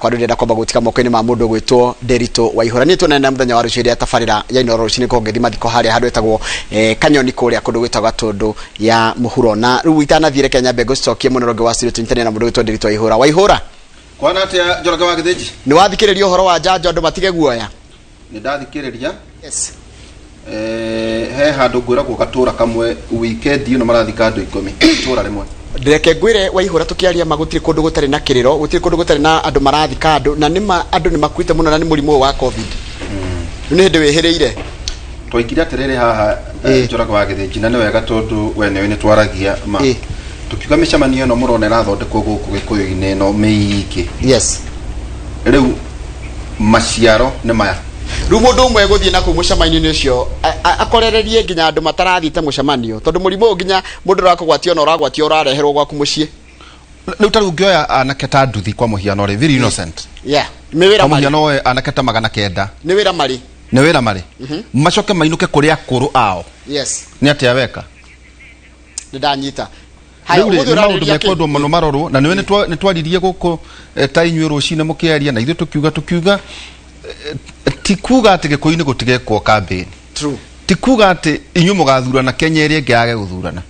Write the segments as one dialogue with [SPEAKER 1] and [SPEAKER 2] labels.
[SPEAKER 1] Kwa ndĩrenda kwamba gũtiga moko-inĩ ma mũndũ ũgwĩtwo Nderitu Waihũra. Niĩ tuonane mũthenya wa rũciũ ĩrĩa tabarĩra ya Inooro rũcinĩ ngorwo ngĩthiĩ mathiko harĩa handũ hetagwo Kanyoni kũrĩa kũndũ gwĩtagwo Gatũndũ ya Mũhuro. Na rĩu itanathiĩ reke nyambe ngũcokie mũno rũngĩ wa studio tũnyitane na mũndũ ũgwĩtwo Nderitu Waihũra. Waihũra.
[SPEAKER 2] Kwana atĩa Njoroge wa Gĩthĩnji?
[SPEAKER 1] Nĩ wathikĩrĩria ũhoro wa njanjo andũ matige guoya?
[SPEAKER 2] Nĩ ndathikĩrĩria.
[SPEAKER 1] Yes.
[SPEAKER 2] He handũ ngwĩragwo gatũra kamwe weekend ĩno marathika andũ 10 itũra rĩmwe.
[SPEAKER 1] Reke ngwĩre Waihũra, tũkĩaria ma gũtirĩ kũndũ gũtarĩ na kĩrĩro, gũtirĩ kũndũ gũtarĩ na andũ marathika andũ, na nĩma andũ nĩ makuĩte mũno na nĩ mũrimũ ũyũ wa COVID. Rĩu nĩ hĩndĩ wĩhĩrĩire.
[SPEAKER 2] Twaikire atĩrĩrĩ haha Njoroge wa Gĩthĩnji, na nĩ wega tondũ we nĩũĩ nĩ twaragia ma. Tũkiuga mĩcemanio ĩno mũrona ĩrathondekwo gũkũ Gĩkũyũ-inĩ ĩno mĩingĩ. Rĩu maciaro nĩ maya.
[SPEAKER 1] Rĩu mũndũ ũmwe gũthiĩ na kũu mũcemanio-inĩ ũcio akorererie nginya andũ matarathiĩte mũcemanio, tondũ mũrimũ ũyũ nginya mũndũ ũrakũgwatia ona ũragwatio ũrareherwo gwaku mũciĩ.
[SPEAKER 2] Rĩu ta rĩu ũngĩoya anake ta nduthi kwa mũhiano rĩ, very innocent.
[SPEAKER 1] Yeah. Nĩ wĩra
[SPEAKER 2] Kwa
[SPEAKER 1] marĩ.
[SPEAKER 2] mũhiano woe anake ta 900.
[SPEAKER 1] Nĩ wĩra marĩ.
[SPEAKER 2] Nĩ wĩra marĩ. Macoke mainũke kũrĩ akũrũ ao. Nĩ atĩa weka?
[SPEAKER 1] Nĩ ndanyita. Haya,
[SPEAKER 2] Rĩu rĩ,
[SPEAKER 1] ũmũthĩ
[SPEAKER 2] nĩ maũndũ
[SPEAKER 1] ũrarĩrĩria kĩ?
[SPEAKER 2] mekwendwo mũno marorwo na nĩwe nĩ twaririe gũkũ ta inyuĩ rũcinĩ mũkĩaria na ithuĩ tũkiuga ti kuga atĩ Gĩkũyũ-inĩ gũtigekwo campaign.
[SPEAKER 1] True.
[SPEAKER 2] Ti kuga atĩ inyuĩ mũgathurana Kenya ĩrĩa ĩngĩ yage gũthurana.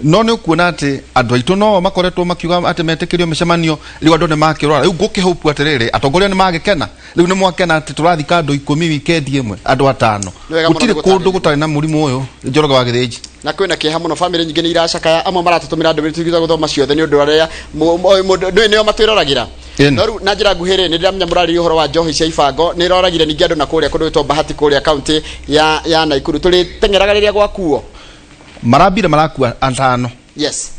[SPEAKER 2] No nĩ ũkuona atĩ andũ aitũ no makoretwo makiuga atĩ metĩkĩrio mĩcemanio, rĩu andũ nĩ makĩrwara. Rĩu ngũkĩhope atĩrĩrĩ, atongoria nĩ magĩkena. Rĩu nĩ mwakena atĩ tũrathika andũ 10 weekend ĩmwe, andũ 5.
[SPEAKER 1] Nĩ wega mũno
[SPEAKER 2] Gũtirĩ
[SPEAKER 1] nĩ
[SPEAKER 2] kũndũ
[SPEAKER 1] gũtarĩria.
[SPEAKER 2] gũtarĩ na mũrimũ ũyũ Njoroge wa Gĩthĩnji.
[SPEAKER 1] Na kwĩna kĩeha mũno, famĩlĩ nyingĩ nĩ iracakaya, amwe maratũtũmĩra ndũmĩrĩri tũtigĩte gũthoma ciothe nĩ ũndũ arĩa mũndũ nĩo matwĩroragĩra. No rĩu na njĩra nguhĩ rĩ, nĩ ndĩramenya mũrarĩria ũhoro wa njohi cia ibango, nĩ ĩroragire ningĩ andũ na kũrĩa kũndũ gwĩtwo Bahati kũrĩa kaunti ya Naikuru. Tũrĩteng'eraga rĩrĩa gwakuo.
[SPEAKER 2] Marambire marakua 5.
[SPEAKER 1] Yes.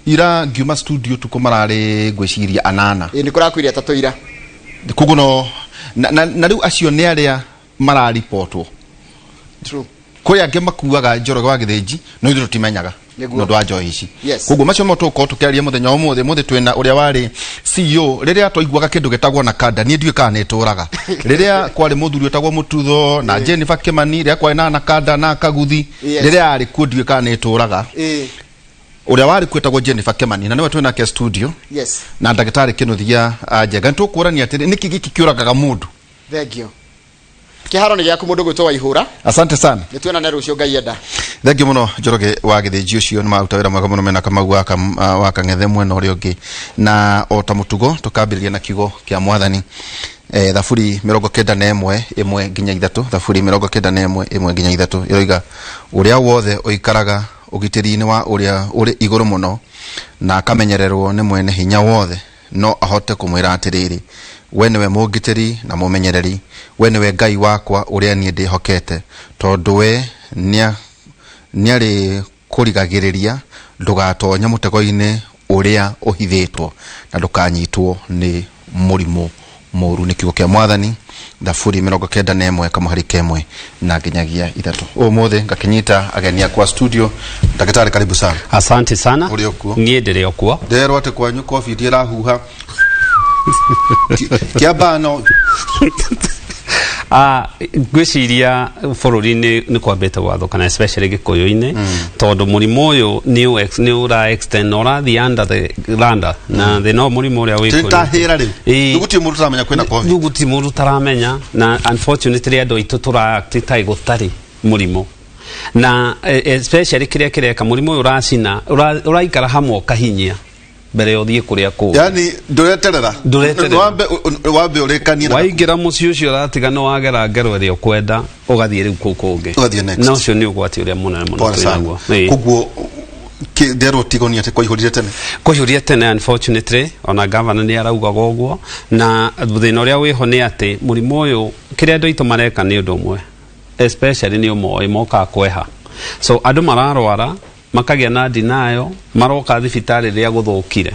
[SPEAKER 2] Ira ngiuma studio tukũ mararĩ ngwĩciria 8.
[SPEAKER 1] Ĩ, nĩ kũrakuire 3 ira.
[SPEAKER 2] Koguo no na rĩu acio nĩ arĩa mararibotwo.
[SPEAKER 1] True.
[SPEAKER 2] Kũrĩ angĩ makuaga Njoroge wa Gĩthĩnji no ithuĩ tũtimenyaga
[SPEAKER 1] Nĩguo.
[SPEAKER 2] nĩ ũndũ wa njohi ici.
[SPEAKER 1] Yes.
[SPEAKER 2] Koguo macio mo tũgũkorwo tũkĩaria mũthenya wa ũmũthĩ. Ũmũthĩ twĩna ũrĩa warĩ CEO rĩrĩa twaiguaga kĩndũ gĩtagwo na kanda, niĩ ndiũĩ kana nĩ ĩtũraga. Rĩrĩa kwarĩ mũthuri ũtagwo Mũtutho na Jennifer Kimani, rĩrĩa kwarĩ na Nakanda na Kaguthi, rĩrĩa arĩ kuo ndiũĩ kana nĩ ĩtũraga. Ũrĩa warĩ kuo etagwo Jennifer Kimani na nĩwe twĩ nake studio. Na ndagĩtarĩ Kĩnuthia Njenga. Nĩ tũkũrania atĩrĩ, nĩkĩ gĩkĩ kĩũragaga mũndũ?
[SPEAKER 1] Thank you. Kĩharo nĩ gĩaku mũndũ gwĩtwo Waihũra.
[SPEAKER 2] Asante sana.
[SPEAKER 1] Nĩ tuonane rũciũ Ngai enda.
[SPEAKER 2] Thank you mũno Njoroge wa Gĩthĩnji, ũcio nĩ maruta wĩra mwega mũno mena Kamau wa Kang'ethe mwena ũrĩa ũngĩ. Na o ta mũtugo tũkambĩrĩria na kiugo kĩa Mwathani. Thaburi 91 1 nginya 3, Thaburi 91 1 nginya 3 ĩroiga ũrĩa wothe ũikaraga ũgitĩri-inĩ wa ũrĩa ũrĩ igũrũ mũno na akamenyererwo nĩ mwene hinya wothe no ahote kũmwĩra atĩrĩrĩ, we nĩwe mũngitĩri na mũmenyereri, we nĩwe Ngai wakwa ũrĩa niĩ ndĩhokete, tondũ we nĩarĩkũrigagĩrĩria ndũgatonye mũtego-inĩ ũrĩa ũhithĩtwo, na ndũkanyitwo nĩ mũrimũ mũũru. Nĩ kiugo kĩa Mwathani, Thaburi 91 kamũhari kemwe na nginyagia 3. Ũmũthĩ ngakĩnyita ageni akwa studio. Ndagĩtarĩ, karibu sana.
[SPEAKER 3] Asante sana.
[SPEAKER 2] Ũrĩ o kuo?
[SPEAKER 3] Niĩ ndĩrĩ o kuo.
[SPEAKER 2] Nderwo atĩ kwanyu COVID ĩrahuha kĩambaa no
[SPEAKER 3] Ngwĩciria bũrũri-inĩ nĩ kwambĩte gwathũkana, especially Gĩkũyũ-inĩ, tondũ mũrimũ ũyũ nĩ ũra extend na ũrathiĩ under the radar na thĩna ũyũ mũrimũ ũrĩa wĩ kũu.
[SPEAKER 2] Tĩtahĩra rĩu.
[SPEAKER 3] Ĩĩ.
[SPEAKER 2] Rĩu gũtirĩ mũndũ ũtaramenya kwĩna COVID.
[SPEAKER 3] Rĩu gũtirĩ mũndũ ũtaramenya na unfortunately andũ aitũ tũra act ta gũtarĩ mũrimũ na especially kĩrĩa kĩreka mũrimũ ũyũ ũracina ũraikara hamwe ũkahinyia mbere ya ũthiĩ kũrĩa kũngĩ.
[SPEAKER 2] Yani ndũreterera.
[SPEAKER 3] Ndũreterera.
[SPEAKER 2] Wambe ũrĩkanie na
[SPEAKER 3] Waingĩra mũciĩ ũcio ũratiga nĩ wagera ngero ĩrĩa ũkwenda, ũgathiĩ rĩu kũu kũngĩ.
[SPEAKER 2] Ũgathiĩ next.
[SPEAKER 3] Na ũcio nĩ ũgwati ũrĩa mũnene mũno
[SPEAKER 2] Pole
[SPEAKER 3] twĩ
[SPEAKER 2] sana.
[SPEAKER 3] naguo. Ĩĩ.
[SPEAKER 2] Koguo nderwo tigoni atĩ kwaihũrire tene.
[SPEAKER 3] Kwaihũrire tene, unfortunately, ona gavana nĩ araugaga ũguo, na thĩna ũrĩa wĩho nĩ atĩ mũrimũ ũyũ kĩrĩa andũ aitũ mareka nĩ ũndũ ũmwe, especially nĩ ũmoĩ mokaga kweha, so andũ mararwara makagĩa na denial, maroka thibitarĩ rĩrĩa gũthũkire.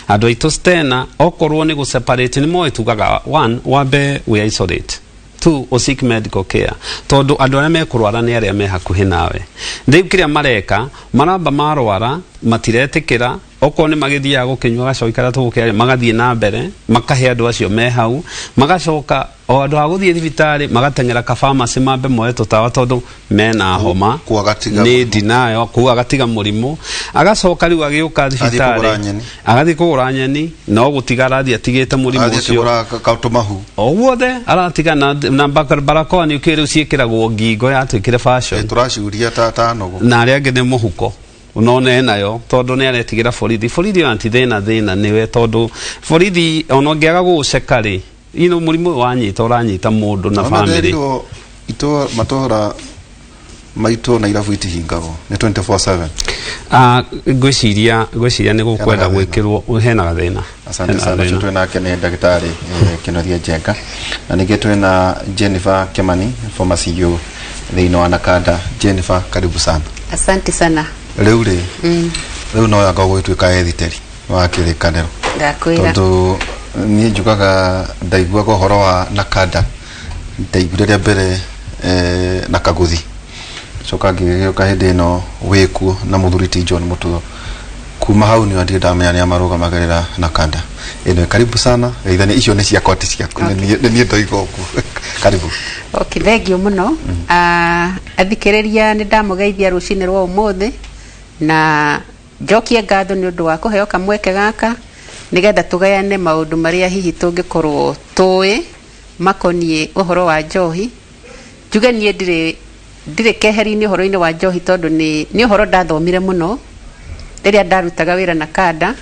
[SPEAKER 3] Andũ aitũ stena okorwo nĩ gũ separate nĩ moĩ tugaga one, wambe we isolate, two, o seek medical care, tondũ andũ arĩa mekũrwara nĩ arĩa me hakuhĩ nawe. Rĩu kĩrĩa mareka, maramba marwara matiretĩkĩra. Okorwo nĩ magĩthiaga gũkĩnyua gacoki karĩa tũgũkĩaria, magathiĩ na mbere makahe andũ acio me hau, magacoka o andũ a gũthiĩ thibitarĩ magateng'era ka pharmacy mambe moe tũtawa tondũ mena homa.
[SPEAKER 2] Kũu agatiga
[SPEAKER 3] nĩ
[SPEAKER 2] mũrimũ.
[SPEAKER 3] Ndinayo kũu agatiga mũrimũ, agacoka rĩu agĩũka
[SPEAKER 2] Athiĩ kũgũra
[SPEAKER 3] thibitarĩ.
[SPEAKER 2] Nyeni.
[SPEAKER 3] Agathiĩ kũgũra nyeni, no gũtiga arathiĩ atigĩte mũrimũ
[SPEAKER 2] Athiĩ
[SPEAKER 3] ũcio.
[SPEAKER 2] kũgũra tũmahu.
[SPEAKER 3] O guothe aratiga na barakoa nĩ ũkĩrĩ rĩu ciĩkĩragwo ngingo, yatuĩkire fashion.
[SPEAKER 2] Tũraciũria ta nũgũ.
[SPEAKER 3] Na arĩa angĩ nĩ mũhuko none nayo tondũ nĩ aretigĩra borithi. Borithi ona ti thĩna, thĩna nĩwe tondũ borithi ona ũngĩaga gũgũceka rĩ ino mũrimũ ũyũ wanyita ũranyita mũndũ na
[SPEAKER 2] Ona
[SPEAKER 3] family.
[SPEAKER 2] nderirwo itũra matũra maitũ na irabu itihingagwo nĩ 24/7.
[SPEAKER 3] Ah, ngwĩciria nĩ gũkwenda
[SPEAKER 2] Hena gathĩna.
[SPEAKER 3] Gwĩkĩrwo hena gathĩna.
[SPEAKER 2] Asante
[SPEAKER 3] Hena
[SPEAKER 2] sana.
[SPEAKER 3] gathĩna.
[SPEAKER 2] Ũcio twĩ nake nĩ ndagĩtarĩ Kĩnuthia Njenga, na ningĩ twĩna Jennifer Kimani, former CEO thĩinĩ wa Nakanda. Jennifer, karibu sana.
[SPEAKER 4] Asante sana.
[SPEAKER 2] Rĩu rĩ, rĩu no yanga gũgĩtuĩka ethiteri wa kĩrĩkanĩro.
[SPEAKER 4] Ndakwĩra.
[SPEAKER 2] Tondũ niĩ njugaga ndaiguaga ũhoro wa Nakanda, ndaiguire rĩa mbere na Kaguthi, coka ngĩgĩũka hĩndĩ ĩno wĩkuo na mũthuri ti John Mũtugo. Kuma hau nĩo ndirĩ ndamenya nĩa marũgamagĩrĩra Nakanda ĩno. Karibu sana. Geithania icio nĩ ciakwa ti ciaku. Nĩ niĩ ndoiga ũguo. Karibu.
[SPEAKER 4] Okay, thank you mũno. Ah, athikĩrĩria, nĩ ndamũgeithia rũcinĩ rwa ũmũthĩ na njokie ngatho nĩ ũndũ wa kũheo kamweke gaka nĩgetha tũgayane maũndũ marĩa hihi tũngĩkorwo tũĩ makoniĩ ũhoro wa njohi. Njuge niĩ ndirĩ keheri-inĩ ũhoro-inĩ wa njohi tondũ nĩ ũhoro ndathomire mũno rĩrĩa ndarutaga wĩra na kanda.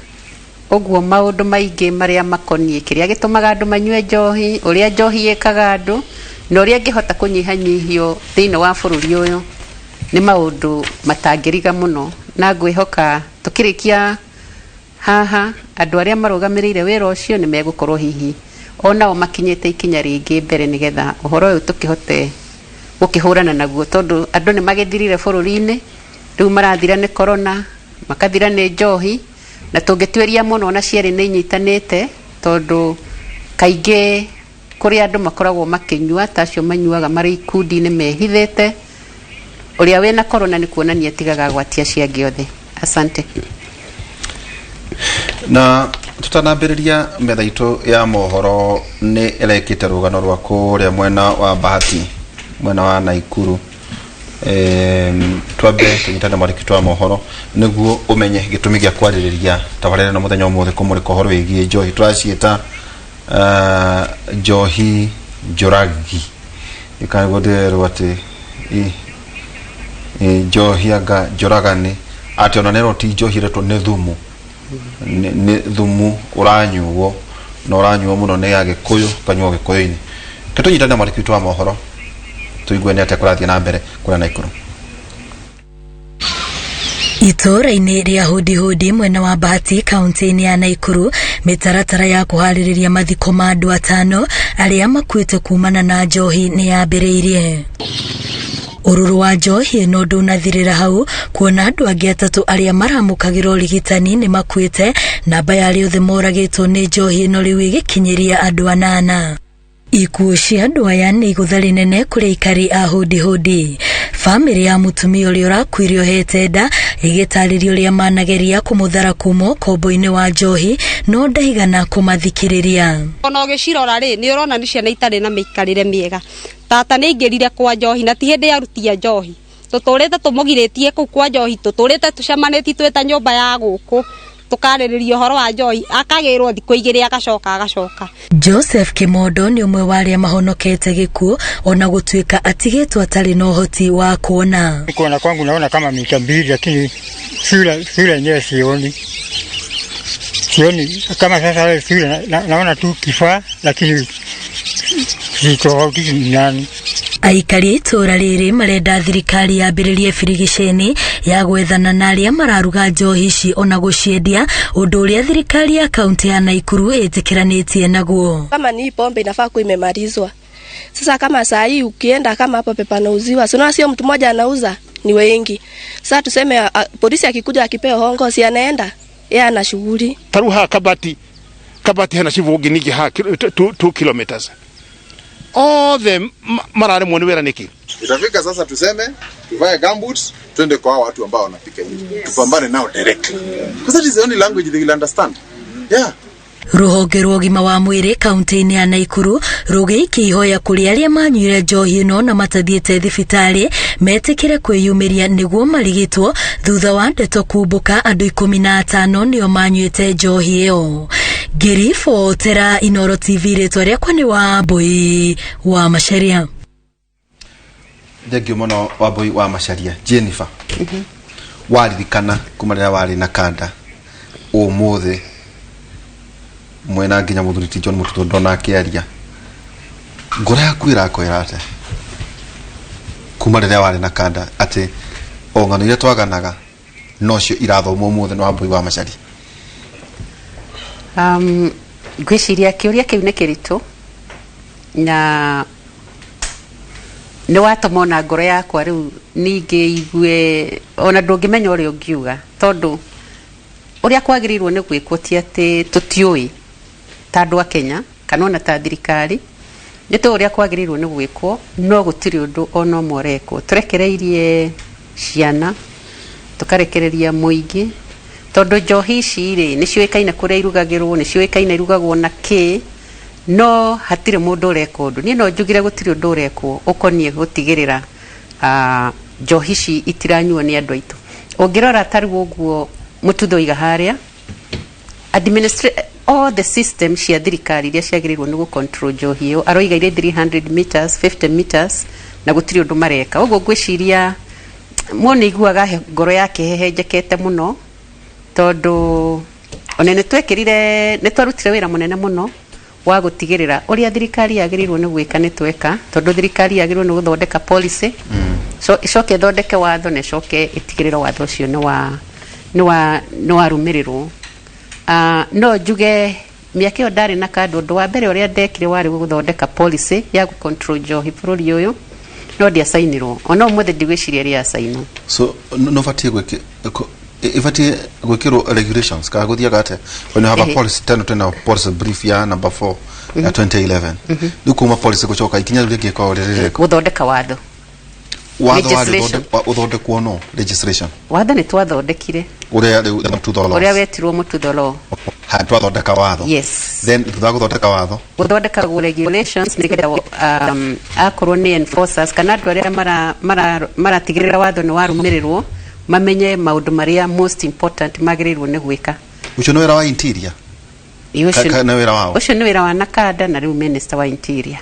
[SPEAKER 4] Ũguo maũndũ maingĩ marĩa makoniĩ kĩrĩa gĩtũmaga andũ manyue njohi, ũrĩa njohi ĩkaga andũ na ũrĩa ĩngĩhota kũnyihanyihio thĩinĩ wa bũrũri ũyũ nĩ maũndũ matangĩriga mũno, na ngwĩhoka tũkĩrĩkia haha andũ arĩa marũgamĩrĩire wĩra ũcio nĩ megũkorwo hihi onao makinyĩte ikinya rĩngĩ mbere nĩgetha ũhoro ũyũ tũkĩhote gũkĩhũrana naguo, tondũ andũ nĩ magĩthirire bũrũri-inĩ. Rĩu marathira nĩ corona, makathira nĩ njohi, na tũngĩtuĩria mũno ona cierĩ nĩ inyitanĩte, tondũ kaingĩ kũrĩa andũ makoragwo makĩnyua ta acio manyuaga marĩ ikundi-inĩ mehithĩte, ũrĩa wĩna corona nĩ kuonania atigaga agwati acio angĩ othe. Asante.
[SPEAKER 2] Na tutanambĩrĩria metha itũ ya mohoro, nĩ ĩrekĩte rũgano rwa kũrĩa mwena wa Bahati, mwena wa Naikuru. Twambe tũnyitane mwandĩki wa mohoro nĩguo ũmenye gĩtũmi gĩa kwarĩrĩria tabarĩra ĩno mũthenya ũmũthĩ, kũmũrĩka ũhoro wĩgiĩ njohi tũraciĩta njohi njũragi. Ĩkanĩguo ndĩrerwo atĩ njohi anga njũragani, atĩ ona nerwo ti njohi, ĩretwo nĩ thumu, nĩ thumu ũranyuo na ũranyuo mũno nĩ Agĩkũyũ, kanyuo Gĩkũyũ-inĩ. Ke tũnyitane na mwandĩki witũ wa mohoro tũigue nĩ atĩa kũrathiĩ na mbere kũrĩa Naikuru.
[SPEAKER 5] Itũũra-inĩ rĩa Hũndihũndi mwena wa Bahati kaunti-inĩ ya Naikuru, mĩtaratara ya kũharĩrĩria mathiko ma andũ atano arĩa makuĩte kumana na njohi nĩ yambĩrĩirie. Ũrũrũ wa njohi ĩno ndũnathirĩra hau, kuona andũ angĩ atatũ arĩa maramũkagĩra ũrigitani nĩ makuĩte. Namba ya arĩa othe moragĩtwo nĩ njohi ĩno rĩu ĩgĩkinyĩria andũ anana. Ikuũ cia andũ aya nĩ igũtha rĩnene kũrĩ aikari a Hũndihũndi. Bamĩrĩ ya mũtumia ũrĩa ũrakuire ohete nda ĩgĩtarĩria ũrĩa manageria kũmũthara kuma ũkombo-inĩ wa njohi, no ndaigana kũmathikĩrĩria.
[SPEAKER 6] Ona ũgĩcirora rĩ, nĩ ũrona nĩ ciana itarĩ na mĩikarĩre mĩega. Tata nĩ aingĩrire kwa njohi na ti hĩndĩ arutia njohi. Tũtũrĩte tũmũgirĩtie kũu kwa njohi, tũtũrĩte tũcemanĩtie twĩ ta nyũmba ya gũkũ tũkarĩrĩria ũhoro wa njohi, akagĩrwo thikũ igĩrĩ agacoka agacoka.
[SPEAKER 5] Joseph Kimondo nĩ ũmwe wa arĩa mahonokete gĩkuũ ona gũtuĩka atigĩtwo atarĩ na ũhoti wa kuona.
[SPEAKER 7] Kuona kwangu naona kama mita 2, lakini sura yenyewe sioni. Sioni kama sasa wewe sura naona tu kifaa, lakini sitofautishi ni nani.
[SPEAKER 5] Aikari a itũũra rĩrĩ marenda thirikari yambĩrĩrie birigiceni ya gwethana na arĩa mararuga njohi ici ona gũciendia, ũndũ ũrĩa thirikari ya kaunti ya Naikuru ĩtĩkĩranĩtie naguo.
[SPEAKER 8] Kama ni pombe inafaa kuwa imemalizwa. Sasa kama saa hii ukienda kama hapa pepa anauziwa, si unaona sio mtu mmoja anauza, ni wengi. Sasa tuseme polisi akikuja akipewa hongo, si anaenda? Yeye ana shughuli.
[SPEAKER 9] Taru ha Kabati, Kabati hena cibu ũngĩ ningĩ ha 2 kilometers. Othe mararemwo nĩ wĩra nĩkĩ?
[SPEAKER 10] Itafika sasa tuseme tuvae gumboots twende kwa hao watu ambao wanapika hivi. Tupambane nao directly. Because that is the only language they will understand. Yeah.
[SPEAKER 5] Rũhonge rwa ũgima wa mwĩrĩ kaunti-inĩ ya Naikuru rũgĩikia ihoya kũrĩ arĩa manyuire njohi ĩno na matathiĩte thibitarĩ metĩkĩre kwĩyumĩria nĩguo marigitwo thutha wa ndeto kumbũka andũ 15 nĩo manyuĩte njohi ĩyo. Ngĩribotera Inooro TV rĩtwa rĩakwa nĩ Wambũi wa Macharia.
[SPEAKER 2] Thengio mũno Wambũi wa Macharia. Jennifer, waririkana kuma rĩrĩa warĩ na kanda ũmũthĩ mwena nginya mũthuri ti John Mũtutũ ndona akĩaria, ngoro yaku ĩrakwĩra atĩa kuma rĩrĩa warĩ na kanda atĩ o ng'ano iria twaganaga nocio irathomwo ũmũthĩ nĩ Wambũi wa Macharia?
[SPEAKER 4] Ngwĩciria kĩũria kĩu nĩ kĩritũ na nĩ watũma ona ngoro yakwa rĩu ningĩ igue ona ndũngĩmenya ũrĩa ũngiuga, tondũ ũrĩa kwagĩrĩirwo nĩ gwĩkwo ti atĩ tũtiũĩ ta andũ a Kenya kana ona ta thirikari nĩ tũĩ ũrĩa kwagĩrĩirwo nĩ gwĩkwo, no gũtirĩ ũndũ ona ũmwe ũrekwo. Tũrekereirie ciana, tũkarekereria mũingĩ, tondũ njohi ici rĩ nĩ ciũĩkaine kũrĩa irugagĩrwo, nĩ ciũĩkaine irugagwo na kĩ, no hatirĩ mũndũ ũreka ũndũ. Niĩ no njugire gũtirĩ ũndũ ũrekwo ũkoniĩ gũtigĩrĩra njohi ici itiranyuo nĩ andũ aitũ. Ũngĩrora ta rĩu ũguo Mũtutho oiga harĩa, all the system cia thirikari iria ciagĩrĩirwo nĩ gũ-control njohi ĩyo, aroiga irĩ 300 meters, 50 meters, na gũtirĩ ũndũ mareka. Ũguo ngwĩciria mũndũ nĩ aiguaga ngoro yake ĩhehenjekete mũno, tondũ ona nĩ twekĩrire, nĩ twarutire wĩra mũnene mũno wa gũtigĩrĩra ũrĩa thirikari yagĩrĩirwo nĩ gwĩka nĩ tweka, tondũ thirikari yagĩrĩirwo nĩ gũthondeka policy, so ĩcoke ĩthondeke watho na ĩcoke ĩtigĩrĩre watho ũcio nĩ warũmĩrĩrwo. No njuge mĩaka ĩyo ndarĩ na kando, ũndũ wa mbere ũrĩa ndekire warĩ gũthondeka policy ya gũ-control njohi bũrũri ũyũ, no ndiacainirwo ona ũmũthĩ ndigwĩciria rĩacainwo.
[SPEAKER 2] So no batie gwĩki ibatiĩ gwĩkĩrwo regulations kana gũthiaga atĩa when you have a policy teno tena policy brief ya number 4 ya 2011, rĩu kuma policy gũcoka ikinya rĩu rĩngĩ ĩkoragwo rĩrĩ rĩrĩkũ?
[SPEAKER 4] Gũthondeka watho.
[SPEAKER 2] Watho warĩ
[SPEAKER 4] Legislation.
[SPEAKER 2] ũthondekwo no legislation.
[SPEAKER 4] Watho nĩ twathondekire.
[SPEAKER 2] Ũrĩa rĩu Mũtutho laws.
[SPEAKER 4] Ũrĩa wetirwo Mũtutho law.
[SPEAKER 2] Ha, twathondeka watho.
[SPEAKER 4] Yes.
[SPEAKER 2] Then thutha wa gũthondeka watho,
[SPEAKER 4] gũthondekagwo regulations nĩgetha akorwo nĩ enforcers kana andũ arĩa maratigĩrĩra watho nĩ warũmĩrĩrwo mamenye maũndũ marĩa most important magĩrĩirwo nĩ gwĩka.
[SPEAKER 2] Ũcio nĩ wĩra wa interior?
[SPEAKER 4] Ĩ, ũcio
[SPEAKER 2] Nĩ wĩra wao?
[SPEAKER 4] Ũcio nĩ wĩra wa NACADA na rĩu minister wa interior.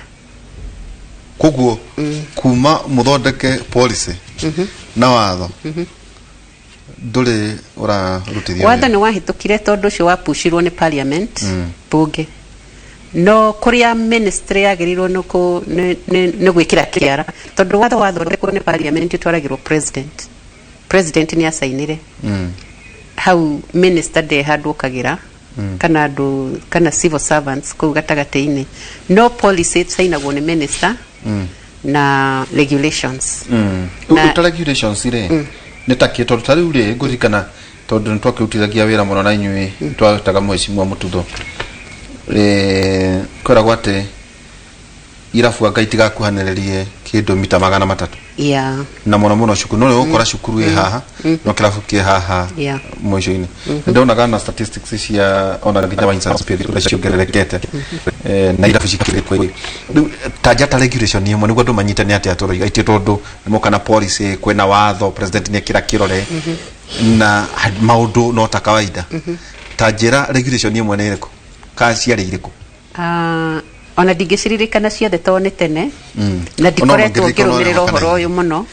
[SPEAKER 2] Koguo kuma mũthondeke policy na watho ndũrĩ ũrarutithio
[SPEAKER 4] Watho
[SPEAKER 2] wĩra?
[SPEAKER 4] Nĩ wahĩtũkire tondũ ũcio wapushirwo nĩ parliament, bunge, no kũrĩa ministry yagĩrĩirwo nĩ gwĩkĩra kĩara, tondũ watho wathondekwo nĩ parliament ũtwaragĩrwo president, president nĩ acainire. Hau minister nde handũ okagĩra kana andũ kana civil servants kũu gatagatĩ-inĩ, no policy ĩcainagwo nĩ minister na regulations.
[SPEAKER 2] Ta regulations rĩ nĩ ta kĩ? Tondũ ta rĩu rĩ ngũririkana, tondũ nĩ twakĩrutithagia wĩra mũno na inyuĩ, twetaga mheshimiwa Mũtutho, kwĩragwo atĩ irabu anga itigakuhanĩrĩrie kĩndũ mita 300 na mũno mũno cukuru, no rĩu ũgũkora cukuru ĩ haha no kĩrabu kĩ haha mũico-inĩ. Nĩndonaga na statistics cia ona nginya wines and spirits ũrĩa ciongererekete na irabu cikĩrĩ rĩu. Ta njata regulation ĩmwe nĩguo andũ manyite nĩ atĩa tũroiga itĩ, tondũ nĩmoka na policy, kwĩna watho, president nĩ ekĩra kĩrore na maũndũ no ta kawaida. Ta njĩra regulation ĩmwe nĩ ĩrĩkũ kana ciarĩ irĩkũ?
[SPEAKER 4] Ona ndingĩciririkana ciothe tondũ nĩ tene na
[SPEAKER 2] Ona
[SPEAKER 4] ndikoretwo
[SPEAKER 2] ũngĩririkana
[SPEAKER 4] ngĩrũmĩrĩra
[SPEAKER 2] ũrĩa
[SPEAKER 4] ũhoro ũyũ mũno.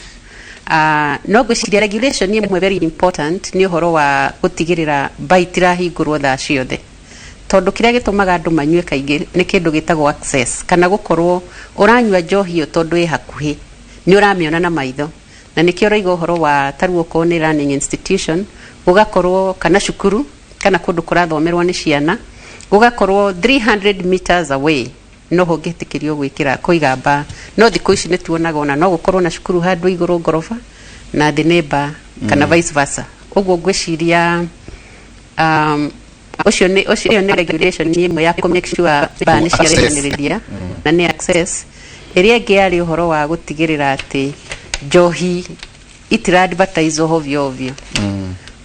[SPEAKER 4] No ngwĩciria regulation ĩmwe very important nĩ ũhoro wa gũtigĩrĩra mba itirahingũrwo thaa ciothe, tondũ kĩrĩa gĩtũmaga andũ manyue kaingĩ nĩ kĩndũ gĩtagwo access, kana gũkorwo ũranyua njohi ĩyo tondũ ĩ hakuhĩ, nĩ ũramĩona na maitho, na nĩkĩo ũraiga ũhoro wa tarĩu okorwo nĩ learning institution gũgakorwo kana cukuru kana kũndũ kũrathomerwo nĩ ciana gũgakorwo 300 meters away no ũngĩtĩkĩrio gwĩkĩra kũiga mba. No thikũ ici nĩ tuonaga ona no gũkorwo na cukuru handũ igũrũ ngoroba na thĩ nĩ mba kana vice versa. Ũguo ngwĩciria ũcio nĩ ũcio ĩyo nĩ regulation ĩmwe ya kũ make sure mba nĩ ciarehanĩrĩria na nĩ access. Ĩrĩa ĩngĩ yarĩ ũhoro wa gũtigĩrĩra atĩ njohi itira advertise ovyo ovyo,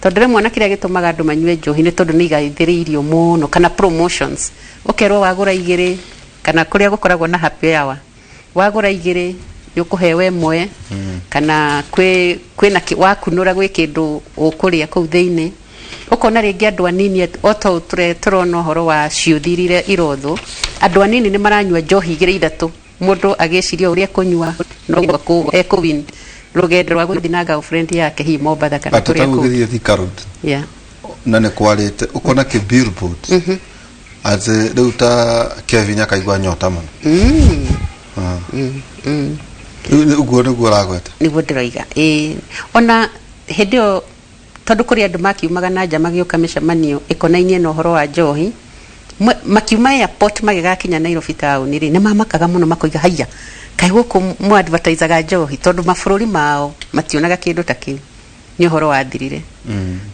[SPEAKER 4] tondũ rĩmwe na kĩrĩa gĩtũmaga andũ manyue njohi nĩ tondũ nĩ igathĩrĩirio mũno kana promotions, ũkerwo wagũra igĩrĩ, kana kũrĩa gũkoragwo na happy hour, wagũra igĩrĩ nĩ ũkũheo ĩmwe, kana kwĩna wakunũra gwĩ kĩndũ ũkũrĩa kũu thĩinĩ. Ũkona rĩngĩ andũ anini o ta ũũ tũrona ũhoro wa ciũthi iria irothwo, andũ anini nĩ maranyua njohi igĩrĩ ithatũ, mũndũ agĩciria ũrĩa kũnyua no ekũwin rũgendo rwa gũthiĩ na girlfriend yake hihi Mombatha kana
[SPEAKER 2] atĩ
[SPEAKER 4] kũrĩa
[SPEAKER 2] ta
[SPEAKER 4] kũngĩ.
[SPEAKER 2] Ũgĩthiĩ Thika Road na nĩ kwarĩte, ũkona kĩ billboard atĩ rĩu ta Kevin akaigua nyota mũno. Ah. Rĩu ũguo nĩguo ũragweta?
[SPEAKER 4] Nĩguo ndĩroiga, ĩĩ. Ona hĩndĩ ĩyo, tondũ kũrĩ andũ makiumaga na nja magĩũka mĩcemanio ĩkonainie na ũhoro wa njohi, makiuma airport magĩgakinya Nairobi taũni rĩ, nĩ mamakaga mũno, makoiga, "Haiya, kaĩ gũkũ mũ advertisaga njohi?" Tondũ mabũrũri mao mationaga kĩndũ ta kĩu. Nĩ ũhoro wathirire.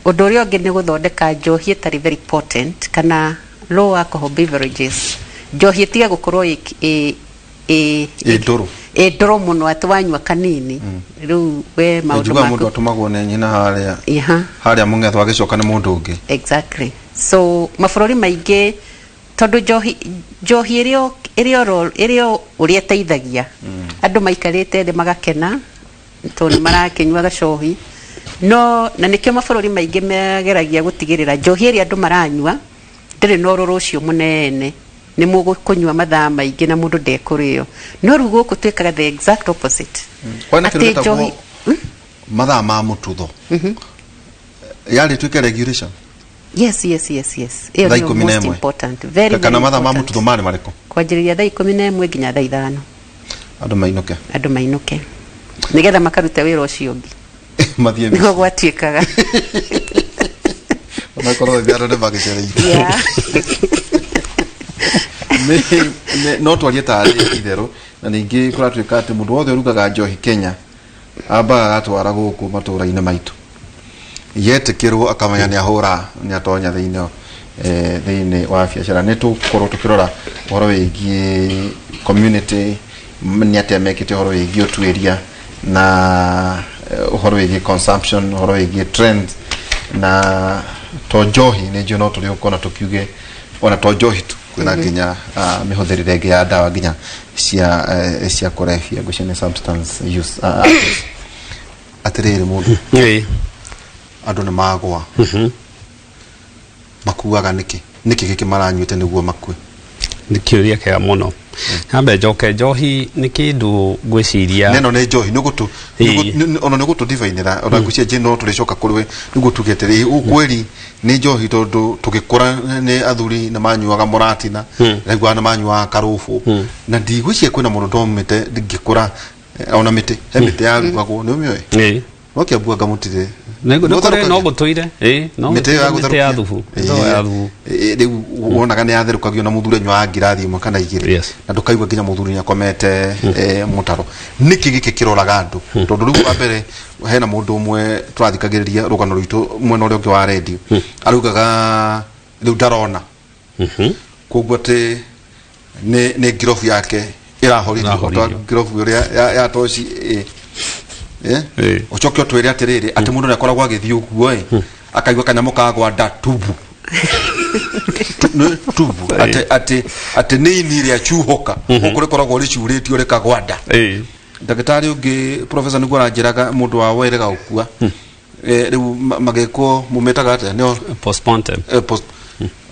[SPEAKER 4] Ũndũ ũrĩa ũngĩ nĩ gũthondeka njohi ĩtarĩ very potent kana low alcohol beverages, njohi ĩtige gũkorwo ĩ
[SPEAKER 2] Ĩ ndũrũ.
[SPEAKER 4] Ĩ ndũrũ mũno atĩ wanyua kanini rĩu we maũndũ
[SPEAKER 2] Njiguaga mũndũ
[SPEAKER 4] maku
[SPEAKER 2] atũmagwo nĩ nyina harĩa harĩa mũng'etho, agĩcoka nĩ mũndũ ũngĩ.
[SPEAKER 4] Exactly. So mabũrũri maingĩ, tondũ njohi ĩrĩ o ũrĩa ĩteithagia andũ, maikarĩte thĩ magakena tondũ nĩ marakĩnyua gacohi, no na nĩkĩo mabũrũri maingĩ mageragia gũtigĩrĩra njohi ĩrĩa andũ maranyua ndĩrĩ na ũrũrũ ũcio mũnene, nĩ mũgũkũnyua mathaa maingĩ na mũndũ ndekũrĩo. No rĩu gũkũ twĩkaga the exact opposite.
[SPEAKER 2] Kwani kĩndũ
[SPEAKER 4] Atĩ
[SPEAKER 2] gĩtagwo
[SPEAKER 4] njohi
[SPEAKER 2] mathaa ma mũtutho yarĩ tuĩke regulation?
[SPEAKER 4] Yes, ĩyo
[SPEAKER 2] Thaa
[SPEAKER 4] nĩyo
[SPEAKER 2] 11.
[SPEAKER 4] Most important, very,
[SPEAKER 2] Kana
[SPEAKER 4] very
[SPEAKER 2] mathaa ma
[SPEAKER 4] important.
[SPEAKER 2] mũtutho marĩ marĩkũ?
[SPEAKER 4] Kwanjĩrĩria thaa 11 nginya thaa 5.
[SPEAKER 2] Andũ mainũke.
[SPEAKER 4] Andũ mainũke nĩgetha makarute wĩra ũcio ũngĩ.
[SPEAKER 2] Mathiĩ
[SPEAKER 4] Nĩguo gwatuĩkaga.
[SPEAKER 2] Onakorwo thĩ andũ nĩ magĩcereire. No twarie tarĩ itherũ, na ningĩ kũratuĩka atĩ mũndũ wothe ũrugaga njohi Kenya ambaga agatwara gũkũ matũra-inĩ maitũ, yetĩkĩrwo akamenya nĩ ahũra, nĩ atonya thĩinĩ wa biacara. Nĩ tũgũkorwo tũkĩrora ũhoro wĩgiĩ community, nĩ atĩa mekĩte ũhoro wĩgiĩ ũtuĩria na ũhoro wĩgiĩ consumption, ũhoro wĩgiĩ trend, na to njohi nĩ njũĩ no tũrĩ ũkona tũkiuge ona to njohi tu, kwĩna nginya mĩhũthĩrĩre ĩngĩ ya ndawa nginya cia kũrebia, ngwĩciria nĩ substance use abuse. Atĩrĩrĩ, mũndũ andũ nĩ magwa makuaga nĩkĩ? Nĩkĩ gĩkĩ maranyuĩte nĩguo makue?
[SPEAKER 3] Nĩ kĩũria kĩega mũno. Nyambe njoke, njohi nĩ kĩndũ ngwĩciria
[SPEAKER 2] Neno nĩ njohi nĩ ũgũtũ ona nĩ ũgũtũ divinĩra, ona ngwĩciria njĩ no tũrĩcoka kũrĩ we nĩguo tuge atĩrĩ, ũkweri nĩ njohi, tondũ tũgĩkũra nĩ athuri nĩ manyuaga mũratina, naiguaga nĩ manyuaga karũbũ, na ndigwĩciria kwĩna mũndũ ndomĩte ngĩkũra, ona mĩtĩ, he mĩtĩ yarugagwo, nĩ ũmĩũĩ?
[SPEAKER 3] Ĩĩ.
[SPEAKER 2] No Kĩambu anga mũtirĩ?
[SPEAKER 3] Nĩ kũrĩ no gũtũire, ĩĩ, no
[SPEAKER 2] mĩtĩ ĩyo ya
[SPEAKER 3] gũtũire mĩtĩ ya
[SPEAKER 2] gũtherũkia.
[SPEAKER 3] thubu. Ĩtagwo ya thubu.
[SPEAKER 2] Ĩĩ, rĩu wonaga nĩ yatherũkagio na mũthuri anyuaga ngirathi ĩmwe kana igĩrĩ, na ndũkaigua nginya mũthuri nĩ akomete mũtaro. Nĩkĩ gĩkĩ kĩroraga andũ? Tondũ rĩu wa mbere hena mũndũ ũmwe tũrathikagĩrĩria rũgano rwitũ mwena ũrĩa ũngĩ wa redio, araugaga rĩu ndarona, koguo atĩ nĩ ngirobu yake ĩrahoririo.
[SPEAKER 3] Ĩrahoririo.
[SPEAKER 2] Ota ngirobu ĩrĩa ya toci ĩ. Ũcoke ũtwĩre atĩrĩrĩ, atĩ mũndũ nĩ akoragwo agĩthiĩ ũguo ĩ, akaigua kanyamũ kagwa nda tubu. Nĩ tubu, atĩ nĩ ini rĩacuhũka gũkũ rĩkoragwo rĩcurĩtio rĩkagwa nda. Ndagĩtarĩ ũngĩ, professor, nĩguo aranjĩraga mũndũ wa werega gũkua. Rĩu magĩkwo mũmĩtaga atĩa nĩo?
[SPEAKER 3] Postmortem.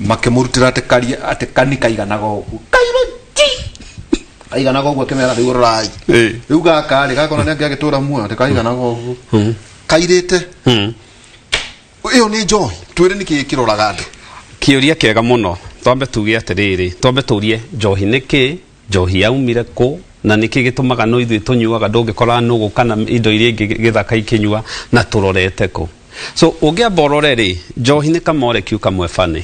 [SPEAKER 2] Makĩmũrutĩra atĩ karia, atĩ kani kaiganaga ũguo, kairũ ti kaiganaga ũguo, akĩmera rĩu rorai rĩu gaka rĩ gakona nĩ angĩagĩtũra muoyo, atĩ kaiganaga ũguo kairĩte. Ĩyo nĩ njohi? Twĩre nĩkĩ kĩroraga andũ.
[SPEAKER 3] Kĩũria kĩega mũno. Twambe tuge atĩrĩrĩ, twambe tũrie njohi nĩ kĩ, njohi yaumire kũ, na nĩkĩ gĩtũmaga no ithuĩ tũnyuaga, ndũngĩkora nũgũ kana indo iria ingĩ gĩthaka ikĩnyua, na tũrorete kũ. So ũngĩamba ũrore rĩ, njohi nĩ kamolecule kamwe funny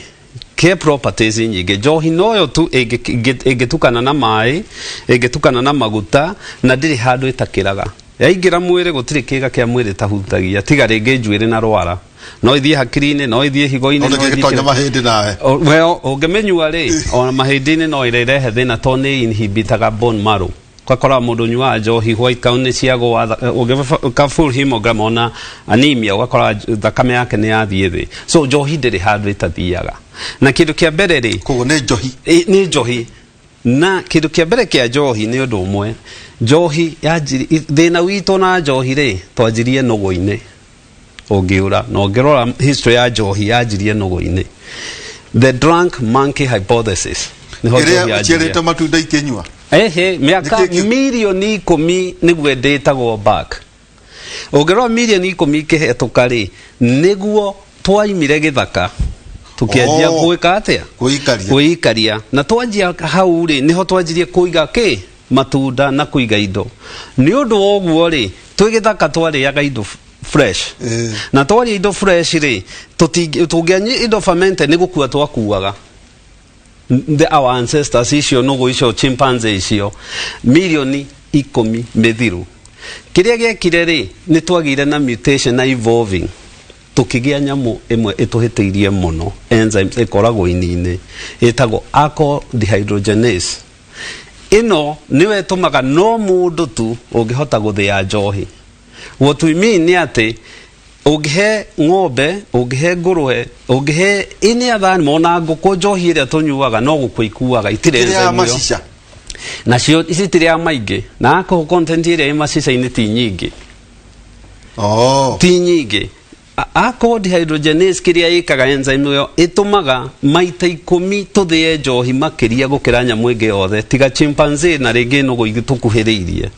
[SPEAKER 3] ke properties nyingĩ. Njohi noyo tu ĩngĩtukana na maĩ, ĩngĩtukana na maguta, na ndĩrĩ handũ ĩtakĩraga. Yaingĩra mwĩrĩ gũtirĩ kĩga kĩa mwĩrĩ ĩtahutagia, tiga rĩngĩ njuĩrĩ na rwara. No ĩthiĩ hakiri-inĩ, no ĩthiĩ higo-inĩ,
[SPEAKER 2] no
[SPEAKER 3] no ĩthiĩ
[SPEAKER 2] gĩtonya mahĩndĩ nawe.
[SPEAKER 3] Well, ũngĩmĩnyua rĩ, ona mahĩndĩ-inĩ no ĩrĩrehe thĩna tondũ nĩ inhibitaga bone marrow. Ũgakora mũndũ ũnyuaga njohi white count nĩ ciagũa, ũngĩka full hemogram ona anemia, ũgakora thakame yake nĩ yathiĩ thĩ. So njohi ndĩrĩ handũ ĩtathiaga. Na kĩndũ kĩa mbere rĩ,
[SPEAKER 2] Koguo nĩ njohi.
[SPEAKER 3] Nĩ njohi. Na kĩndũ kĩa mbere kĩa njohi nĩ ũndũ ũmwe, njohi yanjiri, thĩna witũ na njohi rĩ, twanjirie nũgũ-inĩ. Ũngĩũra na ũngĩrora history ya njohi, yanjirie nũgũ-inĩ, the drunk monkey hypothesis, nĩho njohi
[SPEAKER 2] Ĩrĩa
[SPEAKER 3] yanjirie.
[SPEAKER 2] ũciarĩte matunda ikĩnyua.
[SPEAKER 3] Ehe, mĩaka
[SPEAKER 2] Nĩkĩ
[SPEAKER 3] mirioni 10 nĩguo ndĩtagwo back. Ũngĩrora mirioni 10 ikĩhetũka rĩ, nĩguo twaimire gĩthaka tũkĩanjia
[SPEAKER 2] Oh.
[SPEAKER 3] gwĩka atĩa?
[SPEAKER 2] Kwĩikaria.
[SPEAKER 3] Kwĩikaria. Na twanjia hau rĩ, nĩho twanjirie kũiga kĩ matunda na kũiga indo. Nĩ ũndũ wa ũguo rĩ, twĩ gĩthaka twarĩaga indo fresh. Na twarĩa indo fresh rĩ, tũngĩanyua indo fermented nĩ gũkua twakuaga. Our ancestors icio, nũgũ icio, chimpanzee icio, mirioni 10 mĩthiru, kĩrĩa gĩekire rĩ, nĩ twagĩire na mutation na evolving, tũkĩgĩa nyamũ ĩmwe ĩtũhĩtĩirie mũno, enzymes ĩkoragwo ini-inĩ, ĩtagwo alcohol dehydrogenase. Ĩno nĩyo ĩtũmaga no mũndũ tu ũngĩhota gũthĩa njohi. What we mean nĩ atĩ ũngĩhe ng'ombe, ũngĩhe ngũrũwe, ũngĩhe any other animal, ona ngũkũ, njohi ĩrĩa tũnyuaga no gũkua ikuaga, itirĩ
[SPEAKER 2] Ĩrĩa ya
[SPEAKER 3] enzyme ĩyo.
[SPEAKER 2] Macica.
[SPEAKER 3] Nacio citirĩ maingĩ, na alcohol content ĩrĩa ĩ macica-inĩ ti nyingĩ.
[SPEAKER 2] Oh.
[SPEAKER 3] Ti nyingĩ. Alcohol dehydrogenase, kĩrĩa ĩkaga enzyme ĩyo, ĩtũmaga maita 10 tũthĩe njohi makĩria gũkĩra nyamũ ĩngĩ yothe tiga chimpanzee na rĩngĩ nũgũ ingĩ tũkuhĩrĩirie.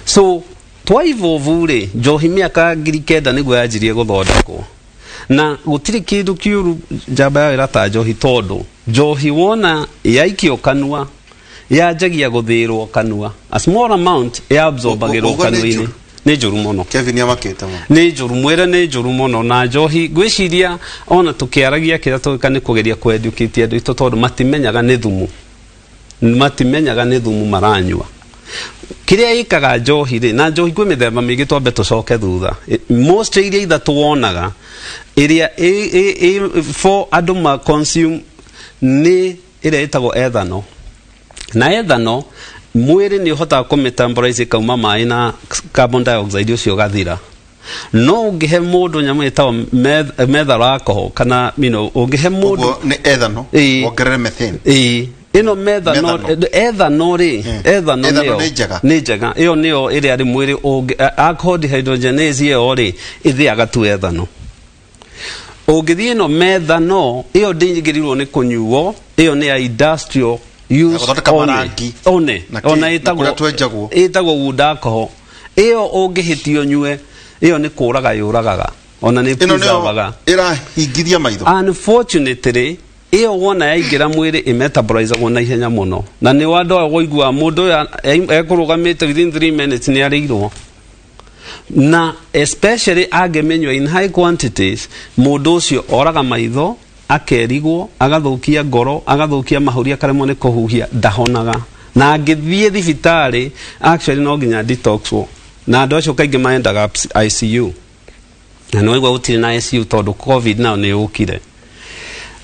[SPEAKER 3] So twa evolve rĩ, njohi mĩaka 9000 nĩguo yanjirie gũthondekwo, na gũtirĩ kĩndũ kĩũru njamba ya wĩra ta njohi, tondũ njohi wona yaikio kanua yanjagia gũthĩrwo kanua, a small amount yaabsorbagĩrwo
[SPEAKER 2] Ũguo nĩ
[SPEAKER 3] kanua-inĩ.
[SPEAKER 2] njũru?
[SPEAKER 3] Nĩ njũru mũno.
[SPEAKER 2] Kevin amakĩte mũno.
[SPEAKER 3] Nĩ njũru, mwĩre nĩ njũru mũno. Na njohi ngwĩciria ona tũkĩaragia, kĩrĩa tũgĩka nĩ kũgeria kũ-educate andũ aitũ, tondũ matimenyaga nĩ thumu, matimenyaga nĩ thumu maranyua. Kĩrĩa ĩkaga njohi rĩ, na njohi kwĩ mĩthemba mĩingĩ, twambe tũcoke thutha. Most iria ithatũ wonaga ĩrĩa for andũ ma consume nĩ ĩrĩa ĩtagwo ethanol. Na ethanol mwĩrĩ nĩ ũhotaga kũmetabolize ĩkauma maĩ na carbon dioxide, ũcio ũgathira. No ũngĩhe mũndũ nyamũ ĩtagwo methyl alcohol kana ũngĩhe mũndũ
[SPEAKER 2] Ũguo nĩ ethanol.
[SPEAKER 3] Ĩĩ.
[SPEAKER 2] Wongerere methane.
[SPEAKER 3] Ĩĩ, ĩno methanol.
[SPEAKER 2] Methanol.
[SPEAKER 3] Ethanol rĩ, ethanol
[SPEAKER 2] Ethanol
[SPEAKER 3] nĩyo
[SPEAKER 2] nĩ njega.
[SPEAKER 3] Nĩ njega. Ĩyo nĩyo ĩrĩa rĩ mwĩrĩ alcohol dehydrogenase ĩyo rĩ ĩthĩaga tu ethanol. Ũngĩthiĩ ĩno methanol, ĩyo ndĩingĩrirwo nĩ kũnyuo, ĩyo nĩ ya industrial use
[SPEAKER 2] Gũthondeka
[SPEAKER 3] only.
[SPEAKER 2] marangi.
[SPEAKER 3] Only.
[SPEAKER 2] Na kĩ-
[SPEAKER 3] Ona
[SPEAKER 2] na
[SPEAKER 3] ĩtagwo
[SPEAKER 2] kũrĩa twenjagwo.
[SPEAKER 3] Ĩtagwo wood alcohol. Ĩyo ũngĩhĩtio nyue, ĩyo nĩ kũraga yũragaga, ona nĩ
[SPEAKER 2] Ĩno nĩyo
[SPEAKER 3] preservaga.
[SPEAKER 2] ĩrahingithia maitho.
[SPEAKER 3] Unfortunately, ĩyo wona yaingĩra mwĩrĩ ĩmetabolizagwo na ihenya mũno, na nĩ andũ aya woigua mũndũ ũyũ ekũrũgamĩte, within 3 minutes nĩ arĩirwo. Na especially angĩmenywa in high quantities, mũndũ ũcio oraga maitho, akerigwo, agathũkia ngoro, agathũkia mahũri, akaremwo nĩ kũhuhia, ndahonaga. Na angĩthiĩ thibitarĩ, actually no nginya detoxwo, na andũ acio kaingĩ maendaga ICU, na nĩ waigua gũtirĩ na ICU tondũ COVID nayo nĩ yũkire.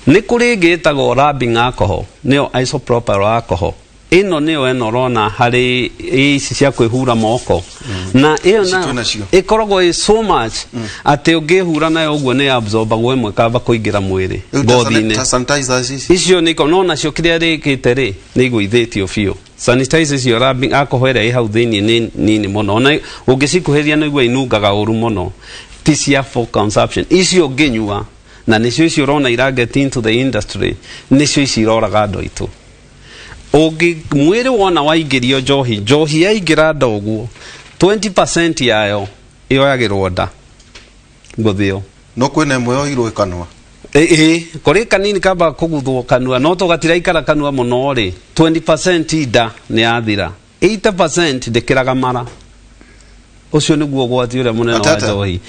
[SPEAKER 3] Nĩ kũrĩ ĩngĩ ĩtagwo rubbing alcohol, nĩyo isopropyl alcohol. Ĩno nĩyo ĩno ũrona harĩ ici cia kwĩhura moko, na ĩyo
[SPEAKER 2] Ici
[SPEAKER 3] nayo
[SPEAKER 2] twĩnacio.
[SPEAKER 3] ĩkoragwo ĩ so much atĩ ũngĩhura nayo ũguo nĩ absorbagwo ĩmwe kamba kũingĩra mwĩrĩ
[SPEAKER 2] Rĩu ta
[SPEAKER 3] ngothi-inĩ.
[SPEAKER 2] ta sanitizers ici.
[SPEAKER 3] Icio nĩ no nacio kĩrĩa rĩkĩte rĩ, nĩ igũithĩtio biũ. Sanitizer icio, rubbing alcohol ĩrĩa ĩ hau thĩinĩ nĩ nini mũno, ona ũngĩcikuhĩrĩria nĩ igua inungaga ũru mũno. Ti cia for consumption icio ũngĩnyua, na nĩcio icio ũrona ira get into the industry, nĩcio ici iroraga andũ aitũ. Ũngĩ mwĩrĩ wona waingĩrio njohi, njohi yaingĩra nda ũguo, 20% yayo ĩoyagĩrwo nda gũthĩo.
[SPEAKER 2] No kwĩna ĩmwe yoirwo ĩkanua.
[SPEAKER 3] Ĩ kũrĩ kanini kamba kũguthwo kanua, no tũgatiraikara kanua mũno rĩ, 20% nda nĩ yathira, 80% ndĩkĩraga mara. Ũcio nĩguo ũgwati ũrĩa mũnene wa
[SPEAKER 2] Atata.
[SPEAKER 3] njohi.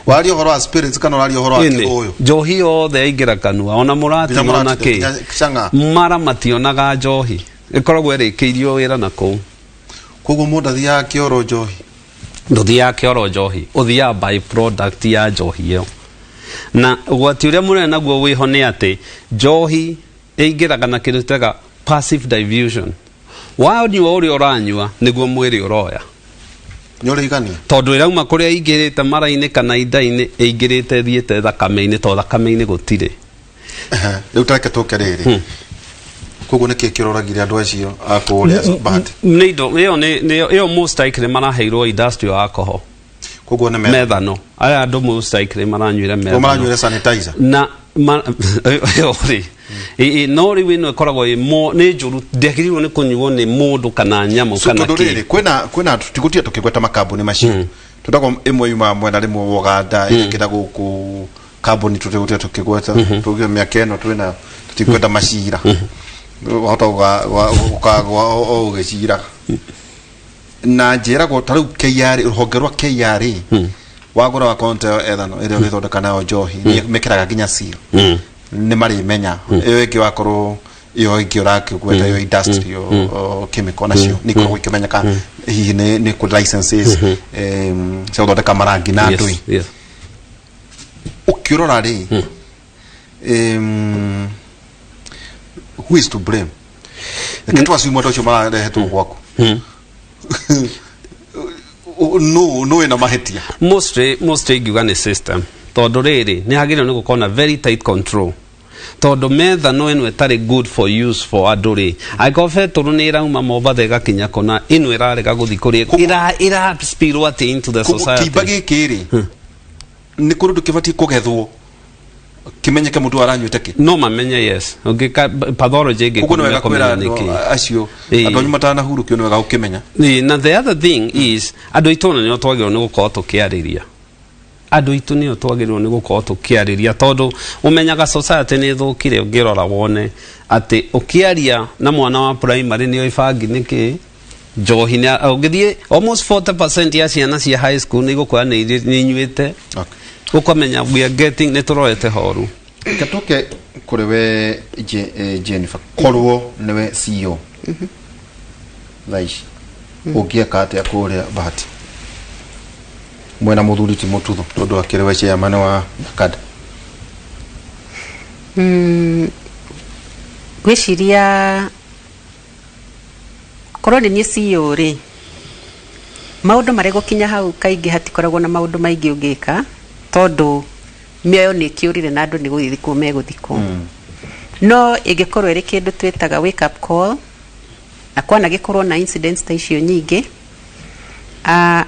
[SPEAKER 2] Waria ũhoro wa spirits kana ũraria ũhoro wa
[SPEAKER 3] Ĩnĩ,
[SPEAKER 2] kĩgũyũ?
[SPEAKER 3] Njohi yothe yaingĩra kanua, ona mũrati
[SPEAKER 2] Nginya
[SPEAKER 3] ona
[SPEAKER 2] mũrati,
[SPEAKER 3] kĩ
[SPEAKER 2] nginya chang'aa.
[SPEAKER 3] mara mationaga njohi, ĩkoragwo ĩrĩkĩirio wĩra na kũu.
[SPEAKER 2] Koguo mũndũ athiaga kĩoro njohi.
[SPEAKER 3] Ndũthiaga kĩoro njohi, ũthiaga by product ya njohi ĩyo. Na ũgwati ũrĩa mũnene naguo wĩho nĩ atĩ njohi ĩingĩraga na kĩndũ tũtaga passive diffusion. Wanyua ũrĩa ũranyua nĩguo mwĩrĩ ũroya.
[SPEAKER 2] Nĩ ũrĩigania.
[SPEAKER 3] Tondũ ĩrauma kũrĩa ĩingĩrĩte mara-inĩ kana inda-inĩ, ĩingĩrĩte ĩthiĩte thakame-inĩ, tondũ thakame-inĩ gũtirĩ.
[SPEAKER 2] Rĩu tareke tũke rĩrĩ. Koguo nĩkĩ kĩroragire andũ acio a kũrĩa Bahati?
[SPEAKER 3] Nĩ indo ĩyo nĩ ĩyo most likely maraheirwo industrial alcohol.
[SPEAKER 2] Koguo nĩ
[SPEAKER 3] methano. Aya andũ most likely maranyuire
[SPEAKER 2] methano. Maranyuire sanitizer.
[SPEAKER 3] Na ĩyo rĩ. No rĩu ĩno ĩkoragwo ĩ nĩ njũru, ndĩagĩrĩirwo nĩ kũnyuo nĩ mũndũ kana nyamũ
[SPEAKER 2] So
[SPEAKER 3] kana
[SPEAKER 2] tondũ
[SPEAKER 3] kĩ.
[SPEAKER 2] rĩrĩ kwĩna tũtigũtinda tũkĩgweta makambuni macio. Tũtagwo ĩmwe yumaga mwena rĩmwe wa Uganda ĩgekĩra gũkũ kambuni tũtigũtinda tũkĩgweta tuge mĩaka ĩno twĩna tũtikwenda macira. Wahota gũkagwa o ũgĩciraga. Na njĩragwo ta rĩu KRA, rũhonge rwa KRA wagũra wa konta ĩyo ethano ĩrĩa ũrĩthondeka nayo njohi mĩkĩraga nginya seal. Nĩ marĩmenya ĩyo ĩngĩ wakorwo ĩyo ĩngĩ ũrakĩgweta ĩyo industrial chemical nacio nĩ ikoragwo ikĩmenyeka hihi nĩ kũ licenses cia gũthondeka marangi na ndũi. Ũkĩrora rĩ, who is to blame? Reke twaciumwo andũ acio mararehetwo gwaku. No wĩna mahĩtia.
[SPEAKER 3] Mostly ingiuga nĩ system, tondũ rĩrĩ nĩ hagĩrĩirwo nĩ gũkorwo na very tight control, tondũ methano ĩno ĩtarĩ good for use for andũ rĩ, angĩkorwo betũrũ nĩ ĩrauma Mombatha ĩgakinya kũna, ĩno ĩrarega gũthiĩ kũrĩa ĩra spill atĩ into the
[SPEAKER 2] Koguo
[SPEAKER 3] society.
[SPEAKER 2] Kĩimba gĩkĩ rĩ, nĩ kũrĩ ũndũ kĩbatiĩ kũgethwo kĩmenyeke mũndũ aranyuĩte kĩ?
[SPEAKER 3] No mamenye, yes, ũngĩka pathology ĩngĩ.
[SPEAKER 2] Koguo nĩ wega
[SPEAKER 3] kũmenya
[SPEAKER 2] kwĩra
[SPEAKER 3] nĩkĩ.
[SPEAKER 2] andũ acio andũ anyu matanahurũkio nĩ wega gũkĩmenya.
[SPEAKER 3] Ĩĩ, na the other thing is andũ aitũ ona nĩo twagĩrĩirwo nĩ gũkorwo tũkĩarĩria, andũ aitũ nĩo twagĩrĩirwo nĩ gũkorwo tũkĩarĩria, tondũ ũmenyaga society nĩ ĩthũkire ũngĩrora wone atĩ ũkĩaria na mwana wa primary nĩ oĩ bangi nĩ kĩ, njohi nĩ ũngĩthiĩ almost 40% ya ciana cia high school nĩ igũkwĩra nĩ inyuĩte. Ũkamenya we are getting nĩ tũrorete horu.
[SPEAKER 2] Reke tũke kũrĩ we Jennifer, korwo nĩwe CEO thaa ici, ũngĩeka atĩa kũrĩa Bahati mwena mũthuri ti mũtutho tondũ akĩrĩ we chairman wa NACADA?
[SPEAKER 4] Ngwĩciria korwo nĩ niĩ CEO rĩ, maũndũ marĩ gũkinya hau kaingĩ hatikoragwo na maũndũ maingĩ ũngĩka, tondũ mĩoyo nĩ ĩkĩũrire na andũ nĩ gũthikwo megũthikwo. No ĩngĩkorwo ĩrĩ kĩndũ twĩtaga wake up call, na kwana gĩkorwo na incidents ta icio nyingĩ,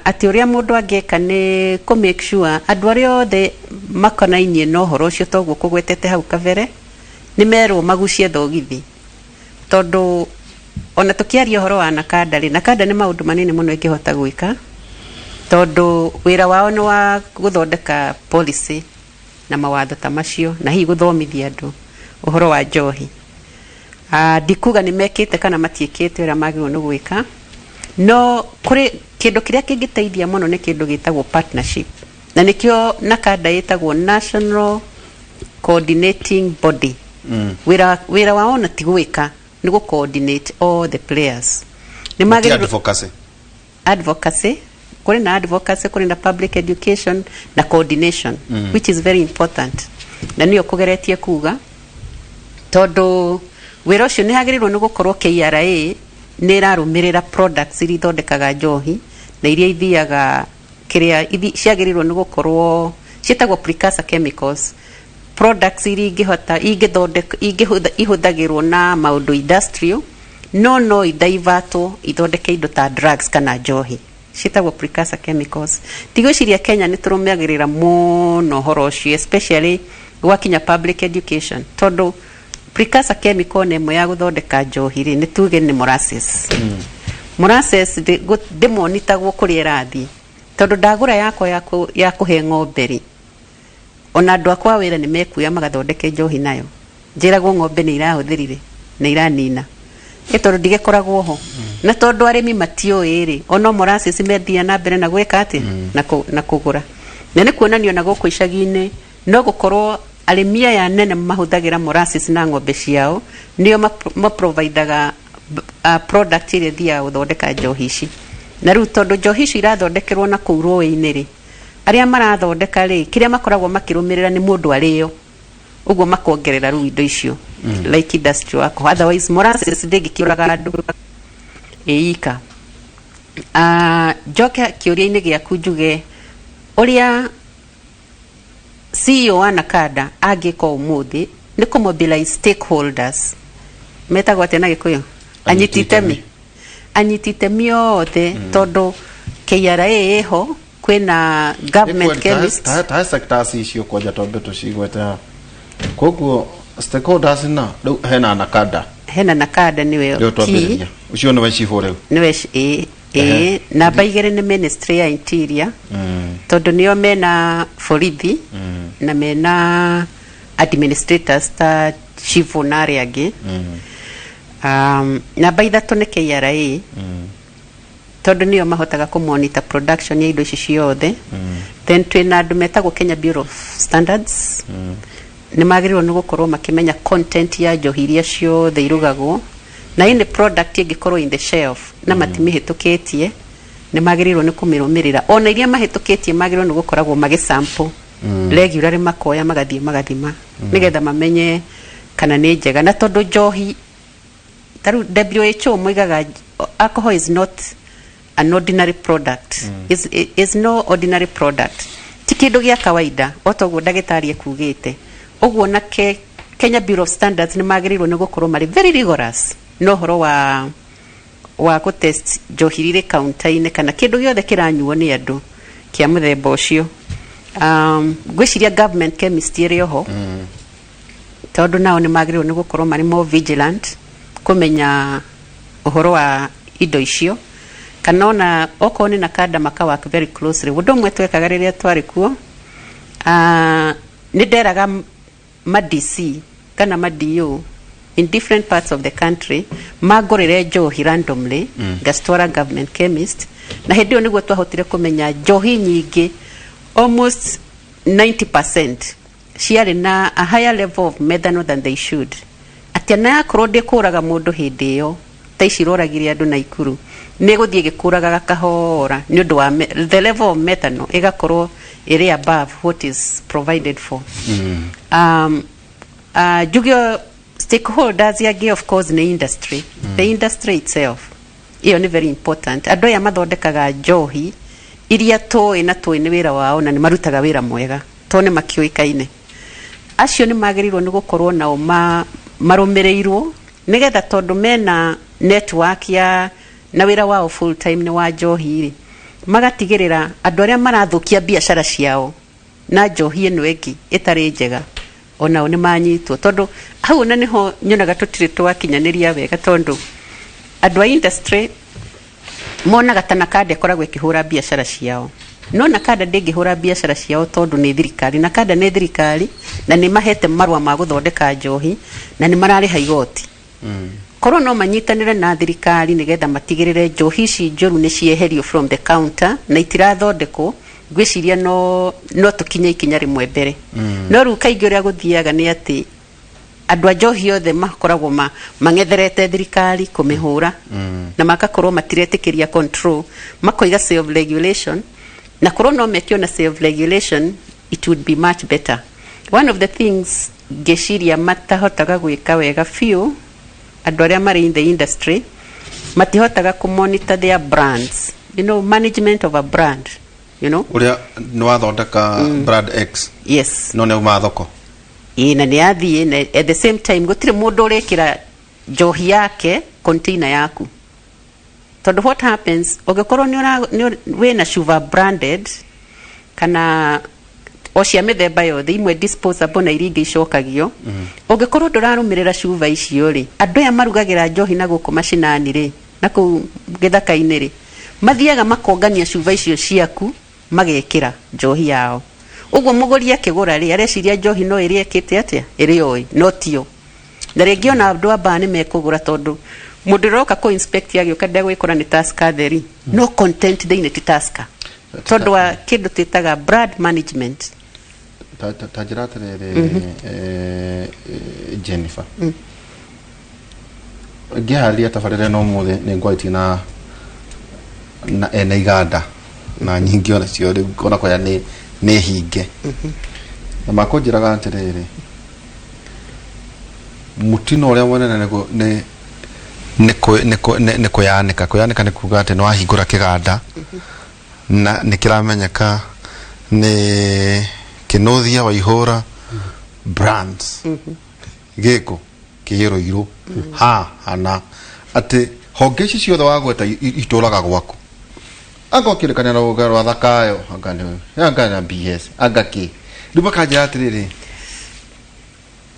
[SPEAKER 4] atĩ ũrĩa mũndũ angĩka nĩ kũ make sure andũ arĩa othe makonainie na ũhoro ũcio, toguo kũgwetete hau kabere, nĩ merwo magucie thogithi, tondũ ona tũkĩaria ũhoro wa NACADA rĩ, NACADA nĩ maũndũ manini mũno ĩngĩhota gwĩka, tondũ wĩra wao nĩ wa gũthondeka policy na mawatho ta macio na hihi gũthomithia andũ ũhoro wa njohi. Ndikuga nĩ mekĩte kana matiĩkĩte ũrĩa magĩrĩirwo nĩ gwĩka, no kũrĩ kĩndũ kĩrĩa kĩngĩteithia mũno nĩ kĩndũ gĩtagwo partnership, na nĩkĩo NACADA ĩtagwo National Coordinating Body. Wĩra wao na ti gwĩka, nĩ gũ coordinate all the players. Nĩ
[SPEAKER 2] Ti
[SPEAKER 4] magĩrĩirwo
[SPEAKER 2] advocacy.
[SPEAKER 4] Advocacy, kũrĩ na advocacy, kũrĩ na public education na coordination, which is very important, na nĩyo kũgeretie kuga, tondũ wĩra ũcio nĩ hagĩrĩirwo nĩ gũkorwo KRA nĩ ĩrarũmĩrĩra products iria ithondekaga njohi na iria ithiaga kĩrĩa ciagĩrĩirwo nĩ gũkorwo ciĩtagwo precursor chemicals, products iria ingĩhota ingĩthondeka ihũthagĩrwo na maũndũ industrial, no idaivatwo ithondeke indo ta drugs kana njohi, ciĩtagwo precursor chemicals. Ndigwĩciria Kenya nĩ tũrũmagĩrĩra mũno ũhoro ũcio, especially gwakinya public education, tondũ precursor chemical nĩ ĩmwe ya gũthondeka njohi rĩ, nĩ tuge nĩ molasses. Molasses ndĩmonitagwo kũrĩa ĩrathiĩ, tondũ ndagũra yakwa ya kũhe ng'ombe rĩ, ona andũ akwa a wĩra nĩ mekuoya magathondeke njohi nayo, njĩragwo ng'ombe nĩ irahũthĩrire na iranina ĩ, tondũ ndigĩkoragwo ho, na tondũ arĩmi matiũĩ rĩ, ona molasses mendia na mbere na gwĩka atĩ na kũgũra, na nĩ kuonania ona gũkũ icagi-inĩ no gũkorwo arĩmi aya nene mahũthagĩra molasses na ng'ombe ciao nĩo maprovidaga product ĩrĩa ĩthiaga gũthondeka njohi ici. Na rĩu tondũ njohi ici irathondekerwo na kũu rũĩ-inĩ rĩ, arĩa marathondeka rĩ, kĩrĩa makoragwo makĩrũmĩrĩra nĩ mũndũ arĩo ũguo makongerera rĩu indo icio like industrial alcohol. Otherwise molasses ndĩngĩkĩũraga andũ. Ĩika. Ah, njoke kĩũria-inĩ gĩaku njuge ũrĩa CEO wa NACADA angĩka ũmũthĩ nĩ kũ mobilize stakeholders, metagwo atĩa na Gĩkũyũ? Anyiti itemi, anyiti itemi othe, tondũ KRA ĩho, kwĩna government chemist.
[SPEAKER 2] Tahe sectors icio kwanja twambe tũcigwete haha. Koguo stakeholders na rĩu hena NACADA.
[SPEAKER 4] Hena NACADA, nĩwe
[SPEAKER 2] rĩu
[SPEAKER 4] key.
[SPEAKER 2] Twambĩrĩria ũcio nĩwe cibũ rĩu.
[SPEAKER 4] Nĩwe ĩ namba 2 nĩ ministry ya interior, tondũ nĩo mena borithi na mena administrators ta chifu na arĩa angĩ. Namba 3 nĩ KRA, tondũ nĩo mahotaga kũ monitor production ya indo ici ciothe. Then twĩna andũ metagwo Kenya Bureau of Standards, nĩ magĩrĩirwo nĩ gũkorwo makĩmenya content ya njohi iria ciothe irugagwo, na any product ĩngĩkorwo in the shelf na matimĩhĩtũkĩtie, nĩ magĩrĩirwo nĩ kũmĩrũmĩrĩra. Ona iria mahĩtũkĩtie, magĩrĩirwo nĩ gũkoragwo magĩsample regularly, makoya magathiĩ magathima nĩgetha mamenye kana nĩ njega. Na tondũ njohi ta rĩu WHO moigaga alcohol is not an ordinary product, is no ordinary product, ti kĩndũ gĩa kawaida, o toguo ndagĩtarĩ ekugĩte ũguo. Na Kenya Bureau of Standards nĩ magĩrĩirwo nĩ gũkorwo marĩ very rigorous na ũhoro wa gũtest njohi irĩ kaunta-inĩ kana kĩndũ gĩothe kĩranyuo nĩ andũ kĩa mũthemba ũcio. Ngwĩciria government chemist ĩrĩ oho, tondũ nao nĩ magĩrĩirwo nĩ gũkorwo marĩ more vigilant kũmenya ũhoro wa indo icio, kana ona okorwo nĩ NACADA maka work very closely. Ũndũ ũmwe twekaga rĩrĩa twarĩ kuo, nĩ nderaga ma DC kana ma DO in different parts of the country mangũrĩre njohi randomly, ngacitwara government chemist, na hĩndĩ ĩyo nĩguo twahotire kũmenya njohi nyingĩ, almost 90%, ciarĩ na a higher level of methanol than they should. Atĩ ona yakorwo ndĩkũraga mũndũ hĩndĩ ĩyo ta ici iroragire andũ Naikuru, nĩ gũthiĩ ĩgĩkũragaga kahora nĩ ũndũ wa the level of methanol ĩgakorwo ĩrĩ above what is provided for. Njuge stakeholders angĩ of course nĩ industry, the industry itself, ĩyo nĩ very important. Andũ aya mathondekaga njohi iria tũĩ na tũĩ nĩ wĩra wao na nĩ marutaga wĩra mwega tondũ nĩ makĩũĩkaine, acio nĩ magĩrĩirwo nĩ gũkorwo nao marũmĩrĩirwo nĩgetha, tondũ mena network ya na wĩra wao full time nĩ wa njohi rĩ, magatigĩrĩra andũ arĩa marathũkia biacara ciao na njohi ĩno ĩngĩ ĩtarĩ njega onao nĩ manyitwo. Tondũ hau ona nĩho nyonaga tũtirĩ twakinyanĩria wega, tondũ andũ a industry monaga ta NACADA ĩkoragwo ĩkĩhũra biacara ciao, no NACADA ndĩngĩhũra biacara ciao tondũ nĩ thirikari. NACADA nĩ thirikari na nĩ mahete marũa ma gũthondeka njohi na nĩ mararĩha igoti. Korwo no manyitanĩre na thirikari nĩgetha matigĩrĩre njohi ici njũru nĩ cieherio from the counter na itirathondekwo, ngwĩciria no tũkinye ikinya rĩmwe mbere. No rĩu kaingĩ ũrĩa gũthiaga nĩ atĩ andũ a njohi othe makoragwo mang'etherete thirikari kũmĩhũra na makakorwo matiretĩkĩria control, makoiga self regulation, na korwo no meke ona self regulation, it would be much better. One of the things ngĩciria matahotaga gwĩka wega biũ, andũ arĩa marĩ in the industry matihotaga kũ monitor their brands, management of a brand.
[SPEAKER 2] Ũrĩa nĩ wathondeka brand X, no nĩ auma thoko.
[SPEAKER 4] Ĩĩ, na nĩ yathiĩ, na at the same time gũtirĩ mũndũ ũrekĩra njohi yake container yaku, tondũ what happens ũngĩkorwo nĩ wĩna cuba branded kana o cia mĩthemba yothe, imwe disposable na iria ingĩ icokagio, ũngĩkorwo ndũrarũmĩrĩra cuba icio rĩ, andũ aya marugagĩra njohi na gũkũ macinani rĩ, na kũu gĩthaka-inĩ rĩ, mathiaga makongania cuba icio ciaku magekĩra njohi yao. Ũguo mũgũri akĩgũra rĩ, areciria njohi no ĩrĩa ĩkĩte atĩa ĩrĩ oĩ no tio. Na rĩngĩ ona andũ a baa nĩ mekũgũra, tondũ mũndũ ũroka kũ inspect agĩũka ndegwĩkora nĩ Tusker theri, no content thĩinĩ ti Tusker, tondũ wa kĩndũ twĩtaga brand management.
[SPEAKER 2] Ta njĩra atĩrĩrĩ, Jennifer, ngĩharĩria tabarĩra ĩno ũmũthĩ nĩ ngwarĩtie na ene iganda na nyingĩ onacio rĩu ona kwaya nĩ hinge, na makũnjĩraga atĩrĩrĩ, mũtino ũrĩa mũnene nĩguo nĩ Nĩ kũ- nĩ kũ- nĩ- nĩ kwĩyanĩka. Kwĩyanĩka nĩ kuga atĩ nĩ wahingũra kĩganda na nĩ kĩramenyeka nĩ Kĩnũthia Waihũra Brands gĩkũ kĩrũirũ ha hana atĩ honge ici ciothe wagweta itũraga gwaku, anga ũkĩrĩkania na rũgano rwa Thakayo, anga anga na BS, anga kĩ. Rĩu makanjĩra atĩrĩrĩ,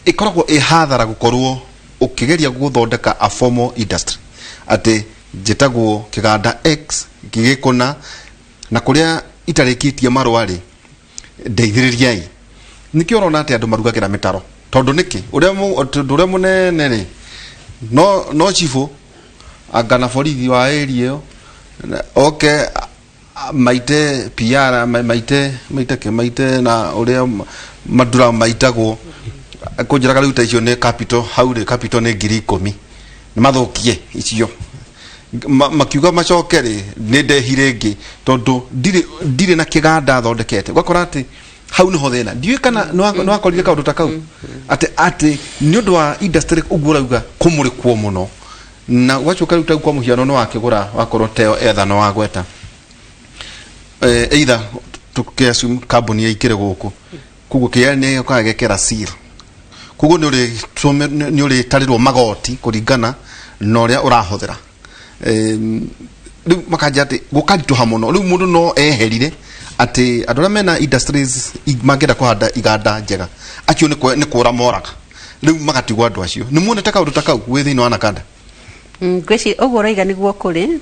[SPEAKER 2] ĩkoragwo ĩ hathara gũkorwo ũkĩgeria gũthondeka a formal industry atĩ njĩtagwo kĩganda X gĩkũna na kũrĩa itarĩkĩtie marũa rĩ, ndeithĩrĩriai. Nĩkĩo ũrona atĩ andũ marugagĩra mĩtaro, tondũ nĩkĩ ũrĩa tondũ ũrĩa mũnene rĩ, no cibũ anga na borithi wa area ĩyo oke maite PR, maite kĩ, maite na ũrĩa mandura maitagwo kũnjĩraga rĩu ta icio nĩ capital hau rĩ, capital nĩ 10,000 nĩ mathũkie icio. Makiuga macoke rĩ, nĩ ndehi rĩngĩ tondũ ndirĩ na kĩganda thondekete. Ũgakora atĩ hau nĩho thĩna. Ndiũĩ kana nĩ wakorire kaũndũ ta kau atĩ nĩ ũndũ wa industry ũguo ũrauga kũmũrĩkwo mũno na ũgacoka rĩu tau kwa mũhiano nĩ wakĩgũra wakorwo teo etha no wagweta either tũkĩ-assume kambuni yaingĩre gũkũ, koguo kĩrĩa nĩ ũkaga gekĩra seal, koguo nĩ ũrĩtarĩrwo magoti kũringana na ũrĩa ũrahũthĩra. Rĩu makanja atĩ gũkaritũha mũno. Rĩu mũndũ no eherire atĩ andũ arĩa mena industries mangĩenda kũhanda iganda njega, acio nĩ nĩ kũra moraga, rĩu magatigwo andũ acio. Nĩ muonete kaũndũ ta kau wĩ thĩinĩ wa Nakanda?
[SPEAKER 4] Ngwĩciria ũguo ũroiga nĩguo kũrĩ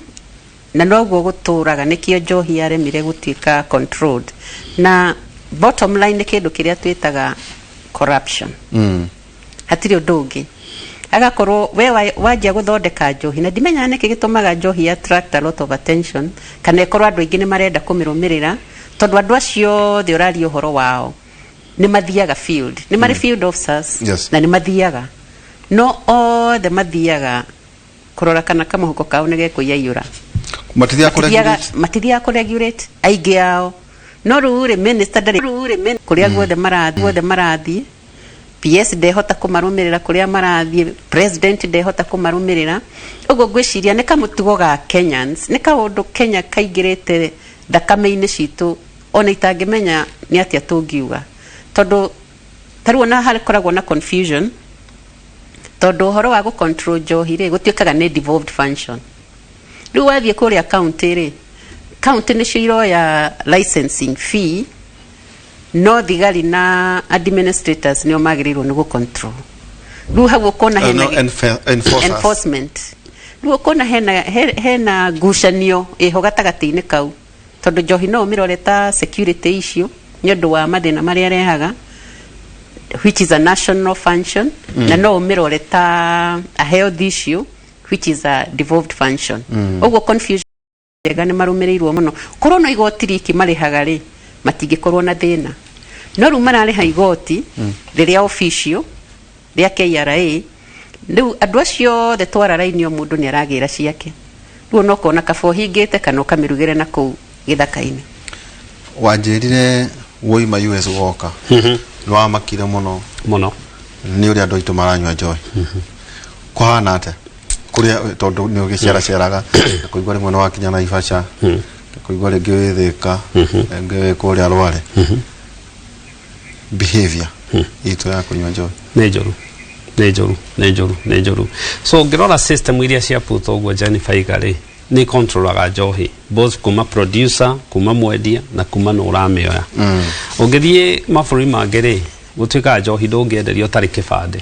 [SPEAKER 4] na noguo gũtũraga, nĩkĩo njohi yaremire gũtuĩka controlled. Na bottom line nĩ kĩndũ kĩrĩa twĩtaga corruption. Hatirĩ ũndũ ũngĩ. Agakorwo we wanjia gũthondeka njohi, na ndimenyaga nĩkĩ gĩtũmaga njohi attract a lot of attention, kana ĩkorwo andũ aingĩ nĩ marenda kũmĩrũmĩrĩra, tondũ andũ acio othe ũraria ũhoro wao nĩ mathiaga field, nĩ marĩ field officers. Na nĩ mathiaga, no othe mathiaga kũrora kana kamũhuko kao nĩ gekũiyaiyũra.
[SPEAKER 2] Matithiaga kũregulate.
[SPEAKER 4] Matithiaga kũregulate aingĩ ao. No rĩu rĩ, minister ndarĩ rĩu rĩ kũrĩa guothe marathiĩ, guothe marathiĩ. PS ndehota kũmarũmĩrĩra kũrĩa marathiĩ, president ndehota kũmarũmĩrĩra. Ũguo ngwĩciria nĩ kamũtugo ga Kenyans, nĩ kaũndũ Kenya kaingĩrĩte thakame-inĩ citũ, ona itangĩmenya nĩ atĩa tũngiuga, tondũ ta rĩu ona hakoragwo na confusion, tondũ ũhoro wa gũ-control njohi rĩ, gũtuĩkaga nĩ devolved function. Rĩu wathiĩ kũrĩa county rĩ, county nĩcio iroya licensing fee, no thigari na administrators nĩo magĩrĩirwo nĩ gũ-control. Rĩu hau ũkona hena
[SPEAKER 2] no, enforcers.
[SPEAKER 4] Enforcement. Rĩu ũkona hena ngucanio ĩho gatagatĩ-inĩ kau, tondũ njohi no ũmĩrore ta security issue nĩ ũndũ wa mathĩna marĩa ĩrehaga, which is a national function, na no ũmĩrore ta a health issue, which is a devolved function. Ũguo confusion njega nĩ marũmĩrĩirwo mũno. Korwo no igoti riki marĩhaga rĩ, matingĩkorwo na thĩna. No rĩu mararĩha igoti rĩrĩa official rĩa KRA. Rĩu andũ acio othe twara raini, o mũndũ nĩ aragĩra ciake. Rĩu ona ũkona kaba ũhingĩte kana ũkamĩrugĩre na kũu gĩthaka-inĩ.
[SPEAKER 2] Wanjĩrire woima US woka nĩ wamakire mũno.
[SPEAKER 3] Mũno.
[SPEAKER 2] Nĩ ũrĩa andũ aitũ maranyua njohi. Kũhana atĩa kũrĩa, tondũ nĩ ũgĩceraceraga na kũigua rĩmwe nĩ wakinya Naivasha, kũigua rĩngĩ wĩ Thĩka, rĩngĩ wĩ kũrĩa Rware, behavior itũ ya kũnyua njohi?
[SPEAKER 3] Nĩ njũru, nĩ njũru, nĩ njũru, nĩ njũru. So ũngĩrora system iria cia puto ũguo Jennifer iga rĩ, nĩ controlaga njohi both kuma producer, kuma mwendia na kuma nũ ũramĩoya. Ũngĩthiĩ mabũrũri mangĩ rĩ, gũtuĩkaga njohi ndũngĩenderio ũtarĩ kĩbandĩ.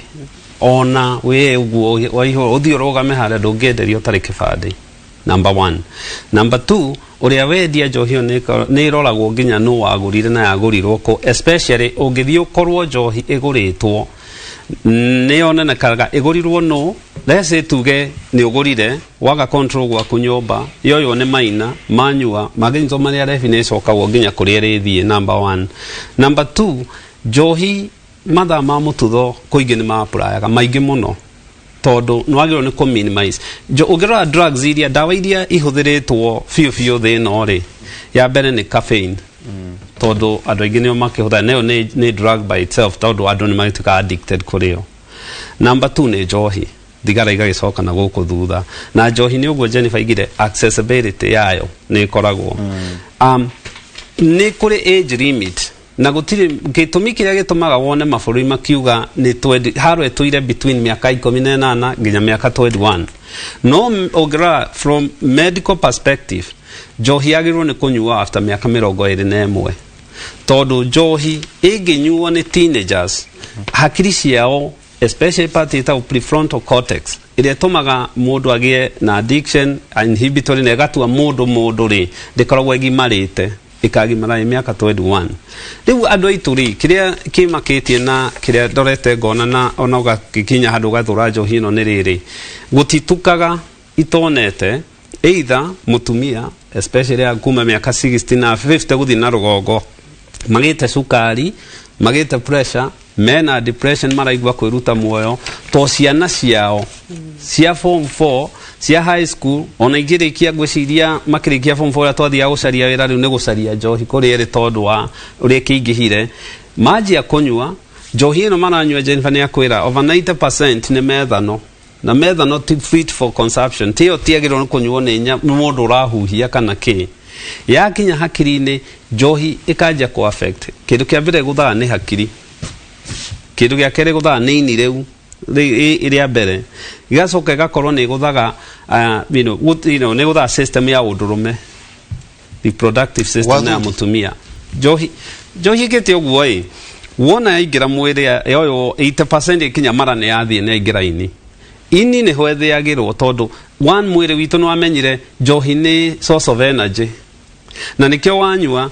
[SPEAKER 3] Ona wĩ ũguo waihũra ũthiĩ ũrũgame harĩa, ndũngĩenderio ũtarĩ kĩbandĩ, number one. Number two, ũrĩa wendia njohi ĩyo nĩ ĩroragwo nginya nũ wagũrire na yagũrirwo kũ, especially ũngĩthiĩ ũkorwo njohi ĩgũrĩtwo nĩ yonanekaga ĩgũrirwo nũ. Let's say tuge nĩ ũgũrire waga control gwaku nyũmba, yoywo nĩ maina manyua, mangĩnyitwo marĩ arebi, nĩ ĩcokagwo nginya kũrĩa ĩrĩthiĩ, number one. Number two, njohi mathaa ma mũtutho kũingĩ nĩ maapurayaga maingĩ mũno, tondũ nĩ wagĩrĩirwo nĩ kũ minimize. Ũngĩrora drugs iria, ndawa iria ihũthĩrĩtwo biũ biũ thĩ ĩno rĩ, ya mbere nĩ caffeine, tondũ andũ aingĩ nĩo makĩhũthĩra nayo, nĩ drug by itself, tondũ andũ nĩ magĩtuĩka addicted kũrĩ yo. Number two nĩ njohi. Thigara igagĩcoka na gũkũ thutha. Na njohi nĩ ũguo Jennifer aigire, accessibility yayo nĩ ĩkoragwo nĩ kũrĩ age limit, na gũtirĩ gĩtũmi kĩrĩa gĩtũmaga wone mabũrũri makiuga nĩ 20 haro ĩtũire between mĩaka 18 nginya mĩaka 21. No ũngĩrora from medical perspective, njohi yagĩrĩirwo nĩ kũnyuo after mĩaka 21, tondũ njohi ĩngĩnyuo nĩ teenagers, hakiri ciao, especially part ĩtagwo prefrontal cortex, ĩrĩa ĩtũmaga mũndũ agĩe na addiction inhibitory na ĩgatua mũndũ mũndũ rĩ, ndĩkoragwo ĩgimarĩte, ĩkagimara ĩ mĩaka 21. Rĩu andũ aitũ rĩ, kĩrĩa kĩmakĩtie na kĩrĩa ndorete ngona na ona ũgagĩkinya handũ ũgathũra njohi ĩno nĩ rĩrĩ, gũtitukaga itonete either mũtumia, especially ya kuma mĩaka 60 na 50 gũthiĩ na rũgongo, magĩte cukari, magĩte pressure, mena depression, maraigua kwĩruta muoyo to ciana ciao cia form 4, cia high school, ona ingĩrĩkia, ngwĩciria makĩrĩkia form 4 ũrĩa twathiaga gũcaria wĩra, rĩu nĩ gũcaria njohi kũrĩ erĩ, tondũ wa ũrĩa kĩingĩhire manjia kũnyua njohi ĩno maranyua. Jennifer nĩ akwĩra over 90% nĩ methanol, na methanol ti fit for consumption, tiyo tiagĩrĩirwo nĩ kũnyuo nĩ nĩ mũndũ ũrahuhia kana kĩ. Yakinya hakiri-inĩ, njohi ĩkanjia kũ affect. Kĩndũ kĩa mbere gũthaga nĩ hakiri, kĩndũ gĩa kerĩ gũthaga nĩ ini rĩu rĩa mbere, igacoka ĩgakorwo nĩ ĩgũthaga nĩ ĩgũthaga system ya ũndũrũme, reproductive system ya
[SPEAKER 2] Wathuri.
[SPEAKER 3] Mũtumia. Njohi ĩkĩte ũguo ĩ, wona yaingĩra mwĩrĩ yoyo 80% ĩkinya mara nĩ yathiĩ, nĩ yaingĩra ini. Ini nĩho ĩthĩagĩrwo, tondũ one, mwĩrĩ witũ nĩ wamenyire njohi nĩ source of energy, na nĩkĩo wanyua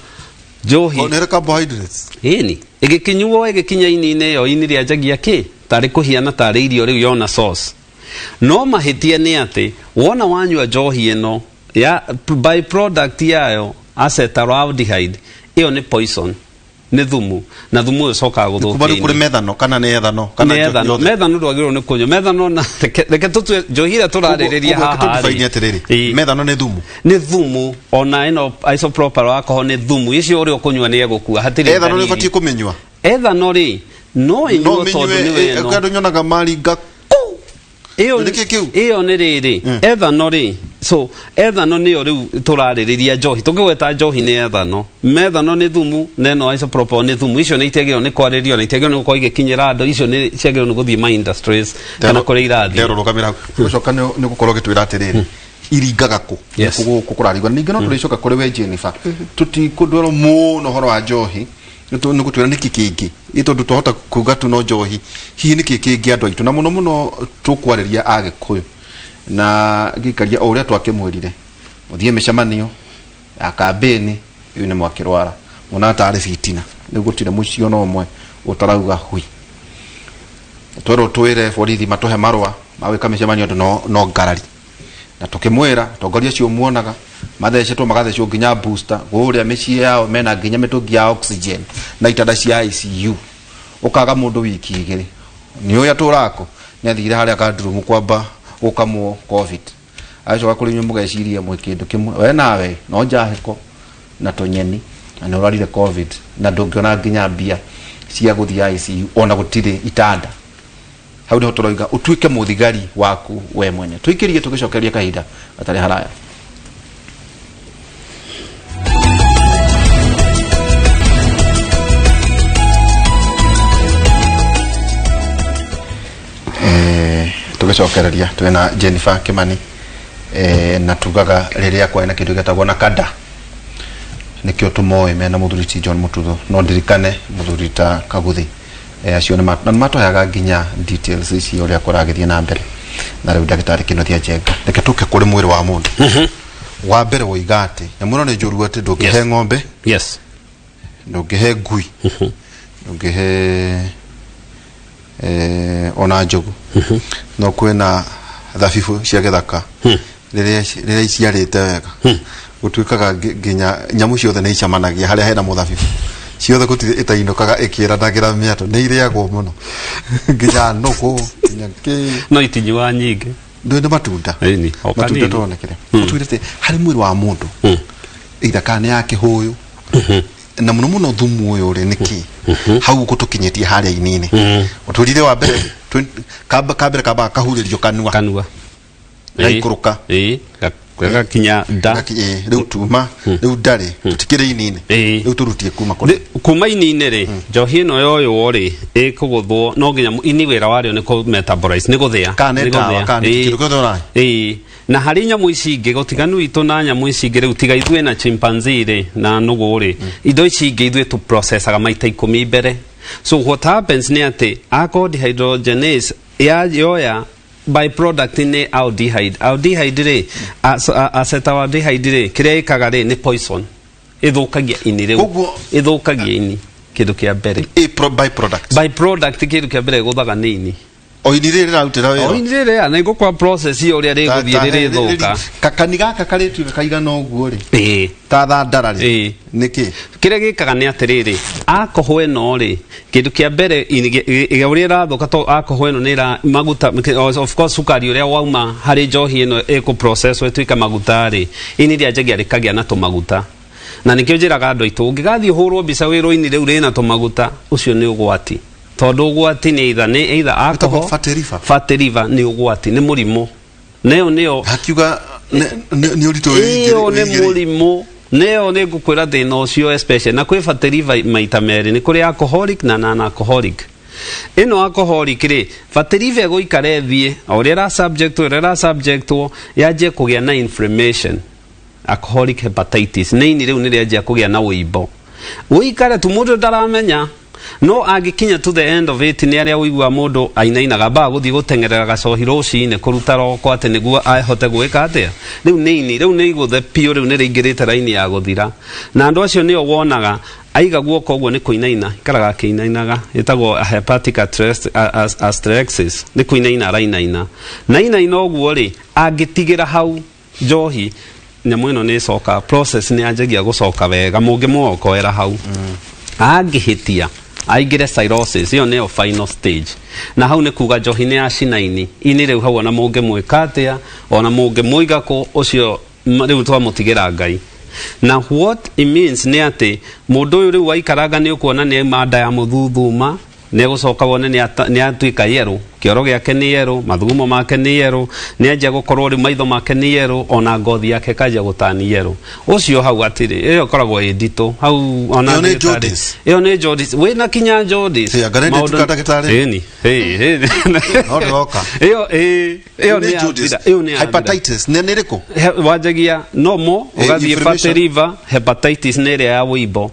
[SPEAKER 3] njohi.
[SPEAKER 2] O, nĩ carbohydrates.
[SPEAKER 3] Ĩni ĩgĩkinyuo, ĩgĩkinya ini-inĩ ĩyo, ini rĩanjagia kĩ tarĩ kũhiana tarĩ irio rĩu yona source. No mahĩtia nĩ atĩ wona wanyua njohi ĩno ya by product yayo acetaldehyde, ĩyo nĩ poison, nĩ thumu, na thumu ũyũ ũcokaga
[SPEAKER 2] kuma
[SPEAKER 3] gũthũkia
[SPEAKER 2] rĩu kũrĩ
[SPEAKER 3] ini.
[SPEAKER 2] Methanol kana nĩ ethanol kana
[SPEAKER 3] Nĩ
[SPEAKER 2] njohi
[SPEAKER 3] ethanol.
[SPEAKER 2] yothe?
[SPEAKER 3] Methanol ndwagĩrĩirwo nĩ kũnyua methanol, na reke tũtue njohi ĩrĩa tũrarĩrĩria
[SPEAKER 2] Koguo
[SPEAKER 3] haha rĩ.
[SPEAKER 2] tũdefine atĩrĩrĩ, methanol nĩ thumu.
[SPEAKER 3] Nĩ thumu, ona ĩno isopropyl alcohol nĩ thumu. Icio ũrĩa ũkũnyua nĩ egũkua, hatirĩ
[SPEAKER 2] Ethanol nĩ
[SPEAKER 3] dalili.
[SPEAKER 2] ĩbatiĩ kũmĩnyua?
[SPEAKER 3] Ethanol rĩ, no
[SPEAKER 2] no
[SPEAKER 3] ĩnyuo tondũ nĩ
[SPEAKER 2] mĩnyue
[SPEAKER 3] weno.
[SPEAKER 2] andũ nyonaga maringa.
[SPEAKER 3] Ĩyo
[SPEAKER 2] Nĩ kĩ kĩu?
[SPEAKER 3] Ĩyo nĩ rĩrĩ, ethanol rĩ, so ethanol nĩyo rĩu tũrarĩrĩria. Njohi tũkĩgweta njohi nĩ ethanol, methanol nĩ thumu, na ĩno isopropyl nĩ thumu. Icio nĩ itiagĩrĩirwo nĩ kwarĩrio na itiagĩrĩirwo nĩ gũkorwo igĩkinyĩra andũ. Icio nĩ ciagĩrĩirwo nĩ gũthiĩ ma industries kana kũrĩa irathiĩ.
[SPEAKER 2] Nderũrũgamĩra hau, ũcoka nĩ gũkorwo ũgĩtwĩra atĩrĩrĩ, iringaga kũ?
[SPEAKER 3] Yes.
[SPEAKER 2] Gũkũ kũrarigwo ningĩ no tũrĩcoka kũrĩ we Jennifer, tũtikũndwĩrwo mũno ũhoro wa njohi, nĩ gũtwĩra nĩkĩ kĩngĩ ĩ, tondũ twahota kuga tu no njohi, hihi nĩkĩ kĩngĩ andũ aitũ, na mũno mũno tũkwarĩria Agĩkũyũ na ngĩikaria o ũrĩa twakĩmwĩrire mũthiĩ mĩcemanio ya kambĩni ĩyo nĩ mwakĩrwara muona tarĩ bitina, rĩu gũtirĩ mũciĩ ona ũmwe ũtarauga hui. Twerwo twĩre borithi matũhe marũa ma gwĩka mĩcemanio, andũ no ngarari, na tũkĩmwĩra atongoria acio muonaga mathecetwo, magathecwo nginya booster kũrĩa mĩciĩ yao, mena nginya mĩtũngi ya oxygen na itanda cia ICU, ũkaga mũndũ wiki 2 nĩ ũyũ atũrako nĩ athire harĩa kandurumu kwamba gũkamwo COVID, agacoka kũrĩ inyuĩ mũgeciria mwĩ kĩndũ kĩmwe, we nawe no njahĩko na tũnyeni, na nĩ ũrarire COVID na ndũngĩona nginya mbia cia gũthiĩ ICU, ona gũtirĩ itanda. Hau niho tũroiga ũtuĩke mũthigari waku we mwene. Tũikĩrie tũgĩcokeria kahinda gatarĩ haraya. Tũgĩcokereria twĩna Jennifer Kimani, na tugaga rĩrĩa kwarĩ na kĩndũ gĩtagwo na kada, nĩkĩo tũmoĩ mena mũthuri ti John Mututho, no ndirikane mũthuri ta Kaguthi, acio na nĩmatũheaga nginya details ici ũrĩa kũragĩthiĩ na mbere. Na rĩu ndagĩtarĩ Kĩnuthia Njenga, reke tũke kũrĩ mwĩrĩ wa mũndũ. Wa mbere woiga atĩ nyamũ ĩno nĩ njũru, atĩ ndũngĩhe ng'ombe, ndũngĩhe ngui, ndũngĩhe ona njogu, no kwĩna thabibũ cia gĩthaka rĩrĩa iciarĩte wega, gũtuĩkaga nginya nyamũ ciothe nĩ icemanagia harĩa hena mũthabibũ, ciothe gũtirĩ ĩtainũkaga ĩkĩranagĩra mĩatũ, nĩ irĩagwo mũno, nginya nũgũ, nginya kĩ.
[SPEAKER 3] No itinyuaga nyingĩ.
[SPEAKER 2] Ndũĩ nĩ matunda.
[SPEAKER 3] Ĩni, o
[SPEAKER 2] matunda
[SPEAKER 3] kanini.
[SPEAKER 2] Tuonekere ũtwĩre atĩ harĩ mwĩrĩ wa mũndũ, either kana nĩ ya kĩhũyũ, na mũno mũno thumu ũyũ rĩ, nĩkĩ hau gũtũkinyĩtie harĩa ini-inĩ ũtwĩrire wa mbere. 20 kambere kambaga kahurĩrio kanua.
[SPEAKER 3] Kanua.
[SPEAKER 2] Gaikũrũka.
[SPEAKER 3] Ĩĩ, gagakinya nda.
[SPEAKER 2] Rĩu tuma rĩu ndarĩ tũtikĩrĩ inini. Rĩu tũrutie kuma kũrĩ
[SPEAKER 3] Kuma ini-inĩ rĩ, njohi ĩno yoywo rĩ, ĩkũgũthwo no nginya ini wĩra warĩo nĩ kũ metabolize, nĩ gũthĩa.
[SPEAKER 2] Kana nĩ
[SPEAKER 3] Nĩ
[SPEAKER 2] ndawa,
[SPEAKER 3] gũthĩa.
[SPEAKER 2] kana nĩ kĩndũ kĩothe ũranyua.
[SPEAKER 3] Ĩĩ. Na harĩ nyamũ ici ingĩ gũtiganu itũ na nyamũ ici ingĩ rĩu tiga ithuĩ na chimpanzee rĩ na nũgũ rĩ, indo ici ingĩ ithuĩ tũ processaga maita 10 mbere. So what happens nĩ atĩ alcohol dehydrogenase ya yoya by product nĩ aldehyde. Aldehyde rĩ, acetaldehyde rĩ, kĩrĩa ĩkaga rĩ nĩ poison, ĩthũkagia ini rĩu. Ĩthũkagia ini kĩndũ kĩa mbere.
[SPEAKER 2] By product.
[SPEAKER 3] By product kĩndũ kĩa mbere ĩgũthaga nĩ ini.
[SPEAKER 2] O ini rĩrĩ rĩrarutĩra wĩra.
[SPEAKER 3] O ini rĩrĩ na igũkwa process ĩyo ũrĩa rĩgũthiĩ rĩrĩthũka.
[SPEAKER 2] Kakani gaka karĩtuĩka kaigana ũguo rĩ. Ta thandara rĩ. Nĩkĩ?
[SPEAKER 3] Kĩrĩa gĩkaga nĩ atĩrĩrĩ, alcohol ĩno rĩ, kĩndũ kĩa mbere ũrĩa ĩrathũka to alcohol ĩno nĩ ĩra maguta, of course cukari ũrĩa wauma harĩ njohi ĩno ĩkũ process ĩtuĩka maguta rĩ, ini rĩanjagia rĩkagĩa na tũmaguta. Na nĩkĩo njĩraga andũ aitũ, ũngĩgathiĩ ũhũrwo mbica wĩrwo-inĩ rĩu rĩna tũmaguta, ũcio nĩ ũgwati. Tondũ ũgwati nĩ either, nĩ either alcohol,
[SPEAKER 2] fatty liver.
[SPEAKER 3] Fatty liver nĩ ũgwati, nĩ mũrimũ. Nayo nĩyo
[SPEAKER 2] Hakiuga nĩ ũritũ
[SPEAKER 3] ĩyo nĩ
[SPEAKER 2] wĩigĩrĩire.
[SPEAKER 3] mũrimũ. Nĩyo nĩ ngũkwĩra thĩna ũcio especially na kwĩ fatty liver maita merĩ, nĩ kũrĩ alcoholic na non alcoholic. Ĩno alcoholic rĩ, fatty liver ĩgũikara ĩthiĩ o ũrĩa ĩra subject, ũrĩa ĩra subjectwo, yanjie kũgĩa na inflammation, alcoholic hepatitis, nĩ ini rĩu nĩrĩanjia kũgĩa na ũimbo, ũikare tu mũndũ ndaramenya. No angĩkinya to the end of it, nĩ arĩa ũigua mũndũ ainainaga ambaga gũthiĩ gũteng'erera gacohi rũcinĩ kũruta roko atĩ nĩguo ahote gwĩka atĩa. Rĩu nĩ ini rĩu nĩ igũthe biũ, rĩu nĩ rĩingĩrĩte raini ya gũthira. Na andũ acio nĩo wonaga aiga guoko ũguo nĩ kũinaina, ikaraga akĩinainaga, ĩtagwo hepatic asterixis, nĩ kũinaina arainaina. Na inaina ũguo rĩ, angĩtigĩra hau njohi, nyamũ ĩno nĩ ĩcoka process nĩ yanjagia gũcoka wega, mũngĩmwokoera hau. Angĩhĩtia aingĩre cirrhosis, ĩyo nĩyo final stage, na hau nĩ kuga njohi nĩ yacina ini ini rĩu hau, ona mũngĩmwĩka atĩa, ona mũngĩmũiga kũ, ũcio rĩu twamũtigĩra Ngai. Na what it means nĩ atĩ mũndũ ũyũ rĩu waikaranga nĩ ũkuona nĩ aima nda ya mũthuthuma, nĩ egũcoka wone nĩ atuĩka yerũ, kĩoro gĩake nĩ yerũ, mathugumo make nĩ yerũ, nĩ anjia gũkorwo rĩu maitho make nĩ yerũ, ona ngothi yake ĩkanjia gũtani yerũ. Ũcio hau atĩrĩ, ĩyo ĩkoragwo ĩ nditũ hau ona
[SPEAKER 2] Ĩyo nĩ
[SPEAKER 3] ndagĩtarĩ.
[SPEAKER 2] jaundice?
[SPEAKER 3] Ĩyo nĩ jaundice, wĩna kinya jaundice.
[SPEAKER 2] Ĩ, anga nĩ
[SPEAKER 3] Maũndũ-
[SPEAKER 2] ndĩtuka ndagĩtarĩ?
[SPEAKER 3] Ĩni, ĩ, ĩ.
[SPEAKER 2] No ndĩroka.
[SPEAKER 3] Ĩyo, ĩ, ĩyo
[SPEAKER 2] Nĩ
[SPEAKER 3] nĩ
[SPEAKER 2] jaundice.
[SPEAKER 3] yathira, ĩyo nĩ yathira.
[SPEAKER 2] Hepatitis nĩ ĩrĩkũ?
[SPEAKER 3] Wanjagia normal, ũgathiĩ
[SPEAKER 2] Inflammation.
[SPEAKER 3] fatty liver, hepatitis nĩ ĩrĩa ya wũimbo.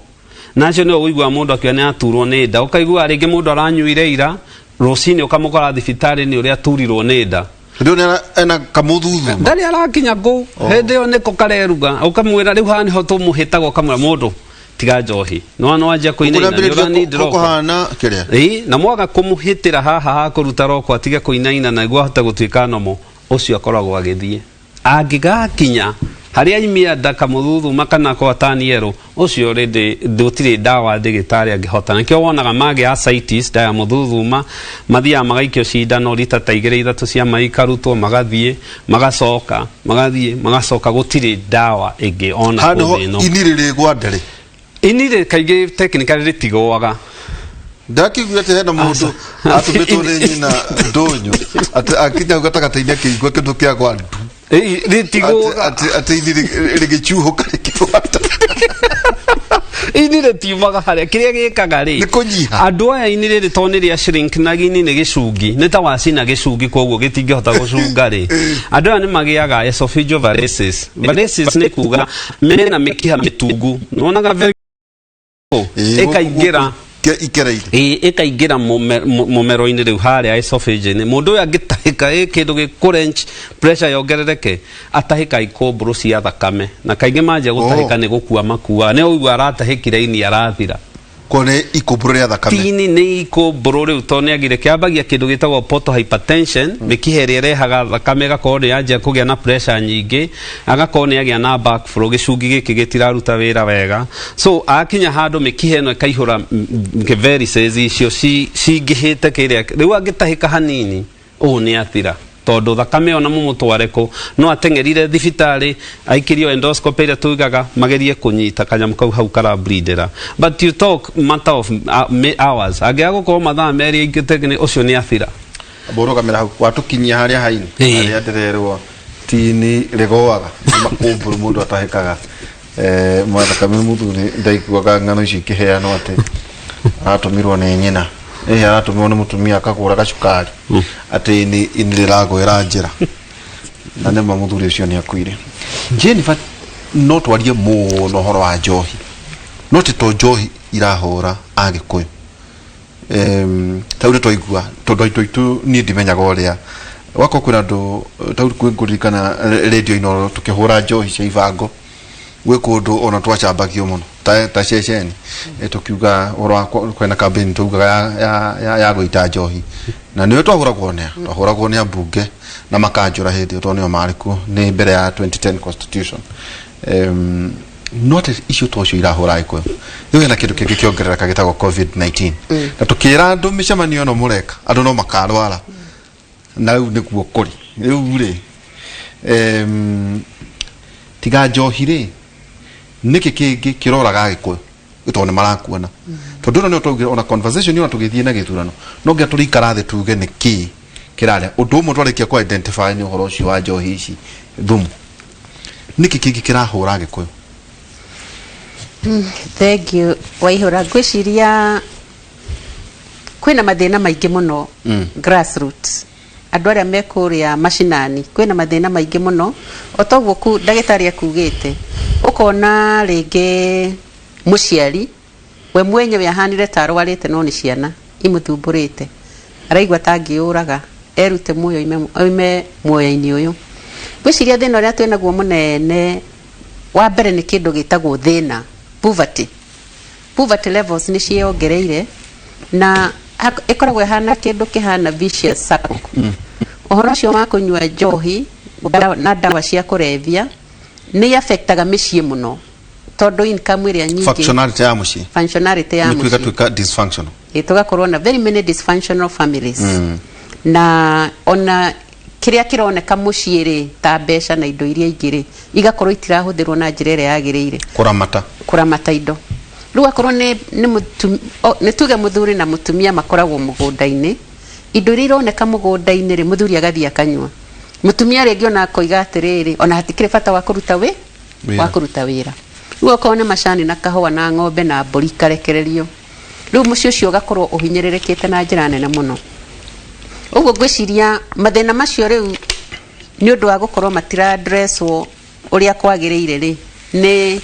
[SPEAKER 3] Nacio nĩyo ũiguaga mũndũ akiuga nĩ aturwo nĩ nda, ũkaigua rĩngĩ mũndũ aranyuire ira, rũcinĩ ũkamũkora thibitarĩ nĩ ũrĩa aturirwo nĩ nda.
[SPEAKER 2] Rĩu nĩ ena kamũthuthu.
[SPEAKER 3] Ndarĩ arakinya kũu. Hĩndĩ ĩyo nĩko kareruga, ũkamwĩra rĩu haha nĩho tũmũhĩtaga, ũkamwĩra mũndũ tiga njohi, no no anjia kũinaina nĩ ũranindi roko.
[SPEAKER 2] Kũhana kĩrĩa.
[SPEAKER 3] Ĩĩ, na mwaga kũmũhĩtĩra haha ha kũruta roko atige kũinaina na nĩguo ahote gũtuĩka nomo, ũcio akoragwo agĩthiĩ. Angĩgakinya harĩa aimia nda kamũthuthuma kana kwatani yerũ, ũcio rĩndĩ gũtirĩ ndawa ndĩgĩtarĩ angĩhota. Nĩkĩo wonaga magĩa ascites, nda ya mũthuthuma, mathiaga magaikio cindano rita ta igĩrĩ ithatũ cia mai ikarutwo, magathiĩ magacoka, magathiĩ magacoka, gũtirĩ ndawa ĩngĩ ona
[SPEAKER 2] Handũ ho
[SPEAKER 3] kũthĩ ĩno.
[SPEAKER 2] Ini rĩrĩgwa ndarĩ.
[SPEAKER 3] Ini rĩ kaingĩ technically rĩtigũaga.
[SPEAKER 2] Ndakĩiguire atĩ hena mũndũ atũmĩtwo nĩ nyina ndũnyũ atĩ akinya hau gatagatĩ-inĩ akĩigua kĩndũ kĩa gwa ndu.
[SPEAKER 3] Rĩtigũaga.
[SPEAKER 2] Atĩ ini rĩgĩcuhũka rĩkĩgwata.
[SPEAKER 3] Ini rĩtiumaga harĩa, kĩrĩa gĩkaga rĩ
[SPEAKER 2] Nĩ kũnyiha.
[SPEAKER 3] Andũ aya ini rĩrĩ tondũ nĩ rĩa shrink na ini nĩ gĩcungi, nĩ ta wacina gĩcungi, koguo gĩtingĩhota gũcunga rĩ, andũ aya nĩ magĩaga esophageal varices. Varices nĩ kuga mena mĩkiha mĩtungu, nĩwonaga very ĩkaingĩra
[SPEAKER 2] Ikereire.
[SPEAKER 3] Ĩĩ, ĩkaingĩra mũmero-inĩ rĩu harĩa esophagus-inĩ. Mũndũ ũyũ angĩtahĩka ĩ kĩndũ gĩkũrench pressure yongerereke, atahĩka ikũmbũrũ cia thakame, na kaingĩ manjia gũtahĩka nĩ gũkua makua, nĩ ũigua aratahĩkire ini arathira.
[SPEAKER 2] Ko nĩ ikũmbũrũ rĩa thakame?
[SPEAKER 3] Tini nĩ ikũmbũrũ rĩu tondũ nĩ agire kĩambagia kĩndũ gĩtagwo portal hypertension, mĩkiha ĩrĩa ĩrehaga thakame ĩgakorwo nĩ yanjia kũgĩa na pressure nyingĩ, agakorwo nĩ agĩa na backflow, gĩcungi gĩkĩ gĩtiraruta wĩra wega, so akinya handũ mĩkiha ĩno ĩkaihũra varices icio cingĩhĩte kĩrĩa rĩu angĩtahĩka hanini ũũ nĩ athira, tondũ thakame ona mũmũtware kũ no ateng'erire thibitarĩ aikĩrio endoscopy ĩrĩa tugaga magerie kũnyita kanyamũ kau hau karableedera, but you talk matter of hours, angĩaga gũkorwo mathaa merĩ aingĩte ũcio nĩ athira.
[SPEAKER 2] Mbũrũgamĩra hau watũkinyia harĩa haini harĩa ndĩrerwo tini rĩgũaga nĩ makũmbũrũ mũndũ atahĩkaga. Eh, mwathakame mũthuri ndaiguaga ng'ano icio ikĩheanwo atĩ aratũmirwo nĩ nyina ĩhĩ aratũmirwo nĩ mũtumia akagũra gacukari atĩ ini ini rĩragwĩra njĩra na nĩma mũthuri ũcio nĩ akuire. Jennifer, no twarie mũno ũhoro wa njohi no ti to njohi irahũra agĩkũyũ. Ta rĩu nĩtwaigua tondũ aitũ aitũ niĩ ndimenyaga ũrĩa wakorwo kwĩna andũ ta rĩu kwĩ ngũririkana rĩndio-inĩ tũkĩhũra njohi cia ibango gwĩ kũndũ ona twacambagio mũno ta ceceni. Tũkiuga ũhoro wa kwĩna campaign twaugaga ya gũita njohi na nĩwe twahũragwo nĩ ambunge na makanjũra hĩndĩ ĩyo tondũ nĩo marĩ kuo nĩ mbere ya 2010 constitution. No atĩ icio tocio irahũra Agĩkũyũ rĩu hena kĩndũ kĩngĩ kĩongerereka gĩtagwo covid-19 na tũkĩra andũ mĩcemanio ĩno mũreka andũ no makarwara na rĩu nĩguo kũrĩ rĩu rĩ tiga njohi rĩ nĩkĩ kĩngĩ kĩroraga Agĩkũyũ tondũ nĩ marakuona tondũ ĩno nĩyo twaugire ona conversation ona tũgĩthiĩ na gĩthurano no nginya tũrĩikara thĩ tuge nĩ kĩ kĩrarĩa ũndũ ũmwe twarĩkia kũ identify nĩ ũhoro ũcio wa njohi ici thumu nĩkĩ kĩngĩ kĩrahũra Agĩkũyũ?
[SPEAKER 4] Thank you Waihũra. Ngwĩciria kwĩna mathĩna maingĩ mũno grassroots andũ arĩa me kũrĩa macinani kwĩna mathĩna maingĩ mũno o toguo ndagĩtarĩ akugĩte ũkona rĩngĩ mũciari we mwenyewe ahanire ta arwarĩte no nĩ ciana imũthumbũrĩte araigua ta angĩũraga erute muoyo oime muoyo-inĩ ũyũ. Ngwĩciria thĩna ũrĩa twĩnaguo mũnene wa mbere nĩ kĩndũ gĩtagwo thĩna poverty. Poverty levels nĩ ciĩyongereire na ĩkoragwo ĩhana kĩndũ kĩhana vicious circle. Ũhoro ũcio wa kũnyua njohi na ndawa cia kũrebia nĩ affectaga mĩciĩ mũno tondũ income ĩrĩa nyingĩ
[SPEAKER 2] functionality ya mũciĩ
[SPEAKER 4] functionality ya
[SPEAKER 2] nĩ
[SPEAKER 4] mũciĩ
[SPEAKER 2] tuĩka dysfunctional.
[SPEAKER 4] Tũgakorwo na very many dysfunctional families na ona kĩrĩa kĩroneka mũciĩ rĩ ta mbeca na indo iria ingĩ rĩ igakorwo itirahũthĩrwo na njĩra ĩrĩa yagĩrĩire
[SPEAKER 2] kũramata
[SPEAKER 4] kũramata indo rĩu akorwo nĩ tuge mũthuri na mũtumia makoragwo mũgũnda-inĩ indo iria ironeka mũgũnda-inĩ rĩ mũthuri agathiĩ akanyua mũtumia rĩngĩ ona akoiga atĩrĩrĩ ona hatikĩrĩ bata wa kũruta wĩ wa kũruta wĩra rĩu okorwo nĩ macani na kahũa na ng'ombe na mbũri ikarekererio rĩu mũciĩ ũcio ũgakorwo ũhinyĩrĩrĩkĩte na njĩra nene mũno ũguo ngwĩciria mathĩna macio rĩu nĩ ũndũ wa gũkorwo matira-addresswo ũrĩa kwagĩrĩire rĩ nĩ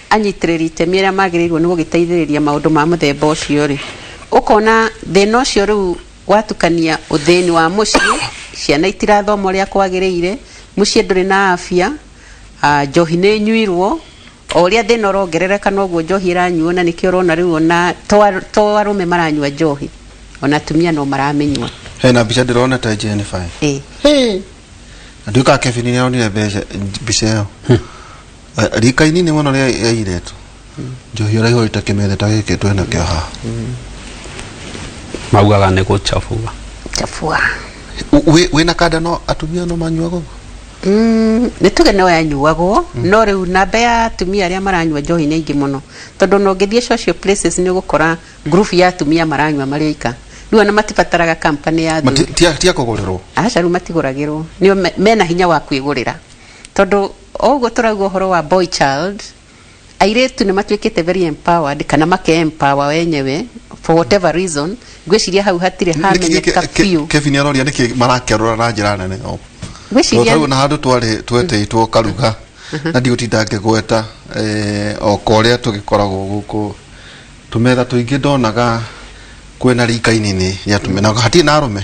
[SPEAKER 4] anyitĩrĩri itemi arĩa magĩrĩirwo nĩ gũgĩteithĩrĩria maũndũ ma mũthemba ũcio rĩ ũkona thĩna ũcio rĩu watukania ũthĩni wa mũciĩ ciana itirathoma ũrĩa kwagĩrĩire mũciĩ ndũrĩ na afya njohi nĩ ĩnyuirwo o ũrĩa thĩna ũrongerereka noguo njohi ĩranyuo na nĩkĩo ũrona rĩu ona to arũme maranyua njohi ona atumia no maramĩnyua.
[SPEAKER 2] Hena mbica ndĩrona ta Jennifer. Na nduĩkaga Kevin nĩ aronire mbeca mbica ĩyo rika inini mũno rĩa airĩtu njohi ũraihũrĩte kĩmetha ta gĩkĩ twĩnakĩo haha.
[SPEAKER 3] Maugaga nĩ gũchabua.
[SPEAKER 4] Chafua.
[SPEAKER 2] Wĩna kanda no atumia no manyuaga ũguo?
[SPEAKER 4] Nĩ tuge no yanyuagwo no rĩu namba ya atumia arĩa maranyua njohi nĩ aingĩ mũno tondũ ona ũngĩthiĩ social places nĩ ũgũkora group ya atumia maranyua marĩ oika rĩu ona matibataraga company ya athuri.
[SPEAKER 2] Ti a kũgũrĩrwo?
[SPEAKER 4] Aca rĩu matigũragĩrwo nĩo mena hinya wa kwĩgũrĩra tondũ o ũguo tũrauga ũhoro wa boy child airĩtu nĩ matuĩkĩte very empowered kana make empower wenyewe for whatever reason ngwĩciria hau hatirĩ hamenyeka biũ.
[SPEAKER 2] Kevin aroria nĩkĩ marakerũra na njĩra nene o
[SPEAKER 4] ngwĩciria
[SPEAKER 2] Tarĩu na handũ twarĩ twetĩitwo karuga na ndigũtinda ngĩgweta o korĩa tũgĩkoragwo gũkũ tũmetha tũingĩ ndonaga kwĩna rika inini rĩa atumia na hatirĩ na arũme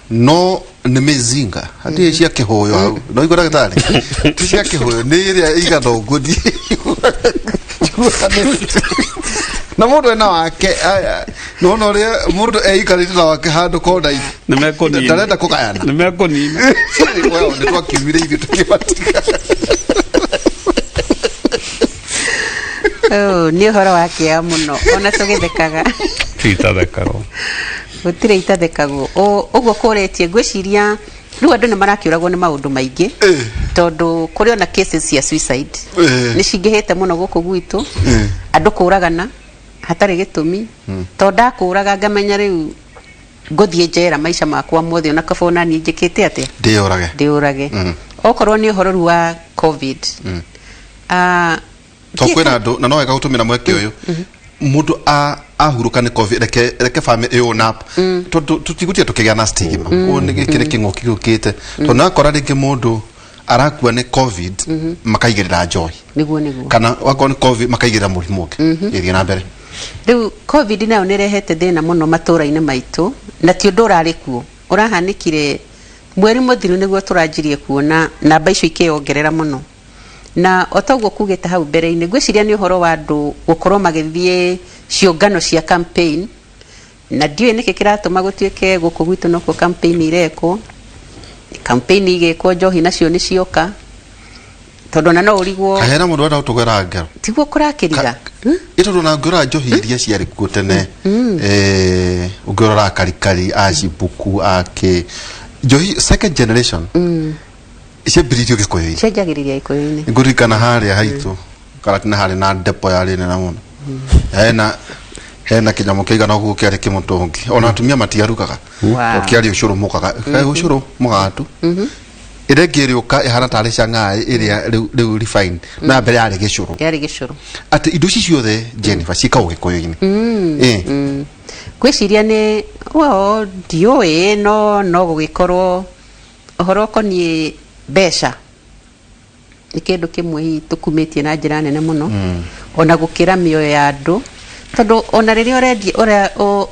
[SPEAKER 2] no nĩ mĩzinga hatirĩ cia kĩhũyũ hau no igua ndagĩtarĩ ti cia kĩhũyũ nĩ ĩrĩa ĩigana ũguo na mũndũ ena wake nĩwona ũrĩa mũndũ eikarĩte na wake handũ kona-inĩ
[SPEAKER 3] Nĩmekũnina.
[SPEAKER 2] ndarenda kũgayana
[SPEAKER 3] Nĩmekũnina.
[SPEAKER 2] Well, nĩ twakiumire ithuĩ tũkĩmatiga.
[SPEAKER 4] Oh, nĩ ũhoro wa kĩeha mũno ona tũgĩthekaga
[SPEAKER 3] Titathekagwo.
[SPEAKER 4] Gũtirĩ itathekagwo. Ũguo kũrĩtie ngwĩciria rĩu andũ nĩ marakĩũragwo nĩ maũndũ maingĩ tondũ kũrĩ ona cases cia suicide nĩ cingĩhĩte mũno gũkũ gwitũ andũ kũragana hatarĩ gĩtũmi tondũ ndakũraga ngamenya rĩu Ngũthiĩ njera maica makwa mothe, ona kaba ona niĩ njĩkĩte atĩa?
[SPEAKER 2] Ndĩyũrage.
[SPEAKER 4] Ndĩũrage. Okorwo nĩ ũhoro rĩu wa COVID,
[SPEAKER 2] To kwĩna andũ na no wega gũtũmĩra mweke ũyũ mũndũ ahurũka nĩ COVID, reke family ĩyo nap, tondũ tũtigũtiga tũkĩgĩa na stigma ũũ nĩ gĩkĩ nĩ kĩng'ũki gĩũkĩte, tondũ nakora rĩngĩ mũndũ arakua nĩ COVID makaigĩrĩra njohi.
[SPEAKER 4] Nĩguo.
[SPEAKER 2] Kana wakorwo nĩ COVID makaigĩrĩra mũrimũ ũngĩ. Ĩthiĩ na mbere.
[SPEAKER 4] Rĩu COVID nayo nĩ ĩrehete thĩna mũno matũra-inĩ maitũ, na ti ũndũ ũrarĩ kuo, ũrahanĩkire mweri mũthiru nĩguo tũranjirie kuona namba icio ikĩyongerera mũno. Na o ta ũguo kugĩte hau mbere-inĩ, ngwĩciria nĩ ũhoro wa andũ gũkorwo magĩthiĩ ciũngano cia campaign, na ndiũĩ nĩkĩ kĩratũma gũtuĩke gũkũ gwitũ nokuo campaign irekwo. Campaign igĩkwo, njohi nacio nĩ cioka, tondũ ona no ũrigwo.
[SPEAKER 2] Kahera mũndũ wenda gũtũgera ngero.
[SPEAKER 4] Tiguo kũrakĩriga.
[SPEAKER 2] Ĩ tondũ ona ngĩrora njohi iria ciarĩ kuo tene, ũngĩrora karikari acimbuku akĩ njohi second generation ciambĩrĩirio Gĩkũyũ-inĩ.
[SPEAKER 4] Cianjagĩrĩria Gĩkũyũ-inĩ.
[SPEAKER 2] Ngũririkana harĩa haitũ Karatina harĩ na depo yarĩ nene mũno, hena kĩnyamũ kĩigana ũguo kĩarĩ kĩmũtũngi, ona atumia matiarugaga. Kĩarĩ ũcũrũ mũkaga, ũcũrũ mũgatu. Ĩrĩa ĩngĩ ĩrĩũka ĩhana tarĩ cang'ai ĩrĩa rĩu refined, na mbere yarĩ gĩcũrũ.
[SPEAKER 4] Yarĩ gĩcũrũ.
[SPEAKER 2] Atĩ indo ici ciothe, Jennifer, ciĩkagwo Gĩkũyũ-inĩ.
[SPEAKER 4] Ngwĩciria nĩ well, ndiũĩ, no gũgĩkorwo ũhoro ũkoniĩ mbeca nĩ kĩndũ kĩmwe hihi tũkumĩtie na njĩra nene mũno, ona gũkĩra mĩoyo ya andũ, tondũ ona rĩrĩa ũrendia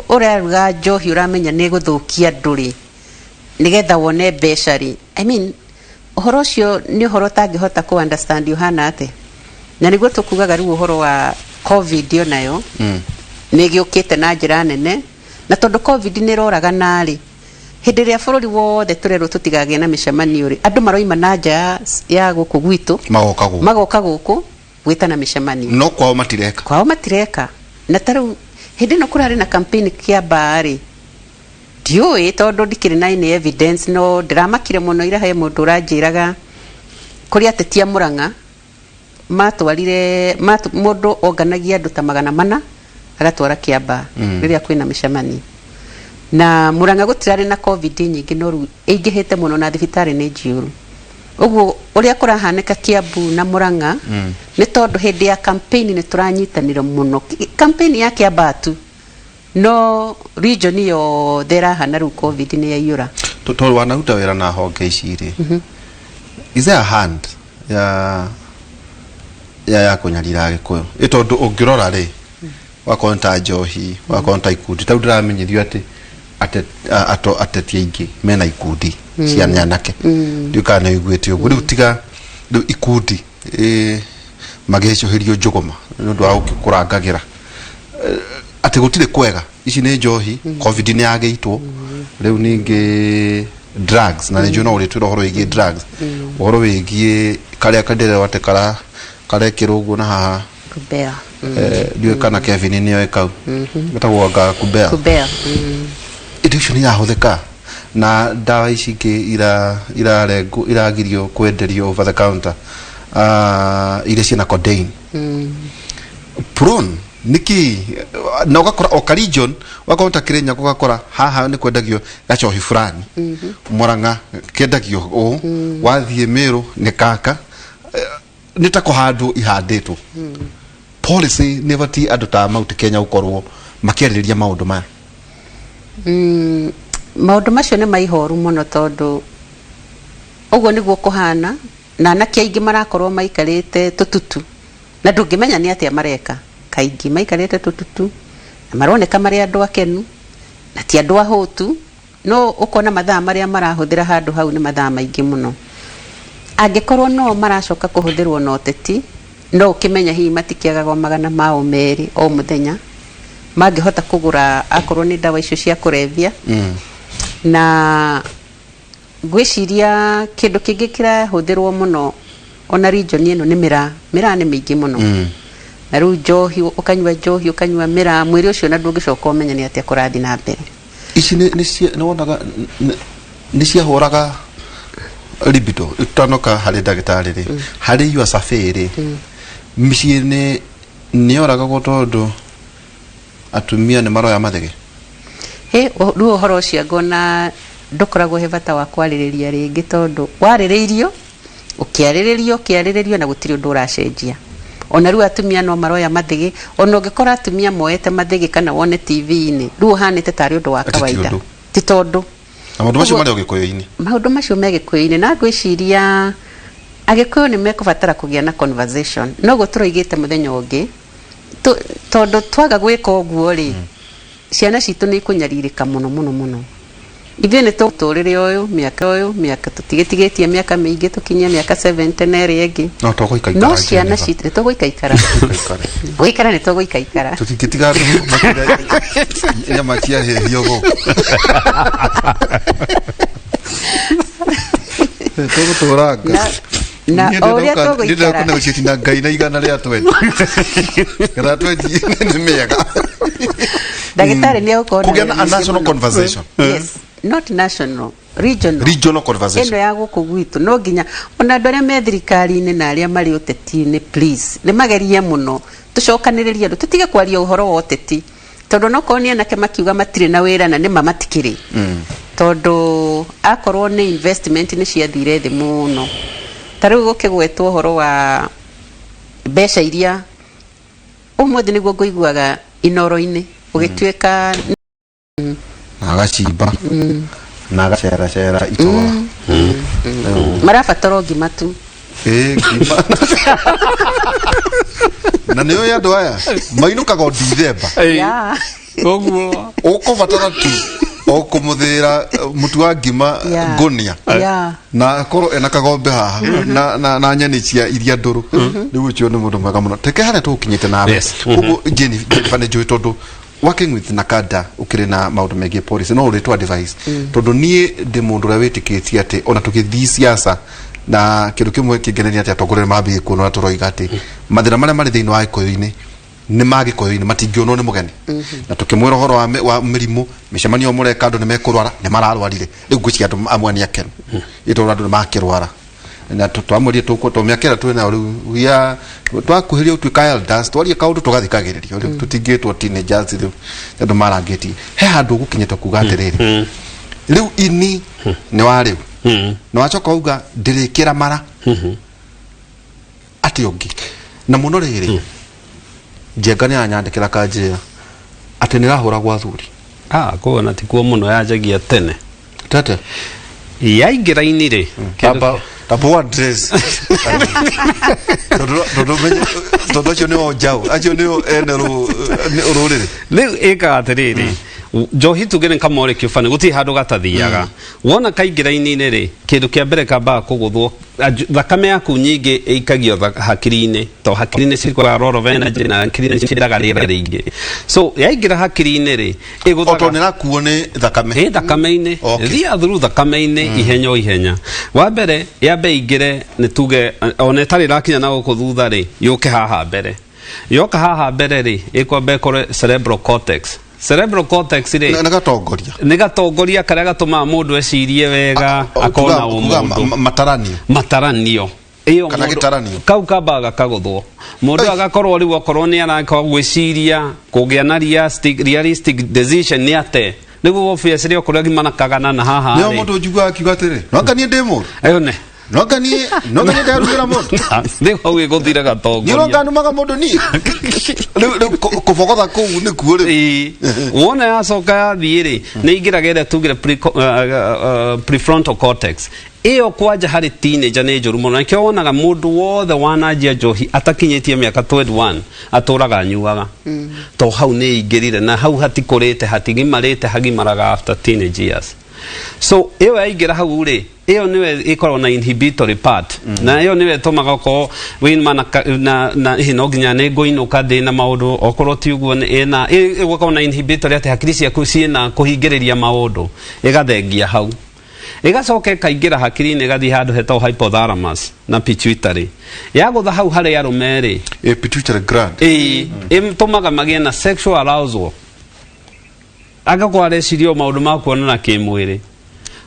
[SPEAKER 4] ũraruga njohi, ũramenya nĩ gũthũkia andũ rĩ, nĩgetha wone mbeca rĩ. I mean, ũhoro ũcio nĩ ũhoro ũtangĩhota kũ understand ũhana atĩa. Na nĩguo tũkugaga rĩu ũhoro wa COVID onayo nĩ ĩgĩũkĩte na njĩra nene, na tondũ COVID nĩ ĩroragana rĩ, hĩndĩ ĩrĩa bũrũri wothe tũrerwo tũtigagĩe na mĩcemanio rĩ, andũ maroima na nja ya gũkũ gwitũ.
[SPEAKER 2] Magoka gũkũ.
[SPEAKER 4] Magoka gũkũ gwĩtana mĩcemanio.
[SPEAKER 2] No kwao matireka.
[SPEAKER 4] Kwao matireka. Na ta rĩu hĩndĩ ĩno kũrarĩ na campaign Kĩambaa rĩ, ndiũĩ tondũ ndikĩrĩ na any evidence, no ndĩramakire mũno ira he mũndũ ũranjĩraga kũrĩ ateti a Mũrang'a matwarire mũndũ onganagia andũ ta 400 agatwara Kĩambaa rĩrĩa kwĩna mĩcemanio. Na Mũrang'a gũtirarĩ na COVID nyingĩ, no rĩu ĩingĩhĩte mũno na thibitarĩ nĩ njiyũru. Ũguo ũrĩa kũrahanĩka Kiambu na Mũrang'a nĩ tondũ hĩndĩ ya campaign nĩ tũranyitanĩra mũno. Campaign ya Kĩambaa tu, no region yothe ĩrahana rĩu COVID nĩ yaiyũra.
[SPEAKER 2] Tondũ wanaruta wĩra na honge ici rĩ, is there a hand ya kũnyarira Agĩkũyũ? Ĩ tondũ ũngĩrora rĩ, wakorwo nĩ ta njohi, wakorwo nĩ ta ikundi, tau ndĩramenyithio atĩ ateti aingĩ mena ikundi cia nyanake, ndiũ kana nĩ ũiguĩte ũguo. Rĩu tiga rĩu ikundi magĩcũhĩrio njũgũma nĩ ũndũ wa kũrangagĩra atĩ gũtirĩ kwega. Ici nĩ njohi, COVID nĩ yagĩitwo, rĩu ningĩ drugs, na nĩ njũĩ no ũrĩtwĩra ũhoro wĩgiĩ drugs, ũhoro wĩgiĩ karĩa kandererwo atĩ karekĩrwo ũguo na haha.
[SPEAKER 4] Kubea.
[SPEAKER 2] Ndiũĩ kana Kevin nĩoĩ kau getagwo anga kubea.
[SPEAKER 4] Kubea.
[SPEAKER 2] Indo icio nĩ irahũthĩka na ndawa ici ingĩ irarengwo, iragirio kwenderio over the counter, iria ciĩna codeine prone niki, na ũgakora o ka region, wakorwo ta Kĩrĩnyaga ũgakora haha nĩ kwendagio gacohi fulani, Murang'a kendagio ũũ, wathiĩ Meru nĩ kaka. Nĩ ta kũhandwo ihandĩtwo. Policy nĩ ĩbatiĩ andũ ta Mount Kenya gũkorwo makĩarĩrĩria maũndũ maya.
[SPEAKER 4] Maũndũ macio nĩ maihoru mũno, tondũ ũguo nĩguo kũhana, na anake aingĩ marakorwo maikarĩte tũtutu na ndũngĩmenya nĩ atĩa mareka. Kaingĩ maikarĩte tũtutu na maroneka marĩ andũ akenu na ti andũ ahũtu, no ũkona mathaa marĩa marahũthĩra handũ hau nĩ mathaa maingĩ mũno. Angĩkorwo no maracoka kũhũthĩrwo na ũteti, no ũkĩmenya hihi matikĩagaga 200 o mũthenya mangĩhota kũgũra akorwo nĩ ndawa icio cia kũrebia. Na ngwĩciria kĩndũ kĩngĩ kĩrahũthĩrwo mũno ona region ĩno nĩ mĩraa. Mĩraa nĩ mĩingĩ mũno, na rĩu njohi, ũkanyua njohi, ũkanyua mĩraa, mwĩrĩ ũcio na ndũngĩcoka ũmenye nĩ atĩa kũrathiĩ na mbere.
[SPEAKER 2] Ici nĩ wonaga nĩ ciahũraga libido itanoka harĩ ndagĩtarĩ rĩ, harĩ your survey rĩ, mĩciĩ nĩ yoragagwo tondũ atumia nĩ maroya mathege.
[SPEAKER 4] Hĩ, rĩu ũhoro ũcio ngona ndũkoragwo he bata wa kwarĩrĩria rĩngĩ, tondũ warĩrĩirio, ũkĩarĩrĩrio, ũkĩarĩrĩrio, na gũtirĩ ũndũ ũracenjia. Ona rĩu atumia no maroya mathĩgĩ, ona ũngĩkora atumia moete mathĩgĩ kana wone TV-inĩ, rĩu ũhanĩte tarĩ ũndũ wa
[SPEAKER 2] Atĩ ti
[SPEAKER 4] kawaida.
[SPEAKER 2] ũndũ.
[SPEAKER 4] Ti tondũ
[SPEAKER 2] Na maũndũ macio
[SPEAKER 4] Ũguo-
[SPEAKER 2] marĩ o gĩkũyũ-inĩ.
[SPEAKER 4] Maũndũ macio me gĩkũyũ-inĩ, na ngwĩciria agĩkũyũ nĩ mekũbatara kũgĩa na conversation. Noguo tũroigĩte mũthenya ũngĩ, tondũ twaga gwĩka ũguo rĩ, ciana citũ nĩ ikũnyarirĩka mũno mũno mũno. Ithuĩ nĩ tũtũrĩre ũyũ mĩaka ũyũ mĩaka, tũtigĩtigĩtie mĩaka mĩingĩ tũkinyie mĩaka 70 na ĩrĩa ĩngĩ.
[SPEAKER 2] No tũgũikaikara.
[SPEAKER 4] No ciana citũ nĩ tũgũikaikara, gũikara nĩ tũgũikaikara.
[SPEAKER 2] Tũtingĩtiga andũ makĩrĩa nyama ciahĩhio gũkũ. Tũgũtũranga.
[SPEAKER 4] Na o ũrĩa tũgũikara
[SPEAKER 2] Ndĩrenda na Ngai na 120. Kana 20 nĩ mĩega.
[SPEAKER 4] Ndagĩtarĩ nĩ egũkorwo na
[SPEAKER 2] Kũgĩa na
[SPEAKER 4] wĩra
[SPEAKER 2] a
[SPEAKER 4] mũingĩ
[SPEAKER 2] national
[SPEAKER 4] mũno.
[SPEAKER 2] conversation.
[SPEAKER 4] Yes, not national, regional.
[SPEAKER 2] Regional conversation.
[SPEAKER 4] Ĩno ya gũkũ gwitũ, no nginya ona andũ arĩa me thirikari-inĩ na arĩa marĩ ũteti-inĩ, please, nĩ magerie mũno tũcokanĩrĩrie andũ, tũtige kwaria ũhoro wa ũteti, tondũ onokorwo nĩ anake makiuga matirĩ na wĩra, na nĩma matikĩrĩ, tondũ akorwo nĩ investment nĩ ciathire thĩ mũno. Ta rĩu gũkĩgwetwo ũhoro wa mbeca iria ũmũthĩ nĩguo ngũiguaga inoro-inĩ ũgĩtuĩka
[SPEAKER 2] Na agacimba na agaceracera itũra.
[SPEAKER 4] Marabatara o ngima tu.
[SPEAKER 2] Ĩĩ, ngima. Na nĩ ũĩ andũ aya mainũkaga o Dithemba.
[SPEAKER 3] Ũguo.
[SPEAKER 2] Ũkũbatara tu o kũmũthĩra mũtu wa ngima ngũnia na akorwo ena kagombe haha na nyeni cia iria ndũrũ. Rĩu ũcio nĩ mũndũ mwega mũno. Teke harĩa tũgũkinyĩte nawe. Koguo Jennifer, nĩ njũĩ tondũ working with NACADA ũkĩrĩ na maũndũ megiĩ policy, no ũrĩtũ advice, tondũ niĩ ndĩ mũndũ ũrĩa wĩtĩkĩtie atĩ ona tũgĩthiĩ siasa na kĩndũ kĩmwe kĩngenenia atĩ atongoria nĩ mambĩrĩirie kuona ũrĩa tũroiga atĩ mathĩna marĩa marĩ thĩinĩ wa gĩkũyũ-inĩ nĩ ma gĩkũyũ-inĩ, matingĩonwo nĩ mũgeni. Na tũkĩmwĩra ũhoro wa mĩrimũ, mĩcemanio mũreka, andũ nĩ mekũrwara, nĩ mararwarire. Rĩu ngwĩciria andũ amwe nĩ akenu ĩ tondũ andũ nĩ makĩrwara na twamwĩrire tũkũ to mĩaka ĩrĩa twĩ nayo rĩu, we are twakuhĩrĩria gũtuĩka elders, twarie kaũndũ tũgathikagĩrĩrio. Rĩu tũtingĩtwo teenagers, rĩu andũ marangĩtie he handũ ũgũkinyĩte kuga atĩrĩrĩ, rĩu ini nĩ wa rĩu na wacoka uga ndĩrĩkĩra mara atĩ ũngĩ na mũno rĩrĩ. Njenga nĩ aranyandĩkĩra kanjĩra atĩ nĩ ĩrahũragwo athuri.
[SPEAKER 3] Ah, koguo na tikuo mũno yanjagia tene.
[SPEAKER 2] Tete.
[SPEAKER 3] Yaingĩra ini rĩ,
[SPEAKER 2] Tamba tamba address, tondũ acio nĩo njaũ, acio nĩo ene rũrĩrĩ.
[SPEAKER 3] Rĩu ĩkaga atĩrĩrĩ, njohi tuge nĩ kamore bani, gũtirĩ handũ gatathiaga. Wona kaingĩra ini-inĩ rĩ, kĩndũ kĩa mbere kambaga kũgũthwo. Thakame yaku nyingĩ ĩikagio hakiri-inĩ, to hakiri-inĩ cikoragwo lot of energy, na hakiri-inĩ ciendaga rĩera rĩingĩ. So yaingĩra hakiri-inĩ rĩ,
[SPEAKER 2] O tondũ nĩ ĩrakuo nĩ thakame.
[SPEAKER 3] Ĩ thakame-inĩ. Thiaga through thakame-inĩ ihenya o ihenya. Wa mbere yambe ĩingĩre, nĩ tuge ona ĩtarĩ ĩrakinya na gũkũ thutha rĩ, yũke haha mbere. Yoka haha mbere rĩ, ĩkwamba ĩkore cerebral cortex. Cerebral cortex rĩ,
[SPEAKER 2] Nĩ gatongoria.
[SPEAKER 3] Nĩ gatongoria karĩa gatũmaga mũndũ ecirie wega, akona
[SPEAKER 2] Kuga
[SPEAKER 3] ũmũndũ.
[SPEAKER 2] Mataranio.
[SPEAKER 3] Mataranio ĩyo.
[SPEAKER 2] Kana gĩtaranio.
[SPEAKER 3] Kau kambaga gakagũthwo, mũndũ agakorwo rĩu okorwo nĩ araka gwĩciria kũgĩa na realistic decision, nĩ ate nĩguo obviously okorwo agimana kagana na haha
[SPEAKER 2] Nĩo
[SPEAKER 3] rĩ.
[SPEAKER 2] mũndũ njiguaga akiuga atĩrĩ, no anga niĩ ndĩ mũndũ.
[SPEAKER 3] Ĩyo nĩ
[SPEAKER 2] No anga niĩ nderugĩra mũndũ.
[SPEAKER 3] Rĩu hau ĩgũthire
[SPEAKER 2] Niĩ
[SPEAKER 3] gatongoria.
[SPEAKER 2] no nganumaga mũndũ niĩ. Rĩu kũbogotha kũu nĩkuo rĩu.
[SPEAKER 3] Ĩĩ. Wona yacoka yathiĩ rĩ, nĩ ingĩraga ĩrĩa tugire prefrontal cortex. Ĩyo kwanja harĩ teenager nĩ njũru mũno. Nĩkĩo wonaga mũndũ wothe wananjia njohi atakinyĩtie mĩaka 21 atũraga anyuaga, to hau nĩ ingĩrire na hau hatikũrĩte, hatigimarĩte, hagimaraga after teenage years. So ĩyo yaingĩra hau rĩ, ĩyo nĩyo ĩkoragwo na inhibitory part, na ĩyo nĩyo ĩtũmaga okorwo wĩma na ĩ, no nginya nĩ ngũinũka ndĩ na maũndũ, okorwo ti ũguo ĩna ĩgũkorwo na inhibitory atĩ hakiri ciaku ciĩna kũhingĩrĩria maũndũ, ĩgathengia hau, ĩgacoka ĩkaingĩra hakiri-inĩ, ĩgathiĩ handũ hetagwo hypothalamus na pituitary. Yagũtha hau harĩ arũme rĩ,
[SPEAKER 2] Pituitary gland.
[SPEAKER 3] Ĩĩ, ĩtũmaga magĩe na sexual arousal, agakorwo areciria o maũndũ ma kuonana kĩmwĩrĩ.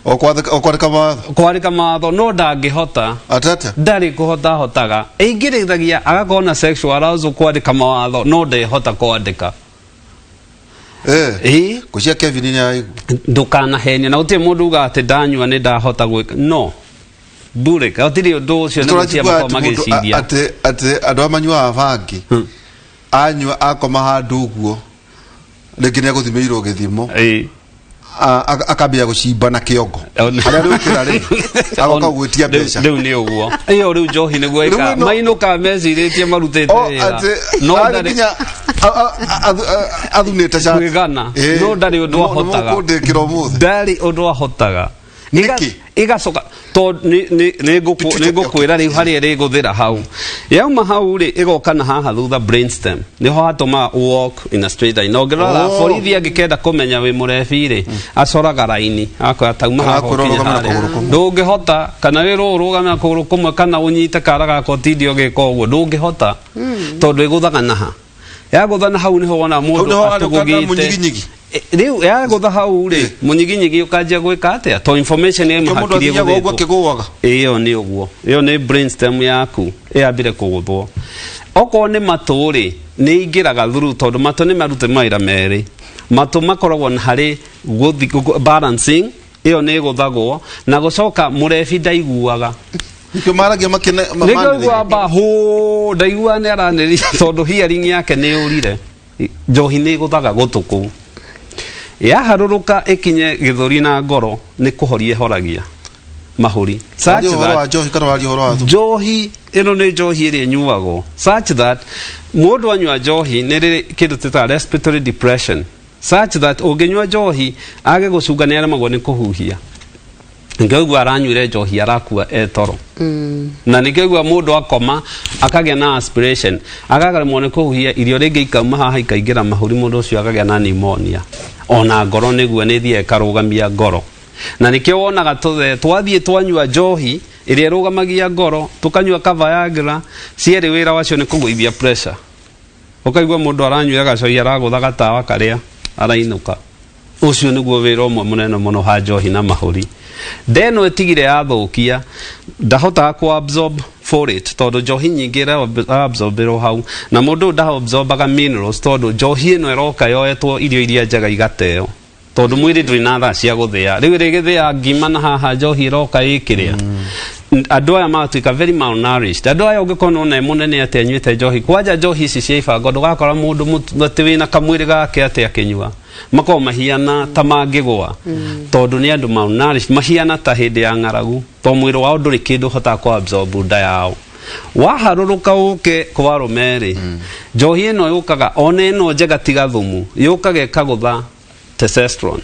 [SPEAKER 2] O kwandĩka mawatho.
[SPEAKER 3] Kwandĩka mawatho no ndangĩhota.
[SPEAKER 2] Atete.
[SPEAKER 3] Ndarĩ kũhota ahotaga, ĩingĩrithagia agakorwo na sexual arousal kwandĩka mawatho, no ndehota kwandĩka. Ĩĩ.
[SPEAKER 2] Ngũcia Kevin nĩ araigua.
[SPEAKER 3] Ndũkanahenio na gũtirĩ mũndũ ugaga atĩ ndanyua nĩ ndahota gwĩka no mbure gũtirĩ ũndũ ũcio nĩ gũtia
[SPEAKER 2] Tũraigua
[SPEAKER 3] makoragwo
[SPEAKER 2] atĩ mũndũ
[SPEAKER 3] magĩciria.
[SPEAKER 2] atĩ andũ arĩa manyuaga bangi anyua akoma handũ ũguo rĩngĩ nĩ egũthimĩirwo gĩthimo akambia gũcimba na kĩongo harĩa rĩũkĩra rĩ agoka gwĩtia mbeca.
[SPEAKER 3] Rĩu nĩ ũguo ĩyo rĩu njohi nĩguo
[SPEAKER 2] Rĩu
[SPEAKER 3] ĩka mainũkaga mecirĩtie marutĩte
[SPEAKER 2] O,
[SPEAKER 3] wĩra
[SPEAKER 2] atĩ
[SPEAKER 3] no
[SPEAKER 2] arĩ
[SPEAKER 3] ndarĩ
[SPEAKER 2] nginya athunĩte cati.
[SPEAKER 3] Kwĩgana no ndarĩ ũndũ ahotaga.
[SPEAKER 2] Nĩmũkũndĩkĩra ũmũthĩ.
[SPEAKER 3] Ndarĩ ũndũ ahotaga.
[SPEAKER 2] Nĩkĩ?
[SPEAKER 3] Igacoka tondũ nĩ ngũkwĩra rĩu harĩa ĩrĩgũthĩra hau yauma hau rĩ ĩgoka na haha thutha brainstem nĩho hatũmaga walk in a straight line. Na ũngĩrora borithi angĩkenda kũmenya wĩ mũrebi rĩ acoraga raini akoya tauma haha
[SPEAKER 2] Arakwĩra
[SPEAKER 3] ũkinye
[SPEAKER 2] ũrũgame na
[SPEAKER 3] harĩa.
[SPEAKER 2] kũgũrũ kũmwe.
[SPEAKER 3] Ndũngĩhota kana wĩrwo ũrũgame na kũgũrũ kũmwe kana ũnyite kara gaka ũtinde ũgĩka ũguo ndũngĩhota tondũ ĩgũthaga naha yagũtha na hau nĩho wona
[SPEAKER 2] Hau
[SPEAKER 3] mũndũ
[SPEAKER 2] nĩho arĩ ũkanda
[SPEAKER 3] atũgũgĩte.
[SPEAKER 2] mũnyiginyigi.
[SPEAKER 3] Rĩu yagũtha hau rĩ mũnyiginyigi ũkanjia gwĩka atĩa to information
[SPEAKER 2] Kĩo mũndũ
[SPEAKER 3] ĩmũhakirie
[SPEAKER 2] athiaga ũguo
[SPEAKER 3] gũthĩtwo.
[SPEAKER 2] akĩgũaga.
[SPEAKER 3] Ĩyo nĩ ũguo ĩyo nĩ brainstem yaku ĩyambire kũgũthwo. Okorwo nĩ matũ rĩ nĩ ingĩraga through tondũ matũ nĩ marute mawĩra merĩ. Matũ makoragwo na harĩ balancing ĩyo nĩ ĩgũthagwo na gũcoka mũrebi ndaiguaga.
[SPEAKER 2] Nĩkĩo maragia makĩne
[SPEAKER 3] Nĩkĩo ũiguaga mba hũ ndaiguaga nĩ aranĩria tondũ hearing yake nĩ yũrire. Njohi nĩ ĩgũthaga gũtũ kũu yaharũrũka ĩkinye gĩthũri na ngoro nĩ kũhoria ĩhoragia mahũri. Such
[SPEAKER 2] Waria ũhoro wa
[SPEAKER 3] that
[SPEAKER 2] njohi kana waria ũhoro wa thumu?
[SPEAKER 3] Njohi ĩno nĩ njohi ĩrĩa ĩnyuagwo such that mũndũ anyua njohi nĩ rĩ kĩndũ twĩtaga respiratory depression such that ũngĩnyua njohi age gũcunga nĩ aremagwo nĩ kũhuhia. Nĩkĩo aranyuire njohi arakua etoro na nĩkĩo mũndũ akoma akagĩa na aspiration akagaremwo nĩ kũhuhia irio rĩngĩ ikauma haha ikaingĩra mahũri mũndũ ũcio akagĩa na pneumonia ona ngoro nĩguo nĩ ĩthiaga ĩkarũgamia ngoro na nĩkĩo wonaga tũthe twathiĩ twanyua njohi ĩrĩa ĩrũgamagia ngoro tũkanyua ka Viagra cierĩ wĩra wacio nĩ kũgũithia pressure ũkaigua mũndũ aranyuire gacohi aragũtha gatawa karĩa arainũka. Ũcio nĩguo wĩra ũmwe mũnene mũno ha njohi na mahũri. Ndeno ĩtigire yathũkia ndahotaga ku absorb folate tondũ njohi nyingĩ ĩra absorbĩrwo hau na mũndũ ũyũ ndaabsorbaga minerals tondũ njohi ĩno ĩroka yoetwo irio iria njega igateo tondũ mwĩrĩ ndũrĩ na thaa cia gũthĩa rĩu ĩrĩgĩthĩa ngima na haha njohi ĩroka ĩkĩrĩa. Andũ aya magatuĩka very malnourished. Andũ aya ũngĩkorwo nona e mũnene atĩ anyuĩte njohi kwanja njohi ici cia ibango ndũgakora mũndũ atĩ wĩna kamwĩrĩ gake atĩ akĩnyua makoragwo mahiana ta mangĩgũa tondũ nĩ andũ malnourished mahiana ta hĩndĩ ya ng'aragu tondũ mwĩrĩ wao ndũrĩ kĩndũ ũhotaga kũ absorb nda yao. Waharũrũka ũke kwa arũme rĩ njohi ĩno yũkaga ona ĩno njega tiga thumu yũkaga ĩkagũtha testosterone.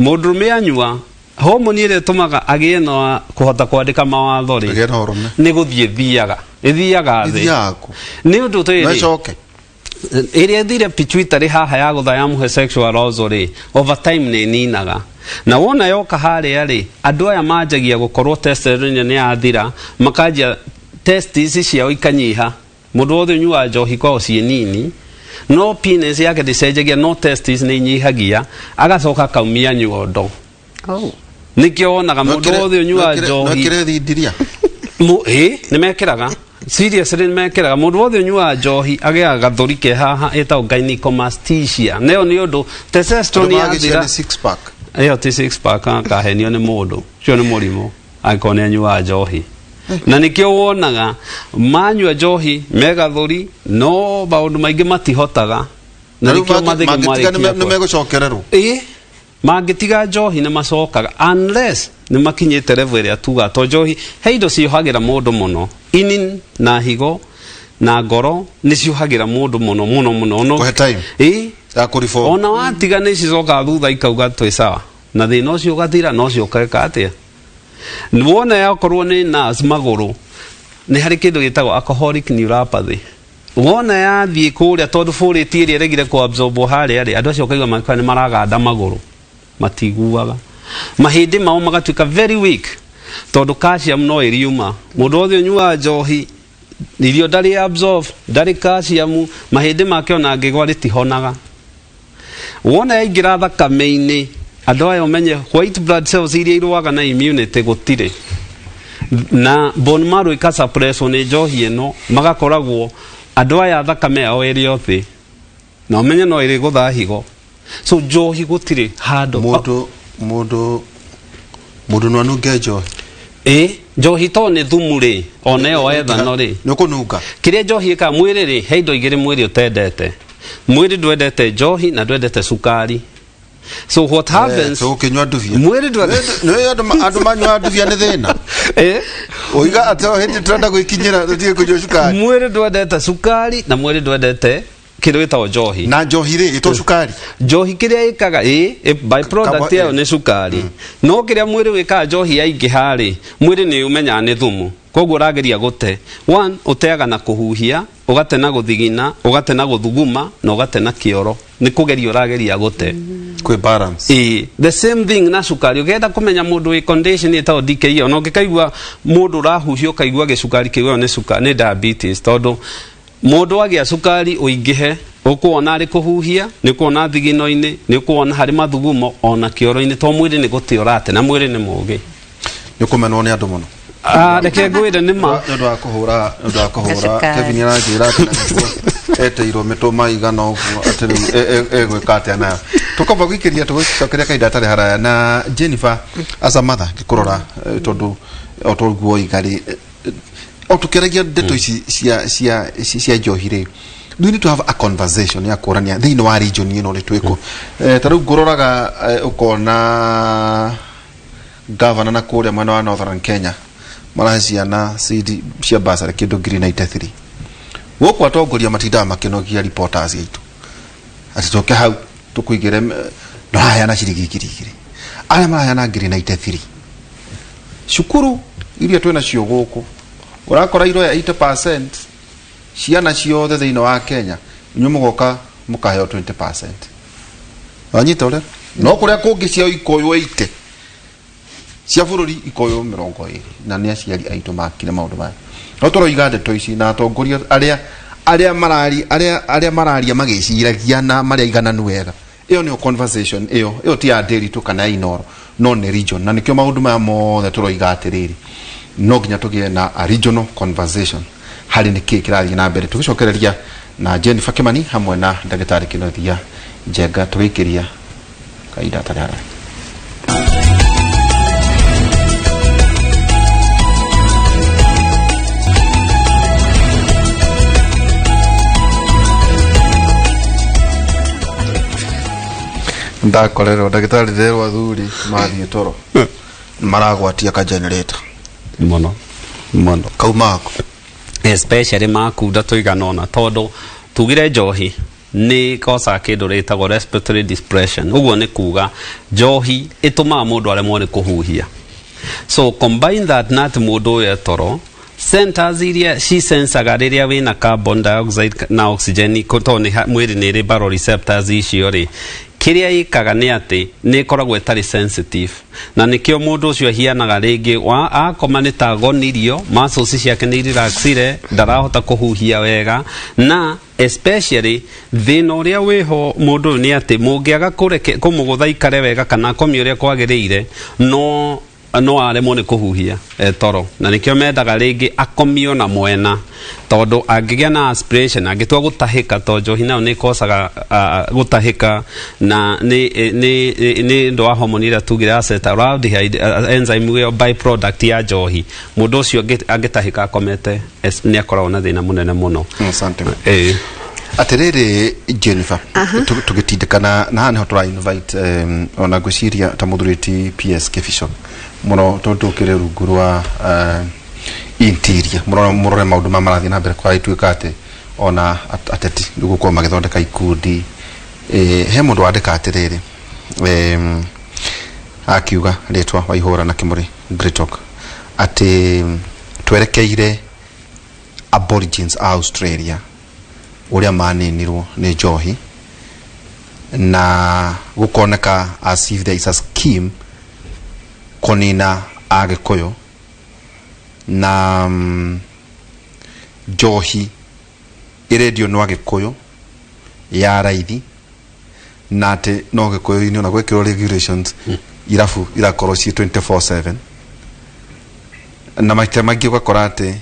[SPEAKER 3] Mũndũrũme anyua homoni ĩrĩa ĩtũmaga agĩe na kũhota kwandĩka mawatho rĩ
[SPEAKER 2] Agĩe na ũrũme.
[SPEAKER 3] Nĩ gũthiĩ thiaga ĩthiaga thĩ.
[SPEAKER 2] Ĩthiaga kũ?
[SPEAKER 3] Nĩ ũndũ
[SPEAKER 2] Na
[SPEAKER 3] tũrĩ
[SPEAKER 2] ĩcoke.
[SPEAKER 3] Ĩrĩa ĩthire pituitary haha ya gũtha yamũhe sexual arousal rĩ over time nĩ ĩninaga na wona yoka harĩa rĩ andũ aya manjagia gũkorwo testosterone nĩ yathira makanjia testes ciao ikanyiha. Mũndũ wothe ũnyuaga njohi kwao ciĩ nini no penis yake ndĩcenjagia no testes nĩ inyihagia agacoka akaumia nyondo. Nĩkĩo wonaga mũndũ wothe ũnyuaga njohi
[SPEAKER 2] Nwekĩre thindiria.
[SPEAKER 3] Ĩ nĩ mekĩraga seriously nĩ mekĩraga. Mũndũ wothe ũnyuaga njohi agĩaga gathũri ke haha ĩtagwo gynecomastia nayo nĩ ũndũ testosterone
[SPEAKER 2] Andũ magagĩcia
[SPEAKER 3] yathira.
[SPEAKER 2] nĩ six pack.
[SPEAKER 3] Ĩyo ti six pack akahenio nĩ mũndũ ũcio nĩ mũrimũ angĩkorwo nĩ anyuaga njohi na nĩkĩo wonaga manyua njohi megathũri no maũndũ maingĩ matihotaga na
[SPEAKER 2] Rĩu
[SPEAKER 3] nĩkĩo mathĩgĩ
[SPEAKER 2] mangĩtiga
[SPEAKER 3] marĩkia
[SPEAKER 2] nĩ megũcokererwo.
[SPEAKER 3] Ĩ mangĩtiga njohi nĩ macokaga unless nĩ makinyĩte level ĩrĩa tuga to njohi he indo ciohagĩra mũndũ mũno ini na higo na ngoro nĩ ciohagĩra mũndũ mũno mũno mũno no
[SPEAKER 2] Kũhe time.
[SPEAKER 3] Ĩ
[SPEAKER 2] Ya kũreform.
[SPEAKER 3] Ona watiga nĩ cicokaga thutha ikauga twĩ sawa na thĩna ũcio ũgathira na ũcio ũkeka atĩa wona yakorwo nĩ nerves magũrũ nĩ harĩ kĩndũ gĩtagwo alcoholic neuropathy wona yathiĩ kũrĩa tondũ folate ĩrĩa ĩregire kũabsorbwo harĩa rĩ andũ acio ũkaigua maka nĩ maraganda magũrũ matiguaga mahĩndĩ mao magatuĩka very weak tondũ calcium no ĩriuma. Mũndũ wothe ũnyuaga njohi irio ndarĩ absorb ndarĩ calcium mahĩndĩ make ona angĩgwa rĩtihonaga. Wona yaingĩra thakame-inĩ andũ aya ũmenye white blood cells iria irũaga na immunity gũtirĩ na bone marrow ikasuppresswo nĩ njohi ĩno magakoragwo andũ aya thakame yao ĩrĩ o thĩ na ũmenye no ĩrĩ gũtha higo. So njohi gũtirĩ handũ.
[SPEAKER 2] Mũndũ mũndũ mũndũ no anunge njohi?
[SPEAKER 3] Ĩ, njohi to nĩ thumu rĩ, ona ĩyo ethano rĩ.
[SPEAKER 2] Nĩ ũkũnunga.
[SPEAKER 3] Kĩrĩa njohi ĩkaga mwĩrĩ rĩ, he indo igĩrĩ mwĩrĩ ũtendete. Mwĩrĩ ndwendete njohi na ndwendete cukari. So what happens,
[SPEAKER 2] Tũgũkĩnyua ndubia.
[SPEAKER 3] Mwĩrĩ ndwendete
[SPEAKER 2] Nĩ andũ manyua ndubia nĩ thĩna. Ũiga atĩ o hĩndĩ tũrenda gwĩkinyĩra tũtige kũnyua cukari.
[SPEAKER 3] Mwĩrĩ ndwendete cukari na mwĩrĩ ndwendete kĩndũ gĩtagwo njohi.
[SPEAKER 2] Na njohi rĩ, ĩtwo cukari.
[SPEAKER 3] Njohi kĩrĩa ĩkaga ĩ by product yayo nĩ cukari. No kĩrĩa mwĩrĩ wĩkaga, njohi yaingĩha rĩ, mwĩrĩ nĩ ũmenyaga nĩ thumu, koguo ũrageria gũte. One, ũteaga na kũhuhia, ũgate na gũthigina, ũgate na gũthuguma, na ũgate na kĩoro. Nĩ kũgeria ũrageria gũte.
[SPEAKER 2] Kwĩ balance.
[SPEAKER 3] Ĩĩ, the same thing na cukari. Ũngĩenda kũmenya mũndũ wĩ condition ĩtagwo DKA, ona ũngĩkaigua mũndũ ũrahuhia ũkaigua gĩcukari kĩu, ĩyo nĩ cukari, nĩ diabetes, tondũ mũndũ agĩa cukari ũingĩhe, ũkuona arĩ kũhuhia, nĩ ũkuona thigino-inĩ, nĩ ũkuona harĩ mathugumo, ona kĩoro-inĩ, to mwĩrĩ nĩ gũte ũrate, na mwĩrĩ nĩ mũũgĩ.
[SPEAKER 2] Nĩ ũkũmenwo nĩ andũ mũno.
[SPEAKER 3] Ah, reke ngwĩre nĩ ma.
[SPEAKER 2] Nĩ ũndũ wa kũhũra, nĩ ũndũ wa kũhũra.
[SPEAKER 4] Gacukari.
[SPEAKER 2] Kevin aranjĩra atĩ na nĩguo eteirwo mĩtũma igana ũguo, atĩ rĩu egwĩka atĩa nayo. Tũkwamba gũikĩria, tũgũcokeria kahinda hatarĩ haraya na Jennifer as a mother ngĩkũrora, tondũ o toguo oiga rĩ, o tũkĩaragia ndeto ici cia njohi rĩ, do we need to have a conversation ya kũrania thĩinĩ wa region ĩno nĩ twĩkũ? Ta rĩu ngũroraga, ũkona gavana na kũrĩa mwena wa Northern Kenya marahe ciana CD cia basarĩ kĩndũ ngiri 93. Gũkũ atongoria matindaga makĩnogia reporters aitũ atĩ tũke hau tũkũigĩre, maraheana ciringi 2000, arĩa maraheana ngiri 93. Cukuru iria twĩna cio gũkũ ũrakora iroya 80% ciana ciothe thĩinĩ wa Kenya, inyuĩ mũgoka mũkaheo 20%. Wanyita ũrĩa? No kũrĩa kũngĩ ciao ikoywo 80, cia bũrũri ikoywo 20, na nĩ aciari aitũ makire maũndũ maya. No tũroiga ndeto ici na atongoria arĩa marari arĩa mararia magĩciragia na marĩa igananu wega. Ĩyo nĩyo conversation, ĩyo ti ya Ndĩritũ kana ya Inoro, no nĩ region, na nĩkĩo maũndũ maya mothe tũroiga atĩrĩrĩ, no nginya tũgĩe na a regional conversation harĩ nĩkĩ kĩrathiĩ na mbere. Tũgĩcokereria na Jennifer Kimani hamwe na ndagĩtarĩ Kĩnothia Njenga, tũgĩikĩria kahinda hatarĩ haraya. Ndakorerwo ndagĩtarĩ, nderwo athuri mathiĩ toro maragwatia ka generator.
[SPEAKER 3] Mũno mũno.
[SPEAKER 2] Kauma
[SPEAKER 3] Especially makunda tũigana ũna, tondũ tugire njohi nĩ kosaga kĩndũ rĩtagwo respiratory depression. Ũguo nĩ kuga njohi ĩtũmaga mũndũ aremwo nĩ kũhuhia. So combine that na atĩ mũndũ ũyũ etoro, centers iria cisensaga rĩrĩa wĩna carbon dioxide na oxygen, tondũ mwĩrĩ nĩ ĩrĩ baroreceptors icio rĩ, kĩrĩa ĩkaga nĩ atĩ nĩ ĩkoragwo ĩtarĩ sensitive, na nĩkĩo mũndũ ũcio ahianaga rĩngĩ wa akoma nĩ ta agonirio, muscles ciake nĩ irelaxire, ndarahota kũhuhia wega. Na especially thĩna ũrĩa wĩho mũndũ ũyũ nĩ atĩ mũngĩaga kũreke kũmũgũtha ikare wega kana akomie ũrĩa kwagĩrĩire, no aremwo nĩ kũhuhia toro, na nĩkĩo mendaga rĩngĩ akomio na mwena, tondũ angĩgĩa na aspiration, angĩtua gũtahĩka, to njohi nayo nĩ ĩkosaga gũtahĩka, na nĩ ũndũ wa hormone ĩrĩa tugire acetaldehyde, enzyme ĩyo by product ya njohi. Mũndũ ũcio angĩtahĩka akomete, nĩ akoragwo na thĩna mũnene mũno.
[SPEAKER 2] Asante.
[SPEAKER 3] Ĩ.
[SPEAKER 2] Atĩrĩrĩ Jennifer, tũgĩtindĩkana na haha nĩho tũra invite ona ngwĩciria ta mũthuri ti PS Kĩbico mũno, tondũ tũkĩrĩ rungu rwa interior, mũrore maũndũ ma marathiĩ na mbere kwa ituĩka atĩ ona ateti nĩ gũkorwo magĩthondeka ikundi. He mũndũ wandĩka atĩrĩrĩ, akiuga rĩtwa Waihũra na Kĩmũrĩ Greatalk, atĩ twerekeire aborigines a Australia ũrĩa maninirwo nĩ njohi, na gũkoneka as if there is a scheme kũnina Agĩkũyũ na njohi ĩrendio no Agĩkũyũ ya raithi, na atĩ no Gĩkũyũ-inĩ ona gwĩkĩrwo regulations, irabu irakorwo ciĩ 24/7, na maita maingĩ ũgakora atĩ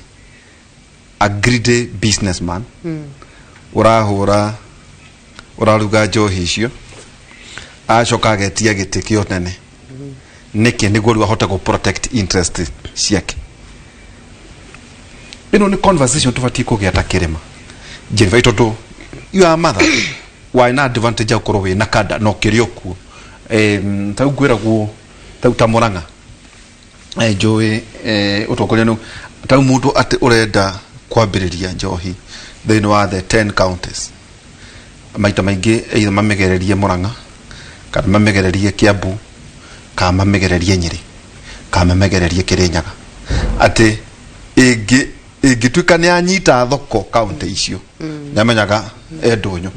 [SPEAKER 2] a greedy businessman ũrahũra ũraruga njohi icio. Acoka agetia gĩtĩ kĩa ũnene nĩkĩ? Nĩguo rĩu ahote gũ protect interest ciake. Ĩno nĩ conversation tũbatiĩ kũgĩa ta kĩrĩma, Jennifer, tondũ you are a mother, warĩ na advantage ya gũkorwo wĩna kada na ũkĩrĩ o kuo. Ta rĩu ngwĩragwo ta rĩu ta Mũrang'a, njũĩ ũtongoria nĩ ta rĩu mũndũ atĩ ũrenda kwambĩrĩria njohi thĩinĩ wa the 10 counties, maita maingĩ either mamĩgererie Mũrang'a, kana mamĩgererie Kiambu, kana mamĩgererie Nyĩrĩ, kana mamĩgererie Kĩrĩnyaga, atĩ ĩngĩ ĩngĩtuĩka nĩ anyita thoko kaunti icio, nĩamenyaga e ndũnyũ.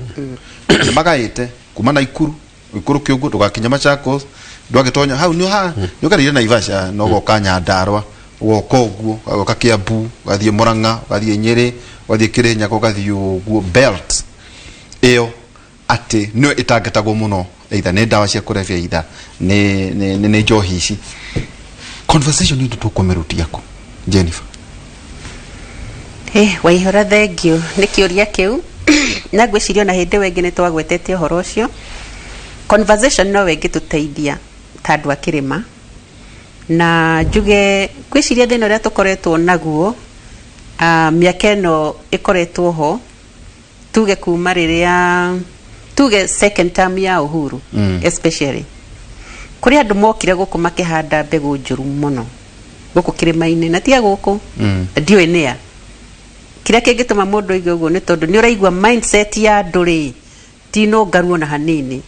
[SPEAKER 2] Nĩ magaĩte kuma Naikuru ũikũrũke ũguo ndũgakinya Machakos, ndwagĩtonya hau nĩ ha nĩ ũgereire Naivasha na ũgoka Nyandarua, ũgoka ũguo, ũgoka Kiambu, ũgathiĩ Murang'a, ũgathiĩ Nyĩrĩ, ũgathiĩ Kĩrĩnyaga, ũgathiĩ ũguo belt ĩyo, atĩ nĩyo ĩtangatagwo mũno, either nĩ ndawa cia kũrebia, either nĩ njohi ici. Conversation ĩno tũkũmĩrutia kũ, Jennifer?
[SPEAKER 4] Waihũra, thengiũ nĩ kĩũria kĩu, na ngwĩciria ona hĩndĩ ĩyo ĩngĩ nĩ twagwetete ũhoro ũcio. Conversation no ĩngĩtũteithia ta andũ a kĩrĩma, na njuge ngwĩciria thĩna ũrĩa tũkoretwo naguo mĩaka ĩno ĩkoretwo ho, tuge kuma rĩrĩa tuge second term ya Uhuru, especially kũrĩ andũ mokire gũkũ makĩhanda mbegũ njũru mũno gũkũ kĩrĩma-inĩ, na tiga gũkũ, ndiũĩ nĩa. Kĩrĩa kĩngĩtũma mũndũ aigue ũguo nĩ tondũ nĩ ũraigua mindset ya andũ rĩ ti nũngaru ona hanini,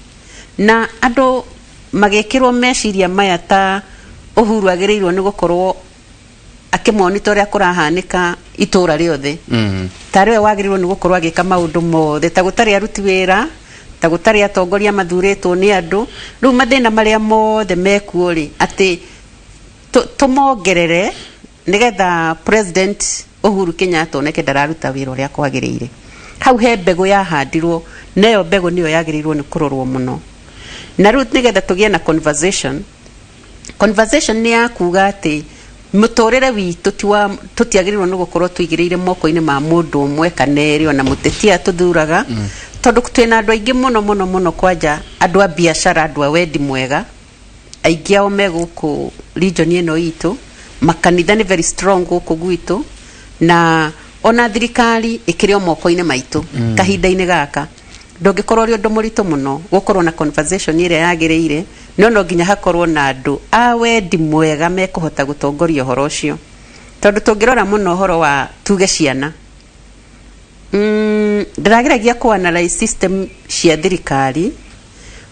[SPEAKER 4] na andũ magĩkĩrwo meciria maya ta Uhuru agĩrĩirwo nĩ gũkorwo akĩmonita ũrĩa kũrahanĩka itũra rĩothe, tarĩ we wagĩrĩirwo nĩ gũkorwo agĩka maũndũ mothe, ta gũtarĩ aruti wĩra, ta gũtarĩ atongoria mathurĩtwo nĩ andũ. Rĩu mathĩna marĩa mothe mekuo rĩ, atĩ tũmongerere nĩgetha President Uhuru Kenyatta oneke ndararuta wĩra ũrĩa kwagĩrĩire. Hau he mbegũ yahandirwo, na ĩyo mbegũ nĩyo yagĩrĩirwo nĩ kũrorwo mũno. Na rĩu nĩgetha tũgĩe na conversation, conversation nĩ ya kuga atĩ mũtũrĩre witũ ti wa tũtiagĩrĩirwo nĩ gũkorwo tũigĩrĩire moko-inĩ ma mũndũ ũmwe kana erĩ, ona mũteti aya tũthuraga, tondũ twĩna andũ aingĩ mũno mũno mũno, kwanja andũ a biacara, andũ a wendi mwega, aingĩ ao me gũkũ region ĩno itũ. Makanitha nĩ very strong gũkũ gwitũ, na ona thirikari ĩkĩrĩ o moko-inĩ maitũ. Kahinda-inĩ gaka ndũngĩkorwo ũrĩ ũndũ mũritũ mũno gũkorwo na conversation ĩrĩa yagĩrĩire, no no nginya hakorwo na andũ a wendi mwega mekũhota gũtongoria ũhoro ũcio, tondũ tũngĩrora mũno ũhoro wa tuge ciana, ndĩrageragia kũ analyze system cia thirikari,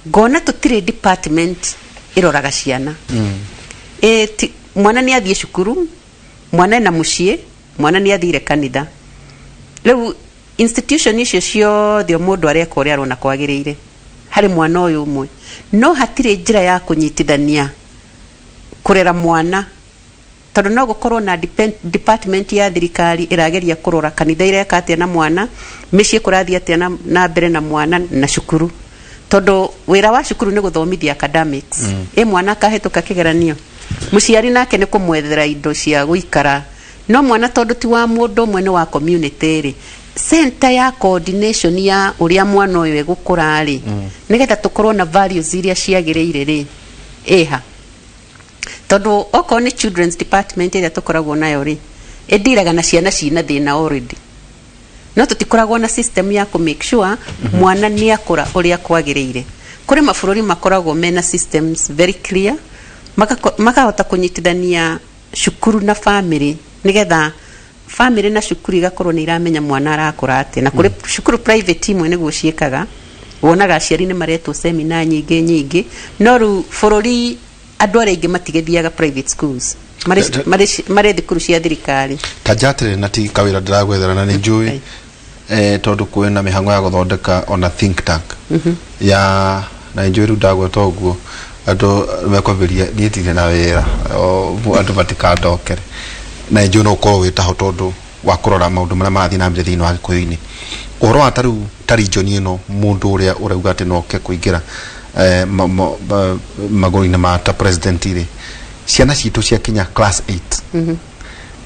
[SPEAKER 4] ngona tũtirĩ department ĩroraga ciana. Mwana nĩ athiĩ cukuru, mwana ena mũciĩ, mwana nĩ athire kanitha. Rĩu institution icio ciothe o mũndũ areka ũrĩa arona kwagĩrĩire harĩ mwana ũyũ ũmwe, no hatirĩ njĩra ya kũnyitithania kũrera mwana, tondũ no gũkorwo na department ya thirikari ĩrageria kũrora kanitha ireka atĩa na mwana, mĩciĩ kũrathiĩ atĩa na mbere na mwana, na cukuru, tondũ wĩra wa cukuru nĩ gũthomithia academics. Ĩ mwana akahĩtũka kĩgeranio, mũciari nake nĩ kũmwethera indo cia gũikara, no mwana tondũ ti wa mũndũ ũmwe, nĩ wa community rĩ, center ya coordination ya ũrĩa mwana ũyũ egũkũra rĩ, nĩgetha tũkorwo na values iria ciagĩrĩire rĩ, ĩha? Tondũ okorwo nĩ children's department ĩrĩa tũkoragwo nayo rĩ, ĩndiraga na ciana cina thĩna already, no tũtikoragwo na system ya kũ make sure mwana nĩ akũra ũrĩa kwagĩrĩire. Kũrĩ mabũrũri makoragwo mena systems very clear, makahota kũnyitithania cukuru na family, nĩgetha family na cukuru igakorwo nĩ iramenya mwana arakũra atĩa. Na kũrĩ cukuru private imwe nĩguo ciĩkaga, wonaga aciari nĩ maretwo seminar nyingĩ nyingĩ. No rĩu bũrũri andũ arĩa aingĩ matigĩthiaga private schools, marĩ thukuru cia thirikari.
[SPEAKER 2] Ta njatĩrĩ na ti kawĩra ndĩragwethera, na nĩ njũĩ tondũ kwĩna mĩhang'o ya gũthondeka ona think tank ya, na nĩ njũĩ rĩu ndagweta ũguo andũ mekwambĩria niĩ ndirĩ na wĩra, andũ matikandokere, na nĩ njũĩ no ũkorwo wĩ taho tondũ wa kũrora maũndũ marĩa marathiĩ na mbere thĩinĩ wa gĩkũyũ-inĩ, ũhoro wa ta rĩu ta region ĩno, mũndũ ũrĩa ũrauga atĩ no oke kũingĩra magũrũ-inĩ ma ta president rĩ, ciana citũ ciakinya class 8,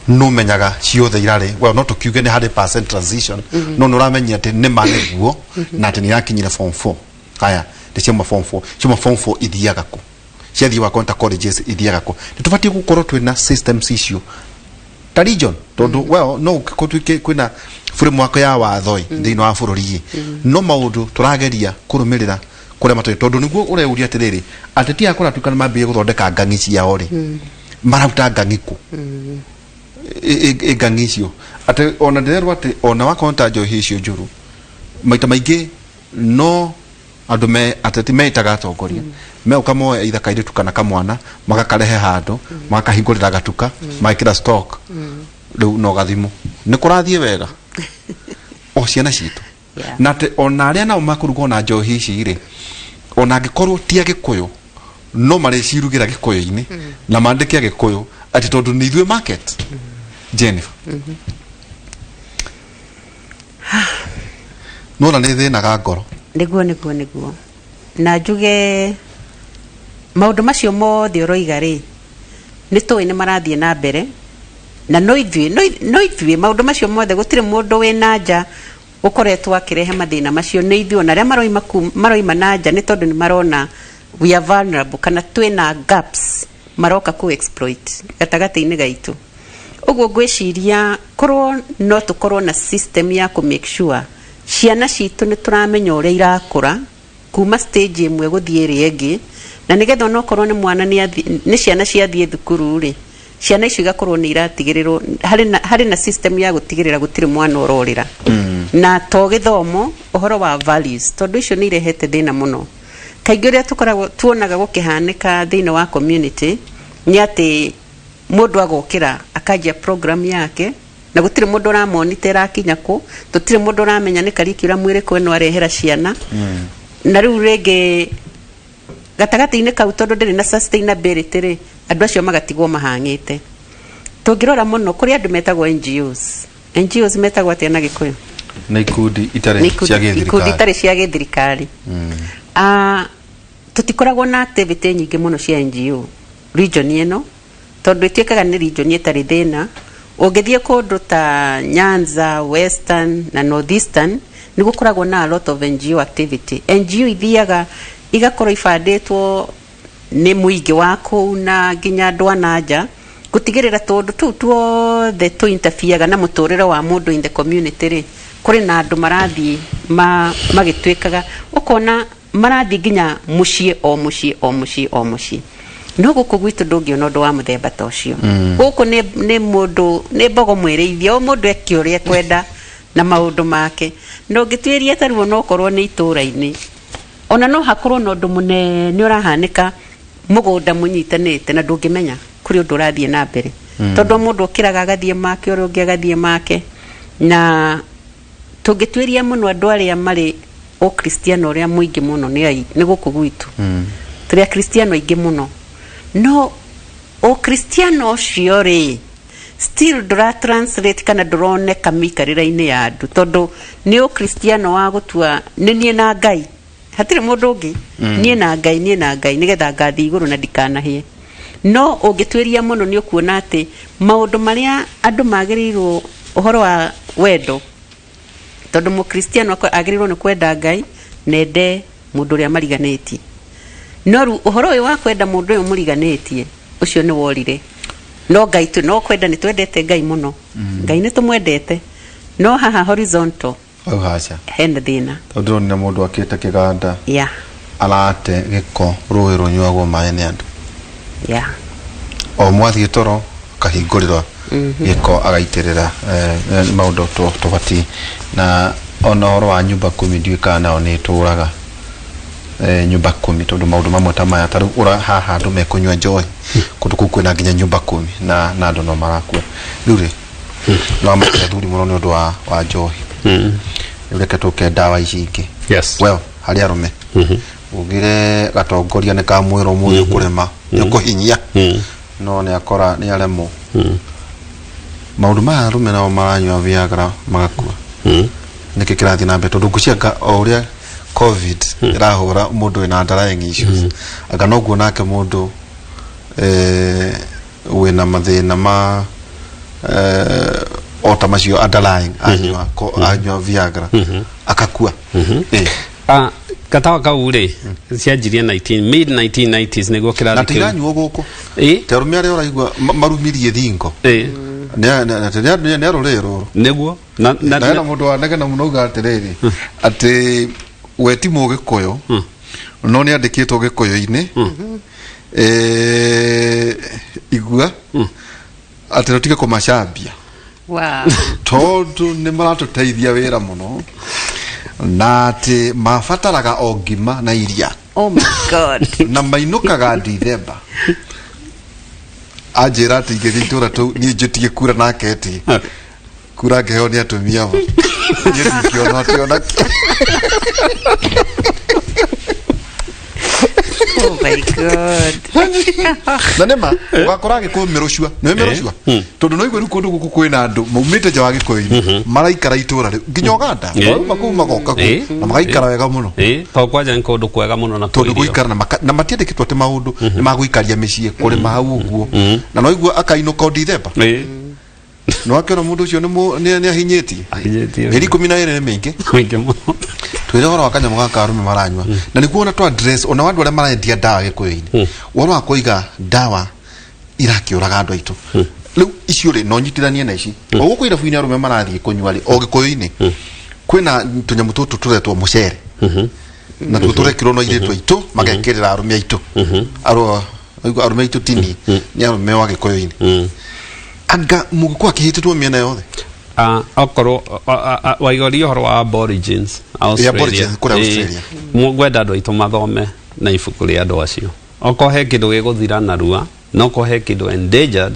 [SPEAKER 2] no menyaga ciothe irarĩ, well, no tũkiuge nĩ 100% transition, no nĩ ũramenya atĩ nĩ ma nĩguo na atĩ nĩ irakinyire form 4. Haya, nĩ ciauma form 4, ciauma form 4 ithiaga kũ, ciathiĩ wa konta colleges ithiaga kũ? Nĩ tũbatiĩ gũkorwo twĩna systems icio ta region, tondũ well, no gũtuĩke kwĩna framework ya watho thĩinĩ wa bũrũri ĩ, no maũndũ tũrageria kũrũmĩrĩra kũrĩa matũrĩ, tondũ nĩguo ũreuria atĩrĩrĩ, ateti aya kũratuĩka nĩ mambĩrĩria gũthondeka ngang'i ciao rĩ, marauta ngang'i kũ? Ĩ ngang'i icio atĩ ona ndĩrerwo atĩ ona wakorwo ta njohi icio njũru, maita maingĩ no andũ me ateti meĩtaga atongoria meũka moe either kairĩtu kana kamwana, magakarehe handũ, magakahingũrĩra gatuka, magekĩra stock. Rĩu no gathimũ nĩ kũrathiĩ wega o ciana citũ. Na atĩ ona arĩa nao makũrugwo na njohi ici rĩ, ona angĩkorwo ti Agĩkũyũ, no marĩcirugĩra Gĩkũyũ-inĩ na mandĩke Agĩkũyũ, atĩ tondũ nĩ ithuĩ market. Jennifer, nona nĩ thĩnaga ngoro.
[SPEAKER 4] Nĩguo na njuge maũndũ macio mothe ũroiga rĩ, nĩ tũĩ nĩ marathiĩ na mbere, na no ithuĩ no ithuĩ maũndũ macio mothe, gũtirĩ mũndũ wĩ na nja ũkoretwo akĩrehe mathĩna macio, nĩ ithuĩ. Ona arĩa maroima maroima na nja nĩ tondũ nĩ marona we are vulnerable kana twĩna gaps maroka ku exploit gatagatĩ-inĩ gaitũ. Ũguo ngwĩciria korwo no tũkorwo na system ya kũ make sure ciana citũ nĩ tũramenya ũrĩa irakũra kuma stage ĩmwe gũthiĩ ĩrĩa ĩngĩ, na nĩgetha onokorwo nĩ mwana nĩ ciana ciathiĩ thukuru rĩ, ciana icio igakorwo nĩ iratigĩrĩrwo harĩ na system ya gũtigĩrĩra gũtirĩ mwana ũrorĩra, na to gĩthomo, ũhoro wa values, tondũ icio nĩ irehete thĩna mũno. Kaingĩ ũrĩa tũkoragwo tuonaga gũkĩhanĩka thĩinĩ wa community nĩ atĩ mũndũ agokĩra akanjia program yake na gũtirĩ mũndũ ũramonita ĩrakinya kũ, tũtirĩ mũndũ ũramenya nĩ curriculum ĩrĩkũ ĩno arehera ciana. Na rĩu rĩngĩ gatagatĩ-inĩ kau, tondũ ndĩrĩ na sustainability rĩ, andũ acio magatigwo mahang'ĩte. Tũngĩrora mũno kũrĩ andũ metagwo NGOs. NGOs metagwo atĩa na Gĩkũyũ?
[SPEAKER 2] Nĩ ikundi itarĩ
[SPEAKER 4] Nĩ
[SPEAKER 2] cia
[SPEAKER 4] ikundi
[SPEAKER 2] gĩthirikari.
[SPEAKER 4] Itarĩ cia gĩthirikari. Ah, tũtikoragwo na activity nyingĩ mũno cia NGO region ĩno, tondũ ĩtuĩkaga nĩ region ĩtarĩ thĩna. Ũngĩthiĩ kũndũ ta Nyanza, Western na Northeastern, nĩ gũkoragwo na a lot of NGO activity. NGO ithiaga igakorwo ibandĩtwo nĩ mũingĩ wa kũu na nginya andũ a na nja gũtigĩrĩra tũndũ tũu tuothe tũ interferega na mũtũrĩre wa mũndũ in the community rĩ, kũrĩ na andũ marathiĩ magĩtuĩkaga, ũkona marathiĩ nginya mũciĩ o mũciĩ o mũciĩ o mũciĩ. No gũkũ gwitũ ndũngĩona ũndũ wa mũthemba ta ũcio. Gũkũ nĩ mũndũ nĩ mbogo mwĩrĩithia, o mũndũ eke ũrĩa ekwenda na maũndũ make. Na ũngĩtuĩria ta rĩu onokorwo nĩ itũũra-inĩ, ona no hakorwo na ũndũ mũnene ũrahanĩka mũgũnda mũnyitanĩte, na ndũngĩmenya kũrĩ ũndũ ũrathiĩ na mbere, tondũ o mũndũ okĩraga agathiĩ make, ũrĩa ũngĩ agathiĩ make. Na tũngĩtuĩria mũno, andũ arĩa marĩ ũkristiano ũrĩa mũingĩ mũno nĩ gũkũ gwitũ. Tũrĩ akristiano aingĩ mũno, no ũkristiano ũcio rĩ, still ndũra translate kana ndũroneka mĩikarĩre-inĩ ya andũ, tondũ nĩ ũkristiano wa gũtua nĩ niĩ na Ngai, hatirĩ mũndũ ũngĩ, niĩ na Ngai, niĩ na Ngai, nĩgetha ngathiĩ igũrũ na ndikanahĩe. No ũngĩtuĩria mũno nĩ ũkuona atĩ maũndũ marĩa andũ magĩrĩirwo, ũhoro wa wendo, tondũ mũkristiano agĩrĩirwo nĩ kwenda Ngai na ende mũndũ ũrĩa mariganĩtie, no rĩu ũhoro ũyũ wa kwenda mũndũ ũyũ mũriganĩtie ũcio nĩ worire. No Ngai tu no kwenda, nĩ twendete Ngai mũno, Ngai nĩ tũmwendete, no haha horizontal
[SPEAKER 2] hau haca
[SPEAKER 4] hena thĩna.
[SPEAKER 2] Tondũ ndĩronire mũndũ akĩte kĩganda arate gĩko rũĩ rũnyuagwo maĩ nĩ andũ. O mwathiĩ toro akahingũrĩrwo gĩko agaitĩrĩra. Nĩ maũndũ tũbatiĩ na ona ũhoro wa nyumba kumi, ndiũĩ kana nao nĩ ĩtũraga nyumba kumi, tondũ maũndũ mamwe ta maya, ta rĩu haha andũ mekũnyua njohi kũndũ kũu kwĩna nginya nyumba kumi na andũ no marakua. Rĩu rĩ, no amakia athuri mũno nĩ ũndũ wa njohi. Rĩu reke tũke ndawa ici ingĩ. Well, harĩ arũme ugire gatongoria nĩ kamwĩra ũmũthĩ ũkũrema nĩ ũkũhinyia, no nĩ akora nĩ aremwo. Maũndũ maya, arũme nao maranyua Viagra magakua. Nĩkĩ kĩrathiĩ na mbere? Tondũ ngũcianga o ũrĩa COVID ĩrahũra mũndũ wĩna underlying issues, anga noguo nake mũndũ wĩna mathĩna ma o ta macio underlying anyua Viagra akakua.
[SPEAKER 3] Ah, gatawa kau rĩ cianjirie 19 mid 1990s nĩguo
[SPEAKER 2] Na
[SPEAKER 3] kĩrathi kĩu
[SPEAKER 2] tiranyuo gũkũ.
[SPEAKER 3] Ĩ?
[SPEAKER 2] Te arũme arĩa ũraigua marumirie thingo.
[SPEAKER 3] Ĩ.
[SPEAKER 2] Nĩ arũrĩrĩ rũrũ.
[SPEAKER 3] Nĩguo. Na na
[SPEAKER 2] Na hena mũndũ wanegena mũno auga atĩrĩrĩ atĩ we ti mũgĩkũyũ no nĩ andĩkĩtwo gĩkũyũ-inĩ Eh, igua atĩ tũtige kũmacambia
[SPEAKER 4] Wow.
[SPEAKER 2] tondũ nĩ maratũteithia wĩra mũno na atĩ mabataraga o ngima na iria.
[SPEAKER 4] Oh my God.
[SPEAKER 2] Na mainũkaga Dithemba. Anjĩra atĩ ingĩthiĩ itũra tũu niĩ njĩtie kura nake ĩtie kura ngĩheo nĩ atumia bo niĩ ndingĩona atĩ ona kĩ.
[SPEAKER 4] Oh my God.
[SPEAKER 2] Na nĩ ma ũgakora Gĩkũyũ mĩrũcua nĩ mĩrũcua tondũ no igue rĩu kũndũ gũkũ kwĩna andũ maumĩte nja wa Gĩkũyũ-inĩ maraikara itũra rĩu nginya Ũganda mauma kũu magoka kũu na magaikara wega mũno.
[SPEAKER 3] Ĩ, tondũ kwanja nĩ kũndũ kwega mũno na
[SPEAKER 2] tondũ
[SPEAKER 3] kwĩ irio.
[SPEAKER 2] gũikara na matiandĩkĩtwo atĩ maũndũ nĩ magũikaria mĩciĩ kũrĩma hau ũguo na no igua akainũka o Dithemba. Nĩ wakĩona mũndũ ũcio nĩ ahinyĩtie.
[SPEAKER 3] Ahinyĩtie.
[SPEAKER 2] Mĩeri 12 nĩ mĩingĩ.
[SPEAKER 3] Mĩingĩ mũno.
[SPEAKER 2] Twĩre ũhoro wa kanyamũ gaka arũme maranyua na nĩguo ona twa address ona andũ arĩa marendia ndawa Gĩkũyũ-inĩ ũhoro wa kũiga ndawa irakĩũraga andũ aitũ rĩu icio rĩ no nyitithanie na ici o gũkũ irabu-inĩ arũme marathiĩ kũnyua rĩ o Gĩkũyũ-inĩ kwĩna tũnyamũ tũtũ tũretwo mũcere na tuo tũrekĩrwo no airĩtu aitũ magekĩrĩra arũme aitũ. Arũme aitũ tini nĩ arũme wa Gĩkũyũ-inĩ anga mũgĩkũyũ akĩhĩtĩtwo mĩena yothe.
[SPEAKER 3] Ah, okorwo waigoria ũhoro wa aborigines Australia.
[SPEAKER 2] Aborigines kũrĩa
[SPEAKER 3] Ĩ,
[SPEAKER 2] Australia.
[SPEAKER 3] Ngwenda andũ aitũ mathome na ibuku rĩa andũ acio okorwo he kĩndũ gĩgũthira narua na okorwo he kĩndũ endangered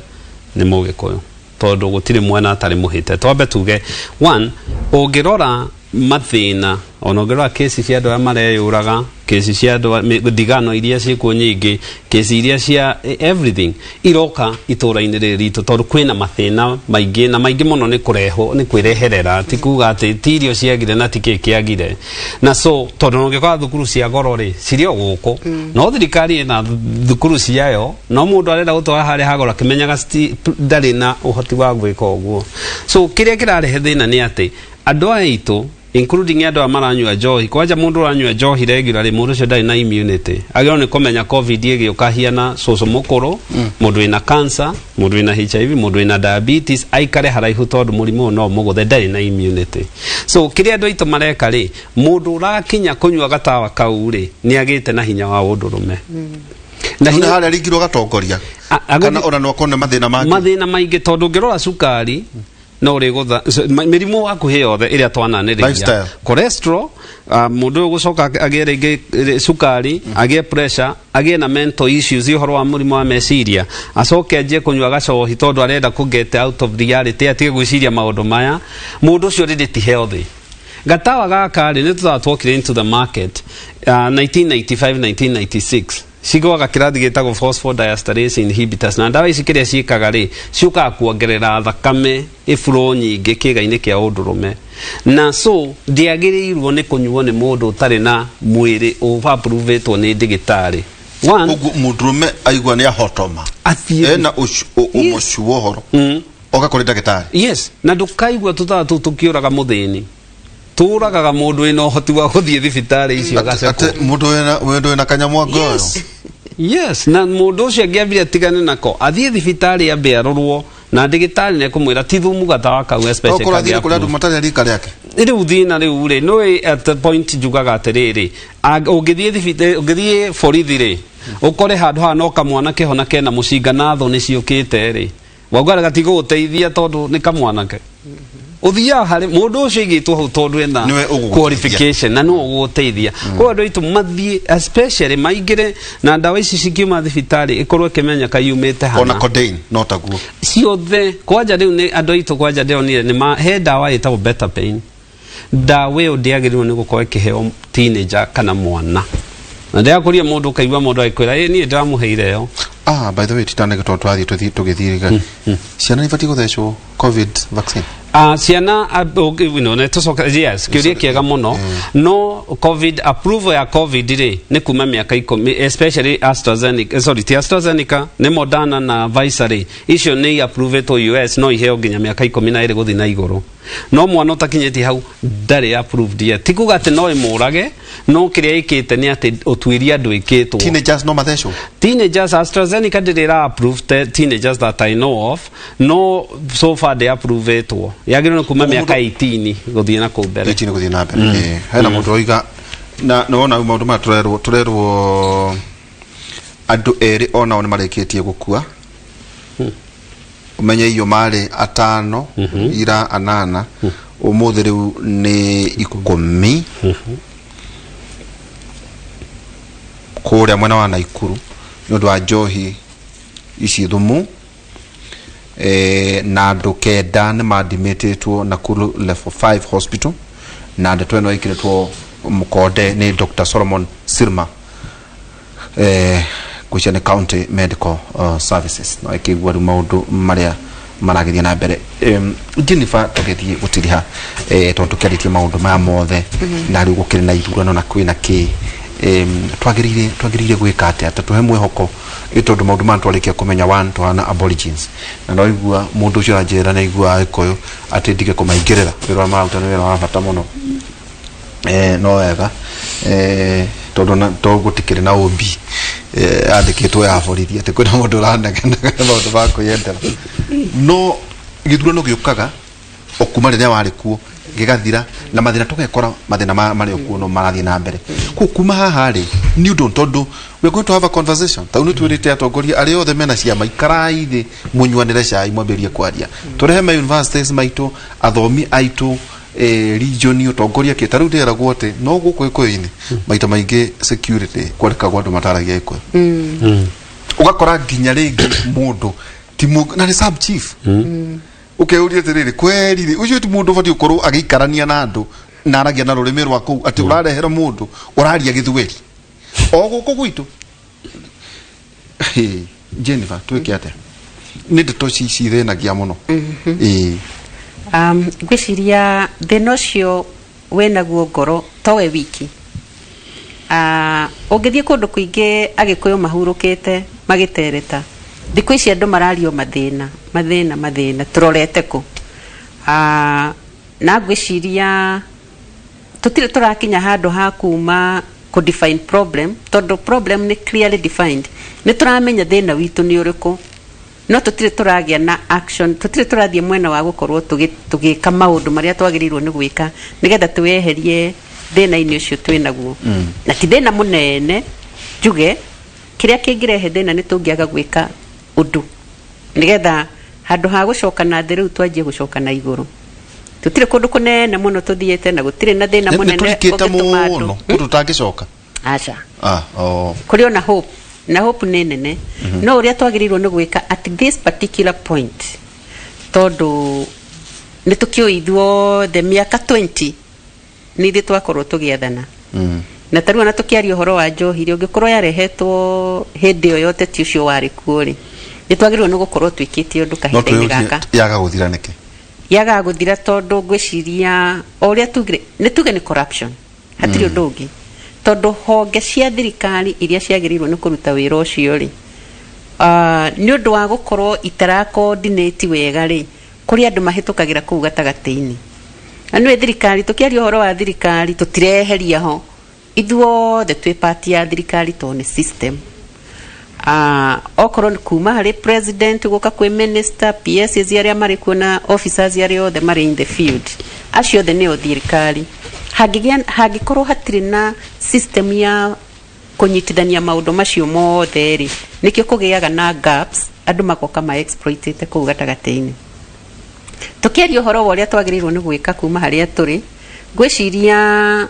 [SPEAKER 3] nĩ mũgĩkũyũ tondũ gũtirĩ mwena atarĩ mũhĩte. Twambe tuge one, ũngĩrora mathĩna ona ũngĩrora kesi cia andũ arĩa mareyũraga, kesi cia andũ ndigano iria ciĩkuo nyingĩ, kesi iria cia everything iroka itũra-inĩ rĩrĩ ritũ tondũ kwĩna mathĩna maingĩ na maingĩ mũno nĩ kũrehwo nĩ kwĩreherera, ti kuga atĩ ti irio ciagire na ti kĩ kĩagire. Na so tondũ ũngĩkora thukuru cia goro rĩ cirĩ o gũkũ no thirikari ĩna thukuru ciayo no mũndũ arenda gũtwara harĩa ha goro akĩmenyaga ndarĩ na ũhoti wa gwĩka ũguo. So kĩrĩa kĩrarehe thĩna nĩ atĩ andũ aya aitũ including andũ aya maranyua njohi, kwanja mũndũ ũranyua njohi regularly mũndũ ũcio ndarĩ na immunity, agĩrĩirwo nĩ kũmenya COVID ĩgĩũka hiana cũcũ mũkũrũ, mũndũ wĩna cancer, mũndũ wĩna HIV, mũndũ wĩna diabetes aikare haraihu tondũ mũrimũ ũyũ no ũmũgũthe, ndarĩ na immunity. So kĩrĩa andũ aitũ mareka rĩ, mũndũ ũrakinya kũnyua gatawa kau rĩ nĩ agĩte na hinya wa ũndũrũme na
[SPEAKER 2] nĩ
[SPEAKER 3] hinya
[SPEAKER 2] harĩa ringirwo gatongoria kana ona no akorwo nĩ mathĩna mangĩ.
[SPEAKER 3] Mathĩna maingĩ tondũ ũngĩrora cukari no ũrĩgũtha mĩrimũ hakuhĩ yothe ĩrĩa twananĩrĩria.
[SPEAKER 2] Lifestyle.
[SPEAKER 3] Cholesterol, mũndũ ũyũ gũcoka agĩe rĩngĩ cukari, agĩe pressure, agĩe na mental issues ũhoro wa mũrimũ wa meciria, acoke anjie kũnyua gacohi tondũ arenda kũ get out of reality atige gwĩciria maũndũ maya. Mũndũ ũcio rĩrĩ ti healthy. Gatawa gaka rĩ nĩ tũtawa twokire into the market 1995 1996 cigwaga kĩrathi gĩtagwo phosphodiesterase inhibitors na ndawa ici kĩrĩa ciĩkaga rĩ ciũkaga kuongerera thakame ĩburo nyingĩ kĩĩga-inĩ kĩa ũndũrũme na so ndĩagĩrĩirwo nĩ kũnyuo nĩ mũndũ ũtarĩ na mwĩrĩ ũapprove-ĩtwo nĩ ndĩgĩtarĩ. One,
[SPEAKER 2] Ũguo mũndũrũme aigua nĩ ahotoma
[SPEAKER 3] athiĩ
[SPEAKER 2] ena ũmocu wa ũhoro oka kũrĩ ndagĩtarĩ.
[SPEAKER 3] Yes, na ndũkaigua tũtawa tũu tũkĩũraga mũthĩni, tũragaga mũndũ wĩna ũhoti wa gũthiĩ thibitarĩ icio agacekwo.
[SPEAKER 2] Atĩ mũndũ wĩna kanyamũ anga ũyũ.
[SPEAKER 3] Yes, na mũndũ ũcio angĩambire atigane nako athiĩ thibitarĩ ambe arorwo na ndĩgĩtarĩ nĩekũmwĩra ti thumu gatawa kau especially
[SPEAKER 2] Okorwo athire kũrĩ andũ
[SPEAKER 3] kangĩ
[SPEAKER 2] matarĩ a rika rĩake.
[SPEAKER 3] Rĩu thĩna rĩu rĩ nĩũĩ at the point njugaga atĩrĩrĩ ũngĩthiĩ ũngĩthiĩ borithi rĩ ũkore handũ haha no kamwana kĩhona kena mũcinga na thũ nĩ ciũkĩte rĩ wauga gatigũgũteithia tondũ nĩ kamwanake ũthiaga harĩ mũndũ ũcio aigĩtwo hau tondũ ena
[SPEAKER 2] Nĩwe ũgũgũteithia.
[SPEAKER 3] Qualification na nĩwe ũgũgũteithia. Koguo andũ aitũ mathiĩ especially maingĩre na ndawa ici cikiuma thibitarĩ ĩkorwo ĩkĩmenyeka yumĩte
[SPEAKER 2] Ona
[SPEAKER 3] hana.
[SPEAKER 2] Codeine no taguo.
[SPEAKER 3] Ciothe kwanja rĩu nĩ andũ aitũ kwanja ndĩronire nĩ ma he ndawa ĩtagwo better pain, ndawa ĩyo ndĩagĩrĩirwo nĩ gũkorwo ĩkĩheo teenager kana mwana na ndĩrakũria mũndũ ũkaigua mũndũ agĩkwĩra ĩ niĩ ndĩramũheire ĩyo.
[SPEAKER 2] Ah, by the way, titanege tondũ twathiĩ tũgĩthiĩ ciana nĩ ibatiĩ gũthecwo COVID vaccine?
[SPEAKER 3] Ciana nĩ tũcoke, yes, kĩũria kĩega mũno. No COVID approval ya COVID rĩ nĩ kuma mĩaka 10, especially AstraZeneca, sorry, ti AstraZeneca, nĩ Moderna na Pfizer rĩ icio nĩ approvetwo US no iheo nginya mĩaka 12 gũthiĩ na igũrũ, no mwana ũtakinyĩtie hau ndarĩ approved yet. Ti kuga atĩ no ĩmũrage. No kĩrĩa ĩkĩte nĩ atĩ ũtuĩria ndwĩkĩtwo.
[SPEAKER 2] Teenagers no mathecwo?
[SPEAKER 3] Teenagers, AstraZeneca ndĩrĩ ĩra approve teenagers that I know of. No so far ndĩ approvetwo, yagĩrĩirwo nĩ kuma mĩaka 18 gũthiĩ na kũu mbere.
[SPEAKER 2] 18 gũthiĩ na mbere. Hena mũndũ oiga na nĩwona rĩu maũndũ maya tũrerwo tũrerwo andũ erĩ onao nĩ marĩkĩtie gũkua. Ũmenye iyo marĩ atano ira anana, ũmũthĩ rĩu nĩ 10 kũrĩa mwena wa Naikuru nĩ ũndũ wa njohi ici thumu. Na andũ 9 nĩ madimĩtĩtwo Nakuru Level 5 Hospital, na ndeto ĩno ĩkĩrĩtwo mũkonde nĩ Dr. Solomon Sirma, ngwĩciria nĩ County Medical Services. No ĩkĩigua rĩu maũndũ marĩa maragĩthiĩ na mbere. Jennifer, tũgĩthiĩ gũtiriha, tondũ tũkĩarĩtie maũndũ maya mothe na rĩu gũkĩrĩ na ithurano na kwĩna kĩ, twagĩrĩire gwĩka atĩa ta tũhe mwĩhoko, tondũ maũndũ maya twarĩkia kũmenya one tũhana aborigines, na no igua mũndũ ũcio aranjĩra na igua Agĩkũyũ atĩ ndige kũmaingĩrĩra wĩra ũrĩa mararuta nĩ wĩra wa bata mũno. No wega, tondũ to gũtikĩrĩ na ũmbi andĩkĩtwo ya borithi atĩ kwĩna mũndũ ũranegenaga na maũndũ ma kwĩyendera. No gĩthurano gĩũkaga o kuma rĩrĩa warĩ kuo gĩgathira, na mathĩna tũgekora mathĩna marĩ o kuo no marathiĩ na mbere. Koguo kuma haha rĩ, nĩ ũndũ tondũ we are going to have a conversation, tau nĩ twĩrĩte atongoria arĩa othe mena ciama, ikarai thĩ mũnyuanĩre cai mwambĩrĩrie kwaria, tũrehe ma universities maitũ, athomi aitũ, region ũtongoria kĩ. Ta rĩu ndĩragwo atĩ no gũkũ Gĩkũyũ-inĩ maita maingĩ security kwandĩkagwo andũ mataragia Gĩkũyũ, ũgakora nginya rĩngĩ mũndũ ti na nĩ sub chief, ũkeyũria atĩrĩrĩ, kweri rĩ, ũcio ti mũndũ ũbatiĩ gũkorwo agĩikarania na andũ na aragia na rũrĩmĩ rwa kũu, atĩ ũrarehera mũndũ ũraria gĩthweri o gũkũ gwitũ. Hey, Jennifer, twĩke atĩa? Nĩ ndeto cithĩnagia mũno. Ĩĩ.
[SPEAKER 4] Ngwĩciria thĩna ũcio wĩnaguo ngoro towe wiki. Ũngĩthiĩ kũndũ kũingĩ Agĩkũyũ mahurũkĩte magĩtereta, thikũ ici andũ marario mathĩna mathĩna mathĩna, tũrorete kũ? Na ngwĩciria tũtirĩ tũrakinya handũ ha kuma kũ define problem, tondũ problem nĩ clearly defined, nĩ tũramenya thĩna witũ nĩ ũrĩkũ, no tũtirĩ tũragĩa na action, tũtirĩ tũrathiĩ mwena wa gũkorwo tũgĩka maũndũ marĩa twagĩrĩirwo nĩ gwĩka nĩgetha twĩyeherie thĩna-inĩ ũcio twĩnaguo. Na ti thĩna mũnene njuge, kĩrĩa kĩngĩrehe thĩna nĩ tũngĩaga gwĩka ũndũ nĩgetha handũ ha gũcoka na thĩ rĩu twanjie gũcoka na igũrũ. Tũtirĩ kũndũ kũnene mũno tũthiĩte na gũtirĩ na thĩna
[SPEAKER 2] Nĩ
[SPEAKER 4] mũnene
[SPEAKER 2] tũrikĩte
[SPEAKER 4] ũngĩtũma andũ
[SPEAKER 2] mũno kũndũ tũtangĩcoka.
[SPEAKER 4] Aca.
[SPEAKER 2] Ah, oh.
[SPEAKER 4] Kũrĩ ona hope, na hope nĩ nene, no ũrĩa twagĩrĩirwo nĩ gwĩka at this particular point, tondũ nĩ tũkĩũĩ ithuothe mĩaka 20 nĩ ithuĩ twakorwo tũgĩathana, na tarĩu ona tũkĩaria ũhoro wa njohi rĩ, ũngĩkorwo yarehetwo hĩndĩ ĩyo ya ũteti ũcio warĩ kuo rĩ, nĩ twagĩrĩirwo nĩ gũkorwo twĩkĩte ũndũ
[SPEAKER 2] No
[SPEAKER 4] kahinda-inĩ
[SPEAKER 2] twĩyũrie
[SPEAKER 4] gaka.
[SPEAKER 2] Yaga gũthira nĩkĩ?
[SPEAKER 4] Yagaga gũthira tondũ ngwĩciria o ũrĩa tugire, nĩ tuge nĩ corruption, hatirĩ ũndũ ũngĩ, tondũ honge cia thirikari iria ciagĩrĩirwo nĩ kũruta wĩra ũcio rĩ, nĩ ũndũ wa gũkorwo itara coordinate wega rĩ, kũrĩ andũ mahĩtũkagĩra kũu gatagatĩ-inĩ. Na nĩwe thirikari, tũkĩaria ũhoro wa thirikari tũtireheria ho, ithuothe twĩ part ya thirikari tondũ nĩ system. Okorwo nĩ kuma harĩ president gũka kwĩ minister, PSs arĩa marĩ kuo na officers arĩa othe marĩ in the field, acio othe nĩo thirikari. Hangĩkorwo hatirĩ na system ya kũnyitithania maũndũ macio mothe rĩ, nĩkĩo kũgĩaga na gaps, andũ magoka ma exploitĩte kũu gatagatĩ-inĩ. Tũkĩaria ũhoro wa ũrĩa twagĩrĩirwo nĩ gwĩka kuma harĩa tũrĩ, ngwĩciria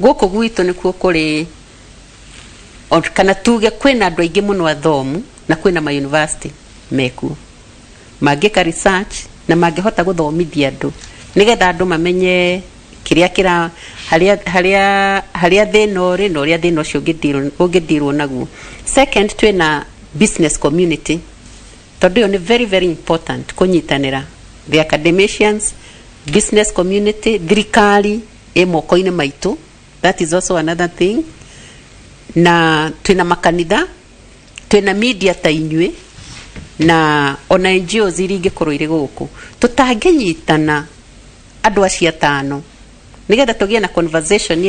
[SPEAKER 4] gũkũ gwitũ nĩkuo kũrĩ kana tuge kwĩna andũ aingĩ mũno athomu na kwĩna ma university mekuo mangĩka research na mangĩhota gũthomithia andũ nĩgetha andũ mamenye kĩrĩa kĩra harĩa thĩna ũrĩ na ũrĩa thĩna ũcio ũngĩndirwo naguo. Second, twĩna business community, tondũ ĩyo nĩ very very important kũnyitanĩra, the academicians, business community, thirikari ĩ moko-inĩ maitũ, that is also another thing. Na twĩna makanitha, twĩna media ta inyuĩ, na ona NGOs iria ingĩkorwo irĩ gũkũ. Tũtangĩnyitana andũ acio atano. Nĩgetha tũgĩe na conversation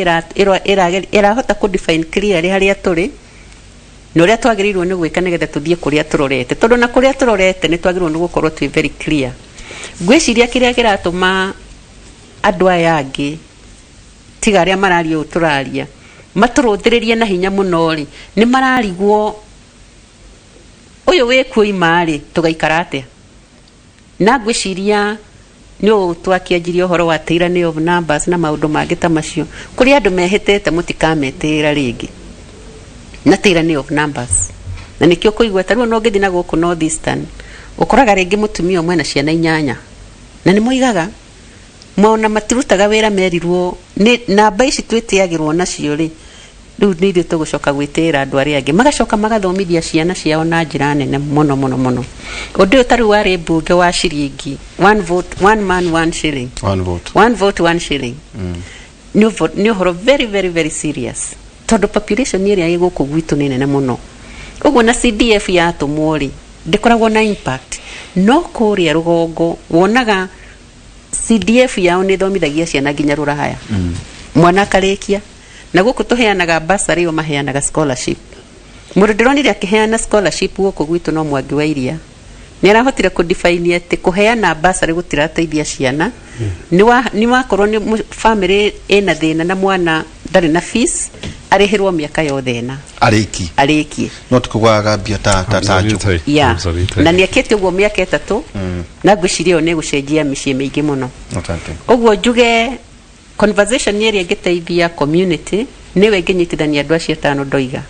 [SPEAKER 4] ĩrahota kũ define clearly harĩa tũrĩ na ũrĩa twagĩrĩirwo nĩ gwĩka nĩgetha tũthiĩ kũrĩa tũrorete, tondũ na kũrĩa tũrorete nĩ twagĩrĩirwo nĩ gũkorwo twĩ very clear. Ngwĩciria kĩrĩa kĩratũma andũ aya angĩ, tiga arĩa mararia ũũ tũraria, matũrũthĩrĩrie na hinya mũno rĩ, nĩ mararigwo ũyũ wĩkuo ima rĩ, tũgaikara atĩa? Na ngwĩciria nĩ ũũ twakĩanjirie ũhoro wa tyranny of numbers na maũndũ mangĩ ta macio, kũrĩ andũ mehĩtĩte mũtikametĩĩra rĩngĩ na tyranny of numbers, na nĩkĩo kũigua ta rĩu ona ũngĩthiĩ na gũkũ North Eastern, ũkoraga rĩngĩ mũtumia ũmwe na ciana inyanya, na nĩ moigaga mona matirutaga wĩra, merirwo nĩ namba ici twĩtĩagĩrwo nacio rĩ, rĩu nĩ ithuĩ tũgũcoka gwĩtĩĩra andũ arĩa angĩ. Magacoka magathomithia ciana ciao na njĩra nene mũno mũno mũno. Ũndũ ũyũ ta rĩu warĩ mbunge wa ciringi, one vote, one man, one shilling.
[SPEAKER 2] One vote.
[SPEAKER 4] One vote, one shilling. Nĩ ũhoro very very very serious, tondũ population ĩrĩa ĩ gũkũ gwitũ nĩ nene mũno. Ũguo na CDF yatũmwo rĩ, ndĩkoragwo na impact, no kũrĩa rũgongo wonaga CDF yao nĩ ĩthomithagia ciana nginya rũraya, mwana akarĩkia. Na gũkũ tũheanaga bursary, o maheanaga scholarship. Mũndũ ndĩronire akĩheana scholarship gũkũ gwitũ no Mwangi wa Iria. Nĩ arahotire kũdefine atĩ kũheana bursary gũtirateithia ciana. Nĩ wakorwo nĩ family ĩna thĩna na mwana ndarĩ na fees, arĩhĩrwo mĩaka yothe ĩna.
[SPEAKER 2] Arĩki.
[SPEAKER 4] Arĩkie.
[SPEAKER 2] No tikũgwaga mbia ta njũgũ.
[SPEAKER 4] Yeah. Na nĩ ekĩte ũguo mĩaka 3, na ngwĩciria ĩyo nĩ ĩgũcenjia mĩciĩ mĩingĩ mũno.
[SPEAKER 2] Asante.
[SPEAKER 4] Ũguo njuge conversation ĩrĩa ĩngĩteithia community nĩwe ĩngĩnyitithania andũ acio atano ndoiga,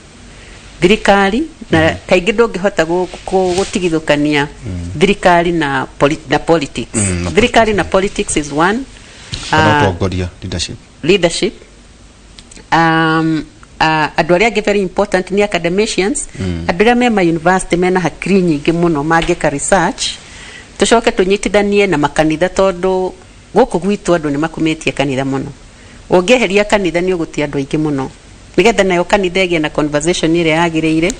[SPEAKER 4] thirikari, na kaingĩ ndũngĩhota gũtigithũkania thirikari na politics.
[SPEAKER 2] Na
[SPEAKER 4] Thirikari na politics is one.
[SPEAKER 2] Kana ũtongoria, leadership.
[SPEAKER 4] Leadership. Andũ arĩa angĩ very important nĩ academicians, andũ arĩa me ma university mena hakiri nyingĩ mũno mangĩka research. Tũcoke tũnyitithanie na makanitha, tondũ gũkũ gwitũ andũ nĩ makumĩtie kanitha mũno. Ũngĩeheria kanitha nĩ ũgũtia andũ aingĩ mũno, nĩgetha nayo kanitha ĩgĩe na conversation ĩrĩa yagĩrĩire.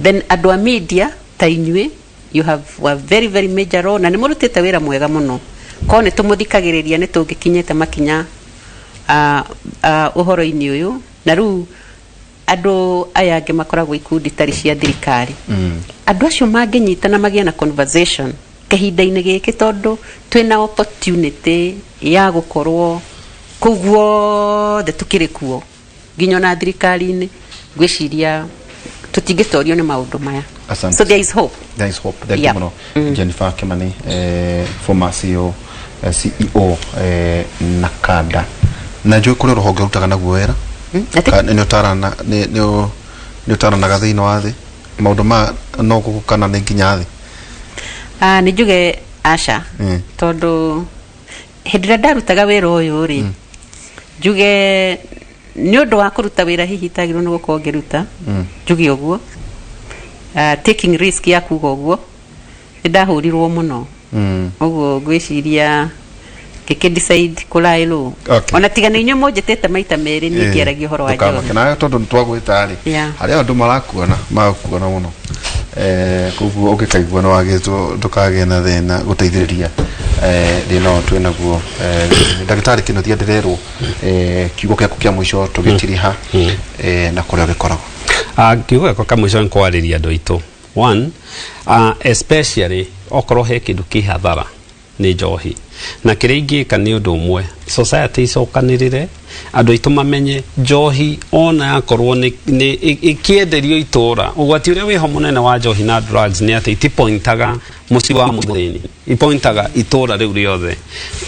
[SPEAKER 4] Then andũ a media ta inyuĩ, you have a very very major role, na nĩ mũrutĩte wĩra mwega mũno. Korwo nĩ tũmũthikagĩrĩria, nĩ tũngĩkinyĩte makinya ũhoro-inĩ ũyũ. Na rĩu andũ aya angĩ makoragwo ikundi itarĩ cia thirikari, andũ acio mangĩnyitana magĩe na conversation kahinda-inĩ gĩkĩ, tondũ twĩna opportunity ya gũkorwo kũu guothe tũkĩrĩ kuo, nginya ona thirikari-inĩ, ngwĩciria tũtingĩtorio nĩ maũndũ maya.
[SPEAKER 2] Asante.
[SPEAKER 4] So there is hope.
[SPEAKER 2] There is hope. Thank you mũno. Jennifer Kimani, former CEO, NACADA. Na njũĩ kũrĩ rũhonge rutaga naguo wĩra.
[SPEAKER 4] Atĩ?
[SPEAKER 2] Nĩ ũtarana nĩ ũtaranaga thĩinĩ wa thĩ maũndũ ma no gũkũ kana nĩ nginya thĩ?
[SPEAKER 4] Ah, nĩ njuge aca, tondũ hĩndĩ ĩrĩa ndarutaga wĩra ũyũ rĩ, njuge nĩ ũndũ wa kũruta wĩra hihi itagĩrĩirwo nĩ gũkorwo ngĩruta, njuge ũguo, taking risk ya kuga ũguo, nĩ ndahũrirwo mũno. Ũguo ngwĩciria ngĩkĩ decide kũraĩrwo. Ona tiga nĩ inyuĩ mũnjĩtĩte maita merĩ, niĩ ngĩaragia ũhoro wa
[SPEAKER 2] Ndũkamake.
[SPEAKER 4] njohi.
[SPEAKER 2] Nawe tondũ nĩtwagwĩta rĩ, harĩa andũ marakuona mũno. Koguo ũngĩkaigua nĩ wagĩtwo, ndũkagĩe na thĩna gũteithĩrĩria thĩna ũyũ twĩ naguo. Ndagĩtarĩ Kĩnuthia, ndĩrerwo kiugo gĩaku kĩa mũico tũgĩtiriha, na kũrĩa ũgĩkoragwo.
[SPEAKER 3] Kiugo gĩakwa kĩa mũico nĩ kwarĩria andũ aitũ. One, especially okorwo he kĩndũ kĩ hathara nĩ njohi, na kĩrĩa ingĩka nĩ ũndũ ũmwe, society icokanĩrĩre, andũ aitũ mamenye njohi ona yakorwo nĩ ĩkĩenderio itũra, ũgwati ũrĩa wĩho mũnene wa njohi na drugs nĩ atĩ itipointaga mũciĩ wa mũthĩni, ipointaga itũra rĩu rĩothe.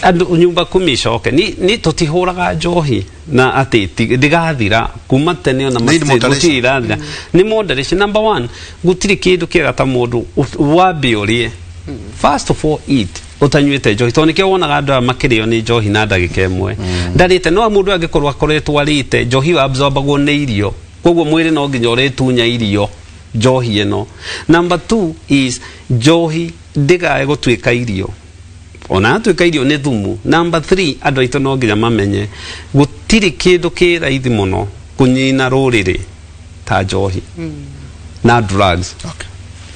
[SPEAKER 3] Andũ nyumba kumi icoke ni tũtihũraga njohi na atĩ ndĩgathira kuma tene ona.
[SPEAKER 2] Need moderation.
[SPEAKER 3] Gũtirĩ irathira, nĩ moderation number one. Gũtirĩ kĩndũ kĩega ta mũndũ wambe ũrĩe, first of all eat, ũtanyuĩte njohi, tondũ nĩkĩo wonaga andũ aya makĩrĩo nĩ njohi na ndagĩka ĩmwe ndarĩte. No mũndũ angĩkorwo akoretwo arĩte njohi ĩyo absorbagwo nĩ irio, koguo mwĩrĩ no nginya ũrĩtunya irio njohi ĩno. Number two is njohi ndĩgae gũtuĩka irio, ona yatuĩka irio nĩ thumu. Number three, andũ aitũ no nginya mamenye gũtirĩ kĩndũ kĩ raithi mũno kũnyina rũrĩrĩ ta njohi na drugs.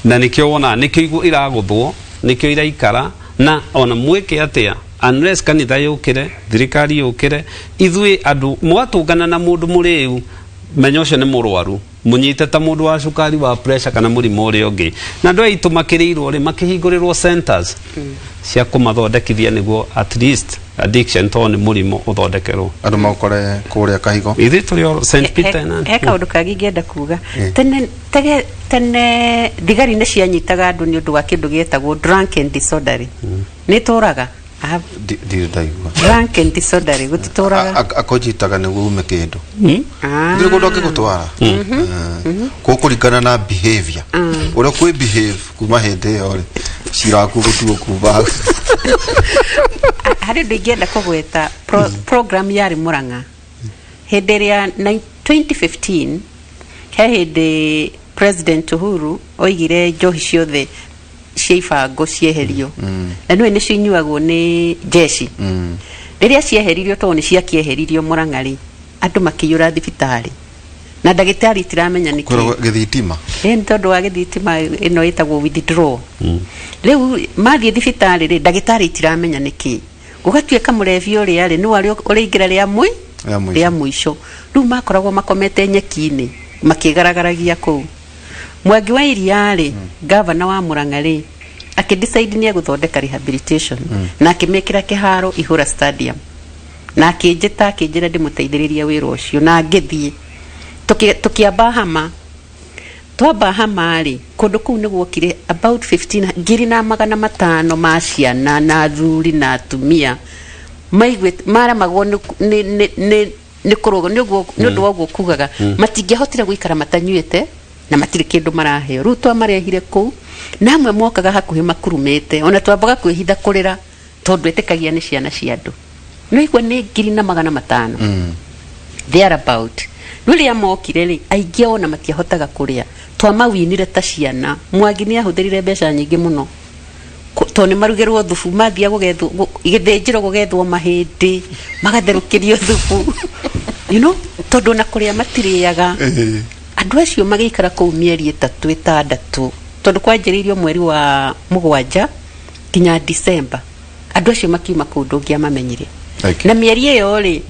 [SPEAKER 3] Na nĩkĩo wonaga nĩkĩo iragũthwo, nĩkĩo iraikara, na ona mwĩke atĩa Unless kanitha yũkĩre, thirikari yũkĩre, ithuĩ andũ mwatũngana na mũndũ mũrĩu, menya ũcio nĩ mũrwaru, mũnyite ta mũndũ wa cukari, wa pressure kana mũrimũ ũrĩa ũngĩ. Na andũ aya aitũ makĩrĩirwo rĩ, makĩhingũrĩrwo centers cia kũmathondekithia nĩguo at least addiction to nĩ mũrimũ ũthondekerwo.
[SPEAKER 2] Andũ maũkore kũrĩa Kahigo.
[SPEAKER 3] Ithuĩ tũrĩ o St Peter na
[SPEAKER 4] He kaũndũ kangĩ ingĩenda kuga. Tene tege tene thigari nĩ cianyitaga andũ nĩ ũndũ wa kĩndũ gĩetagwo drunk and disorderly. Nĩ tũraga
[SPEAKER 2] Ndirĩ ndaigua.
[SPEAKER 4] Drunk and disorderly gũtitũraga.
[SPEAKER 2] Akonjitaga nĩguo ume kĩndũ.
[SPEAKER 4] Ah.
[SPEAKER 2] Ndĩrĩ kũndũ angĩgũtwara kũkũringana na behavior ũrĩa kwĩ behave kuma hĩndĩ ĩyo rĩ, cira waku gũtuo kuma hau.
[SPEAKER 4] Harĩ ũndũ ingĩenda kũgweta, program yarĩ Mũrang'a hĩndĩ ĩrĩa 2015, he hĩndĩ President Uhuru oigire njohi ciothe cia ibango cieherio, na nĩwe nĩcio inyuagwo nĩ jeshi. Rĩrĩa cieheririo, tondũ nĩ ciakĩeheririo Mũrang'a rĩ, andũ makĩiyũra thibitarĩ na ndagĩtarĩ itiramenya nĩkĩ.
[SPEAKER 2] Kwĩrwo gĩthitima.
[SPEAKER 4] Ĩ, nĩ tondũ wa gĩthitima ĩno ĩtagwo withdraw. Rĩu mathiĩ thibitarĩ rĩ, ndagĩtarĩ itiramenya nĩkĩ. Gũgatuĩka mũrebi ũrĩa rĩ, nĩwe ũrĩa ũrĩingĩra rĩa mwĩ
[SPEAKER 2] Rĩa mũico.
[SPEAKER 4] Rĩa mũico. Rĩu makoragwo makomete nyeki-inĩ makĩgaragaragia kũu. Mwangi wa Iria rĩ, gavana wa Murang'a rĩ, akĩdecide nĩ egũthondeka rehabilitation na akĩmĩkĩra kĩharo Ihũra Stadium, na akĩnjĩta akĩnjĩra ndĩmũteithĩrĩrie wĩra ũcio, na ngĩthiĩ. Tũkĩamba hama. Twamba hama rĩ, kũndũ kũu nĩ gwokire about 15 1,500 ma ciana na athuri na atumia maiguĩte maremagwo nĩ kũrũga nĩ ũguo nĩ ũndũ wa ũguo kugaga matingĩahotire gũikara matanyuĩte na matirĩ kĩndũ maraheo. Rĩu twamarehire kũu na amwe mokaga hakuhĩ makurumĩte, ona twambaga kwĩhitha kũrĩra tondũ etĩkagia nĩ ciana cia andũ. Nĩ waigua nĩ 1,500 thereabout. Rĩrĩa mokire rĩ, aingĩ ao ona matiahotaga kũrĩa. Twamawinire ta ciana. Mwangi nĩ ahũthĩrire mbeca nyingĩ mũno tondũ nĩ marugĩrwo thubu, mathia gũgethwo gĩthĩnjĩro, gũgethwo mahĩndĩ, magatherũkĩrio thubu, tondũ ona kũrĩa matirĩaga. Andũ acio magĩikara kũu mĩeri 3 6, tondũ kwanjĩrĩirio mweri wa 7 nginya December. Andũ acio makiuma kũu ndũngĩamamenyire.
[SPEAKER 2] Thank you.
[SPEAKER 4] Na mĩeri ĩyo rĩ,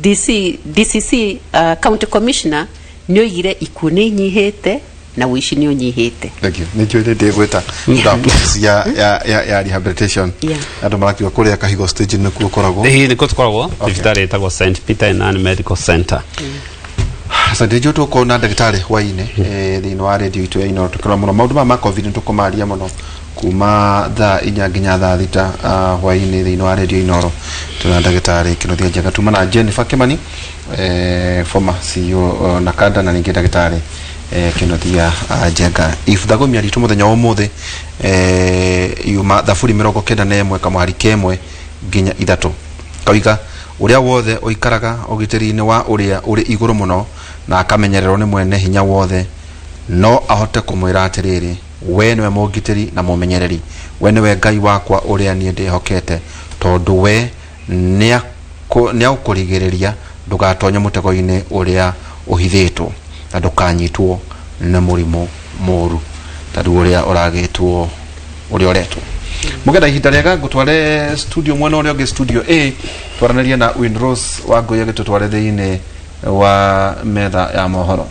[SPEAKER 4] DC, DCC, county commissioner nĩ oigire ikuũ nĩ inyihĩte na ũici nĩ ũnyihĩte.
[SPEAKER 2] Thank you. Nĩ njũĩ nĩ ndĩgwĩta process ya rehabilitation. Andũ marakiuga kũrĩa Kahigo stage nĩkuo ũkoragwo.
[SPEAKER 3] Ĩĩ, nĩkuo tũkoragwo, thibitarĩ ĩtagwo St Peter and Ann Medical Center.
[SPEAKER 2] Asante. Njũ tũkorwo na ndagĩtarĩ hwainĩ thĩinĩ wa radio itũ ya Inooro, tũkĩrora mũno maũndũ maya ma COVID. Nĩ tũkũmaria mũno kuma thaa 4 nginya thaa 6 hwainĩ thĩinĩ wa radio Inooro. Tuna ndagĩtarĩ Kĩnuthia Njenga, tuma na Jennifer Kimani, former CEO na kanda, na ningĩ ndagĩtarĩ Kĩnuthia Njenga. Ibuthago mĩario itũ mũthenya wa ũmũthĩ yuma Thaburi 91 kamũhari kemwe nginya 3. Kauiga ũrĩa wothe ũikaraga ũgitĩri-inĩ wa ũrĩa ũrĩ igũrũ mũno na akamenyererwo nĩ mwene hinya wothe no ahote kũmwĩra atĩrĩrĩ, we nĩwe mũngitĩri na mũmenyereri, we nĩwe Ngai wakwa ũrĩa niĩ ndĩhokete, tondũ we nĩagũkũrigĩrĩria ndũgatonye mũtego-inĩ ũrĩa ũhithĩtwo na ndũkanyitwo nĩ mũrimũ mũru ta rĩu ũrĩa ũragĩtwo ũrĩa ũretwo. Mũgenda ihinda rĩega, ngũtware studio mwena ũrĩa ũngĩ, studio A, twaranĩrie na Winrose wa Ngũi agĩtũtware thĩinĩ wa metha ya mohoro.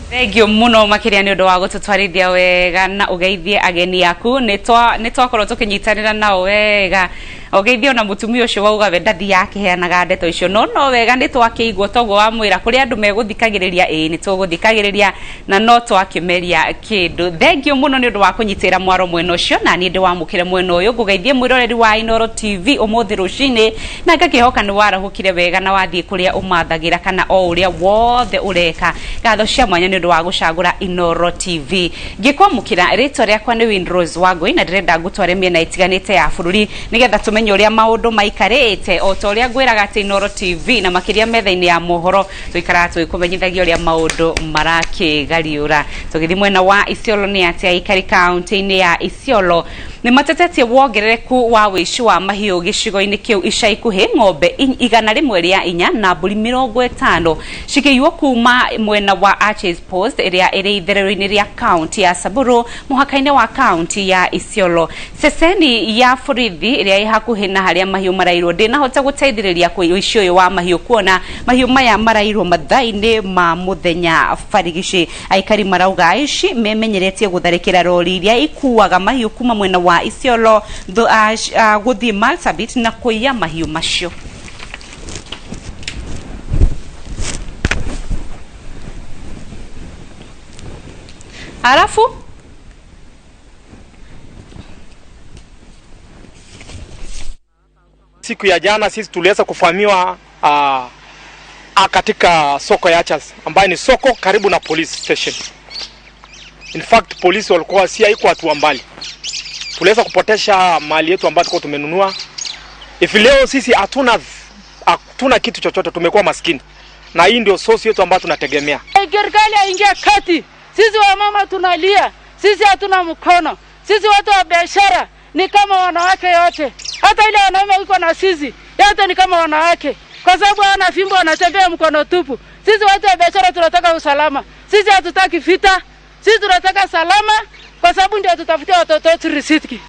[SPEAKER 11] Thank you muno makiria nĩ ũndũ wa gũtũtwarithia wega na ũgeithie ageni aku. Nĩ twakorwo tũkĩnyitanĩra nao wega. Ũgeithie ona mũtumia ũcio wauga we ndathiaga akĩheanaga ndeto icio, no wega nĩ twakĩigua toguo wamwĩra kũrĩ andũ megũthikagĩrĩria. Ĩĩ, nĩ tũgũthikagĩrĩria na no twakĩmeria kĩndũ. Thank you mũno nĩ ũndũ wa kũnyitĩra mwaro mwena ũcio, na niĩ ndĩwamũkĩre mwena ũyũ. Ngũgeithie mwĩroreri wa Inooro TV ũmũthĩ rũcinĩ, na ngakĩhoka nĩ warahũkire wega na wathiĩ kũrĩa ũmathagĩra kana o ũrĩa wothe ũreka. Ngatho cia mwanya nĩ ũndũ wa gũcagũra Inooro TV. Ngĩkwamũkĩra, rĩtwa rĩakwa nĩ Winrose Wangũi, na ndĩrenda ngũtware mĩena ĩtiganĩte ya bũrũri nĩgetha tũmenye ũrĩa maũndũ maikarĩte. O ta ũrĩa ngwĩraga atĩ Inooro TV na makĩria metha-inĩ ya mohoro tũikaraga tũgĩkũmenyithagia ũrĩa maũndũ marakĩgariũra. Tũgĩthiĩ mwena wa Isiolo, nĩ atĩ aikari kaunti-inĩ ya Isiolo Nĩ matetetie wongerereku wa wĩici wa mahiũ gĩcigo-inĩ kĩu ica ikuhĩ, ng'ombe 104 na mbũri 50 cikĩiywo kuma mwena wa Arches Post ĩrĩa ĩrĩ itherero-inĩ rĩa kaunti ya Samburu mũhaka-inĩ wa kaunti ya Isiolo. Ceceni ya borithi ĩrĩa ĩ hakuhĩ na harĩa mahiũ marairwo ndĩnahota gũteithĩrĩria ũici ũyũ wa mahiũ kuona mahiũ maya marairwo mathaa-inĩ ma mũthenya barigici. Aikari marauga aici memenyeretie gũtharĩkĩra rori iria ikuaga mahiũ kuma mwena wa Isiolo gũthiĩ Marsabit na kũiya mahiũ macio. Alafu
[SPEAKER 12] siku ya jana sisi tuliweza kufahamiwa katika soko ya Achas ambayo ni soko karibu na police station. In fact polisi walikuwa si haiko hatua mbali. Tuliweza kupotesha mali yetu ambayo tulikuwa tumenunua. If leo sisi hatuna kitu chochote, tumekuwa maskini. Na hii ndio source yetu ambayo tunategemea.
[SPEAKER 13] Serikali aingia kati. Sisi wamama tunalia, sisi hatuna mkono. Sisi watu wa biashara ni kama wanawake yote. Hata ile wanaume wiko na sisi, yote ni kama wanawake. Kwa sababu hawana fimbo, wanatembea mkono tupu. Sisi watu wa biashara tunataka usalama. Sisi hatutaki vita. Sisi tunataka salama kwa sababu ndio tutafutia watoto wetu riziki.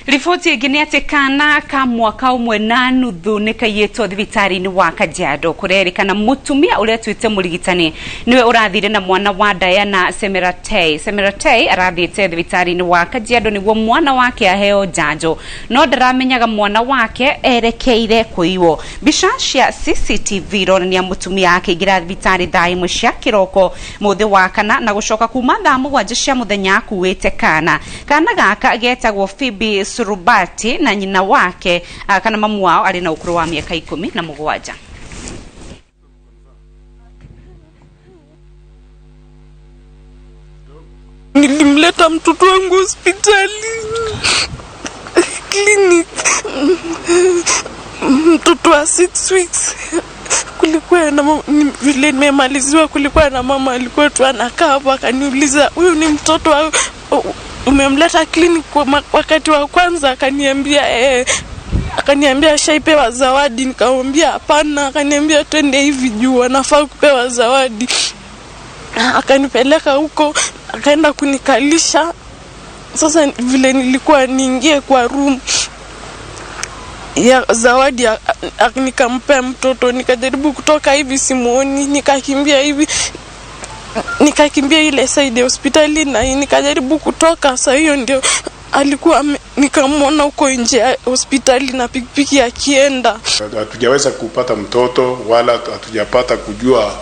[SPEAKER 11] Riboti ĩngĩ nĩ atĩ kana ka mwaka ũmwe na nuthu nĩ kaiyĩtwo thibitarĩ-inĩ wa Kajiado. Kũrerĩkana mũtumia ũrĩa tuĩte mũrigitani nĩwe ũrathire na mwana wa Diana Semeratei. Semeratei arathiĩte thibitarĩ-inĩ wa Kajiado nĩguo mwana wake aheo njanjo, no ndaramenyaga mwana wake erekeire kũiywo. Mbica cia CCTV ironania mũtumia akĩingĩra thibitarĩ thaa 1 cia kĩroko mũthĩ wa kana na gũcoka kuma thaa 7 cia mũthenya akuĩte kana. Kana gaka getagwo Phoebe Surubati na nyina wake kana mamu wao arĩ na ũkũrũ wa mĩaka 17.
[SPEAKER 14] Nilimleta mtoto wangu hospitali clinic, mtoto wa 6 weeks. Kulikuwa na vile nimemaliziwa, kulikuwa na mama alikuwa tu anakaa hapo, akaniuliza huyu ni mtoto wa umemleta clinic kwa wakati wa kwanza? Akaniambia akaniambia ashaipewa zawadi. Nikamwambia hapana. Akaniambia twende hivi juu anafaa kupewa zawadi. Akanipeleka huko, akaenda kunikalisha. Sasa vile nilikuwa niingie kwa room ya zawadi, nikampea mtoto. Nikajaribu kutoka hivi simuoni, nikakimbia hivi, nikakimbia ile side ya hospitali na nikajaribu kutoka. Sasa hiyo ndio alikuwa nikamwona huko nje ya hospitali na pikipiki akienda.
[SPEAKER 15] Hatujaweza kupata mtoto wala hatujapata kujua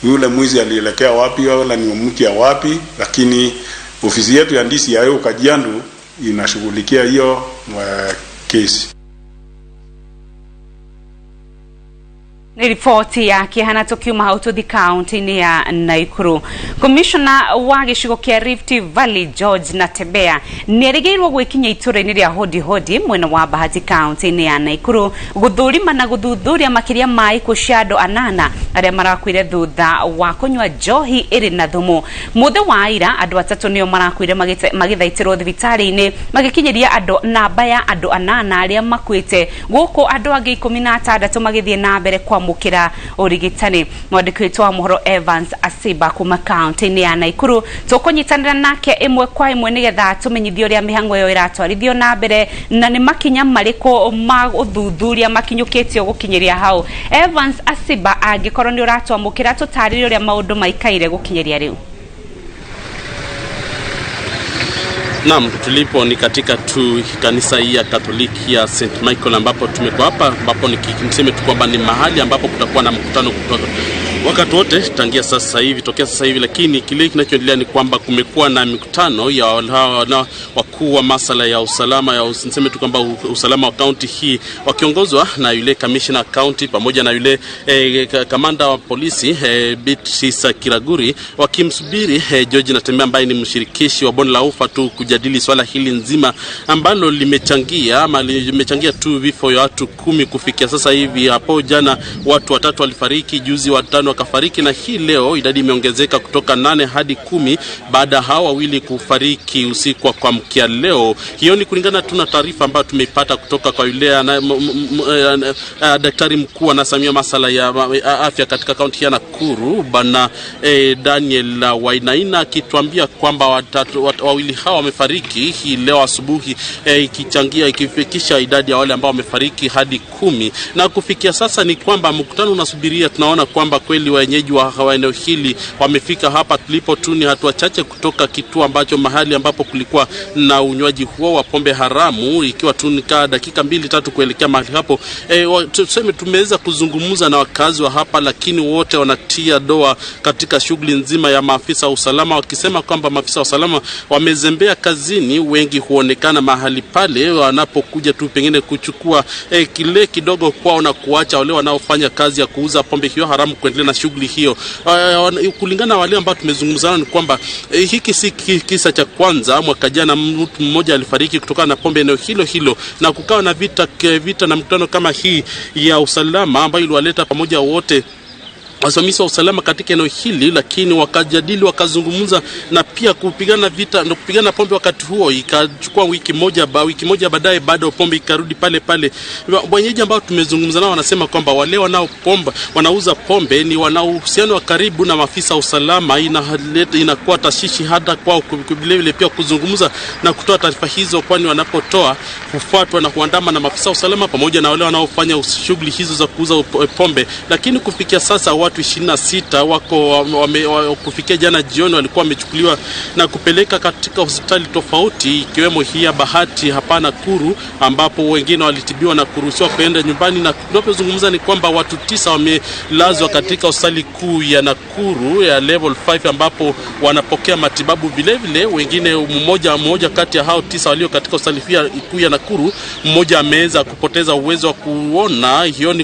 [SPEAKER 15] yule mwizi alielekea wapi wala ni mtu ya wapi, lakini ofisi yetu ya DCIO Kajiado inashughulikia hiyo kesi.
[SPEAKER 11] Ni riboti ya kĩeha tukiuma hau tũthi kaunti-inĩ ya Nakuru. Commissioner wa gĩcigo kĩa Rift Valley George Natembeya nĩerĩgĩrĩirwo gwĩkinya itũũra-inĩ rĩa Hodi Hodi mwena wa Bahati kaunti-inĩ ya Nakuru gũthũrima na gũthuthuria makĩria ma ikuũ cia andũ 8 arĩa marakuire thutha wa kũnyua njohi ĩrĩ na thumu. Mũthĩ wa ira andũ 3 nĩo marakuire magĩthaitĩrwo thibitarĩ-inĩ magĩkinyĩria andũ namba ya andũ 8 arĩa makuĩte, gũkũ andũ angĩ 16 magĩthiĩ na mbere kwa mukira urigitani. Mwandĩki witũ wa mohoro Evans Asiba kuma kaunti-inĩ ya Nakuru tũkũnyitanĩra nake ĩmwe kwa ĩmwe nĩgetha tũmenyithie ũrĩa mĩhang'o ĩyo ĩratwarithio na mbere na nĩ makinya marĩkũ ma ũthuthuria makinyũkĩtio gũkinyĩria hau. Evans Asiba, angĩkorwo nĩ ũratwamũkĩra tũtarĩrie ũrĩa maũndũ maikaire gũkinyĩria rĩu.
[SPEAKER 16] Naam, tulipo ni katika tu kanisa hii ya Katoliki ya St. Michael ambapo tumekuwa hapa, ambapo niseme tu kwamba ni mahali ambapo kutakuwa na mkutano kutoka wakati wote tangia sasa hivi, tokea sasa hivi. Lakini kile kinachoendelea ni kwamba kumekuwa na mikutano ya wakuu wa masala ya usalama ya niseme tu kwamba usalama wa county hii wakiongozwa na yule commissioner county pamoja na yule kamanda wa polisi Beatrice Kiraguri, wakimsubiri George Natembeya ambaye ni mshirikishi wa bonde la ufa tu kujadili swala hili nzima ambalo limechangia ama limechangia tu vifo ya watu 10 kufikia sasa hivi. Hapo jana watu 3 walifariki, juzi 5 wakafariki, na hii leo idadi imeongezeka kutoka 8 hadi 10 baada ya hao wawili kufariki usiku wa kuamkia leo. Hiyo ni kulingana tu na taarifa ambayo tumeipata kutoka kwa yule daktari mkuu anasimamia masala ya afya katika kaunti ya Nakuru, Bwana Daniel Wainaina, akituambia kwamba wawili hao wamefariki hii leo asubuhi, ikichangia ikifikisha idadi ya wale ambao wamefariki hadi 10. Na kufikia sasa ni kwamba mkutano unasubiria. Tunaona kwamba kweli wenyeji wa eneo hili wamefika hapa tulipo tu, ni hatua chache kutoka kituo ambacho mahali ambapo kulikuwa na unywaji huo wa pombe haramu, ikiwa tu ni dakika 2-3 kuelekea mahali hapo. Tuseme tumeweza kuzungumza na wakazi wa hapa, lakini wote wanatia doa katika shughuli nzima ya maafisa wa usalama, wakisema kwamba maafisa wa usalama wamezembea kazini. Wengi huonekana mahali pale wanapokuja tu pengine kuchukua kile kidogo kwao na kuacha wale wanaofanya kazi ya kuuza pombe hiyo haramu kuendelea na shughuli hiyo. Kulingana na wale ambao tumezungumza ni kwamba hiki si kisa cha kwanza. Mwaka jana mtu mmoja alifariki kutokana na pombe eneo hilo hilo, na kukawa na vita na mkutano kama hii ya usalama ambayo iliwaleta pamoja wote wasimamizi wa usalama katika eneo hili, lakini wakajadili, wakazungumza na pia kupigana vita na kupigana pombe. Wakati huo ikachukua wiki moja baadaye bado pombe ikarudi pale pale. Wenyeji ambao tumezungumza nao wanasema kwamba wale wanauza pombe ni wana uhusiano wa karibu na maafisa wa usalama, inakuwa tashishi hata kwao vile pia kuzungumza na kutoa taarifa hizo, kwani wanapotoa hufuatwa na kuandama na maafisa wa usalama pamoja na wale wanaofanya shughuli hizo za kuuza pombe. Lakini kufikia sasa watu 26 wako kufikia jana jioni walikuwa wamechukuliwa na kupeleka katika hospitali tofauti, ikiwemo hii ya Bahati hapa Nakuru, ambapo wengine walitibiwa na kuruhusiwa kwenda nyumbani. Na tunapozungumza ni kwamba watu 9 wamelazwa katika hospitali kuu ya Nakuru ya level 5 ambapo wanapokea matibabu vile vile. Wengine mmoja kati ya hao 9 walio katika hospitali kuu ya Nakuru, mmoja ameweza kupoteza uwezo wa kuona. Hiyo ni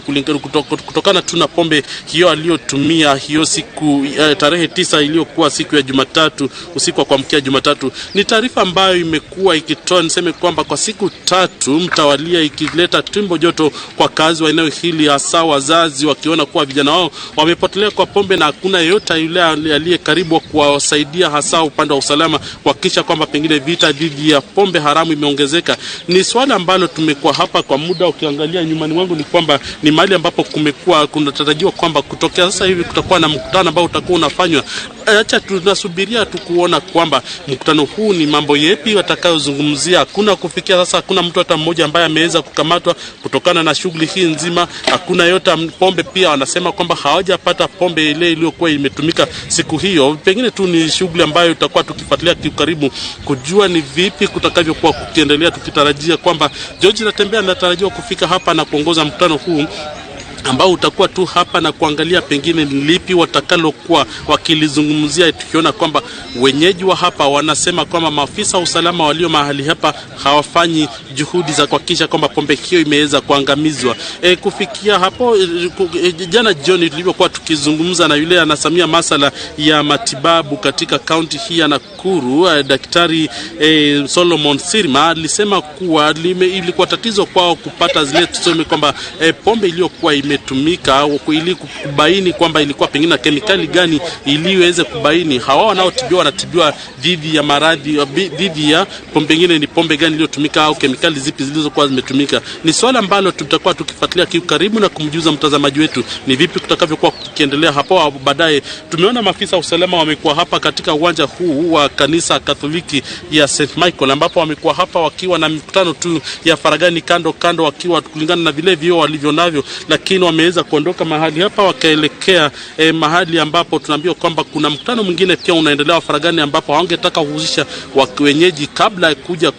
[SPEAKER 16] kutokana tu na pombe hiyo aliyotumia hiyo siku tarehe 9 iliyokuwa siku ya Jumatatu, usiku wa kuamkia Jumatatu. Ni taarifa ambayo imekuwa ikitoa, niseme kwamba kwa siku 3 mtawalia, ikileta tumbo joto kwa kazi wa eneo hili, hasa wazazi wakiona kuwa vijana wao wamepotelea kwa pombe na hakuna yeyote yule aliye karibu kuwasaidia, hasa upande wa usalama kuhakikisha kwamba pengine vita dhidi ya pombe haramu imeongezeka. Ni swala ambalo tumekuwa hapa kwa muda. Ukiangalia nyumbani mwangu ni kwamba ni mahali ambapo kumekuwa kunatarajiwa kwamba kutokea sasa hivi kutakuwa na mkutano ambao utakuwa unafanywa. Acha tunasubiria tu kuona kwamba mkutano huu ni mambo yepi watakayozungumzia. Hakuna kufikia sasa, hakuna mtu hata mmoja ambaye ameweza kukamatwa kutokana na shughuli hii nzima. Hakuna yote pombe, pia wanasema kwamba hawajapata pombe ile iliyokuwa imetumika siku hiyo. Pengine tu ni shughuli ambayo tutakuwa tukifuatilia karibu kujua ni vipi kutakavyokuwa kukiendelea, tukitarajia kwamba George Natembeya anatarajiwa kufika hapa na kuongoza mkutano huu ambao utakuwa tu hapa na kuangalia pengine ni lipi watakalokuwa wakilizungumzia, tukiona kwamba wenyeji wa hapa wanasema kwamba maafisa wa usalama walio mahali hapa hawafanyi juhudi za kuhakikisha kwamba pombe hiyo imeweza kuangamizwa. Kufikia hapo jana jioni tulivyokuwa tukizungumza na yule anasamia masala ya matibabu katika kaunti hii ya Nakuru, Daktari Solomon Sirma alisema kuwa ilikuwa tatizo kwao kupata zile tuseme kwamba pombe iliyokuwa imetumika ili kubaini kwamba ilikuwa pengine na kemikali gani ili iweze kubaini hawa wanaotibiwa wanatibiwa dhidi ya maradhi, dhidi ya pombe pengine ni pombe gani iliyotumika au kemikali zipi zilizokuwa zimetumika. Ni swala ambalo tutakuwa tukifuatilia karibu na kumjuza mtazamaji wetu ni vipi kutakavyokuwa kukiendelea hapo baadaye. Tumeona maafisa wa usalama wamekuwa hapa katika uwanja huu wa kanisa Katoliki ya St Michael, ambapo wamekuwa hapa wakiwa na mikutano tu ya faragani kando kando, wakiwa kulingana na vile vio walivyo navyo, lakini wameweza kuondoka mahali hapa wakaelekea mahali ambapo tunaambiwa kwamba kuna mkutano mwingine pia unaendelea wa faragani, ambapo hawangetaka kuhusisha wenyeji kabla ya kuja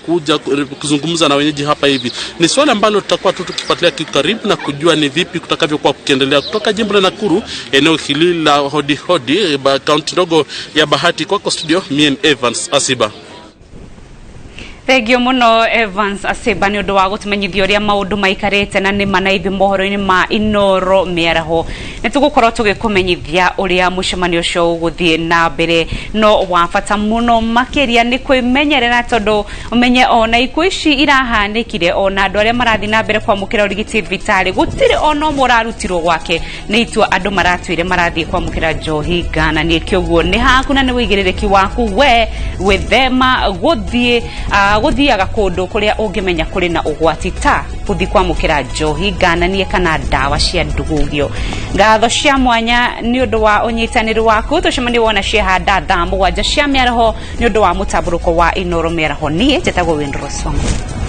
[SPEAKER 16] kuzungumza na wenyeji hapa hivi. Ni swala ambalo tutakuwa tu tukifuatilia karibu na kujua ni vipi kutakavyokuwa kukiendelea. Kutoka jimbo la Nakuru, eneo hili la Hodi Hodi, kaunti ndogo ya Bahati, kwako studio, mimi Evans Asiba.
[SPEAKER 11] Thengiũ mũno Evans Aseba nĩ ũndũ wa gũtũmenyithia ũrĩa maũndũ maikarĩte na nĩ ma na ithuĩ mohoro-inĩ ma Inoro mĩaraho. Nĩ tũgũkorwo tũgĩkũmenyithia ũrĩa mũcemanio ũcio ũgũthiĩ na mbere, no wa bata mũno makĩria nĩ kwĩmenyerera tondũ ũmenye ona ikuũ ici irahanĩkire ona andũ arĩa marathiĩ na mbere kwamũkĩra ũrigiti thibitarĩ gũtirĩ ona ũmwe ũrarutirwo gwake nĩ itua andũ maratuire marathiĩ kwamũkĩra njohi ngananie kĩoguo nĩ haku na nĩ wĩigĩrĩrĩki waku we gwĩthema gũthiĩ gũthiaga kũndũ kũrĩa ũngĩmenya kũrĩ na ũgwati ta gũthiĩ kwamũkĩra njohi ngananie kana ndawa cia ndugugio. Ngatho cia mwanya nĩ ũndũ wa ũnyitanĩri waku. Tũcemanie wona ciehanda thaa 7 cia mĩaraho nĩ ũndũ wa mũtambũrũko wa Inoro mĩaraho. Niĩ njĩtagwo Windrose Wangũ.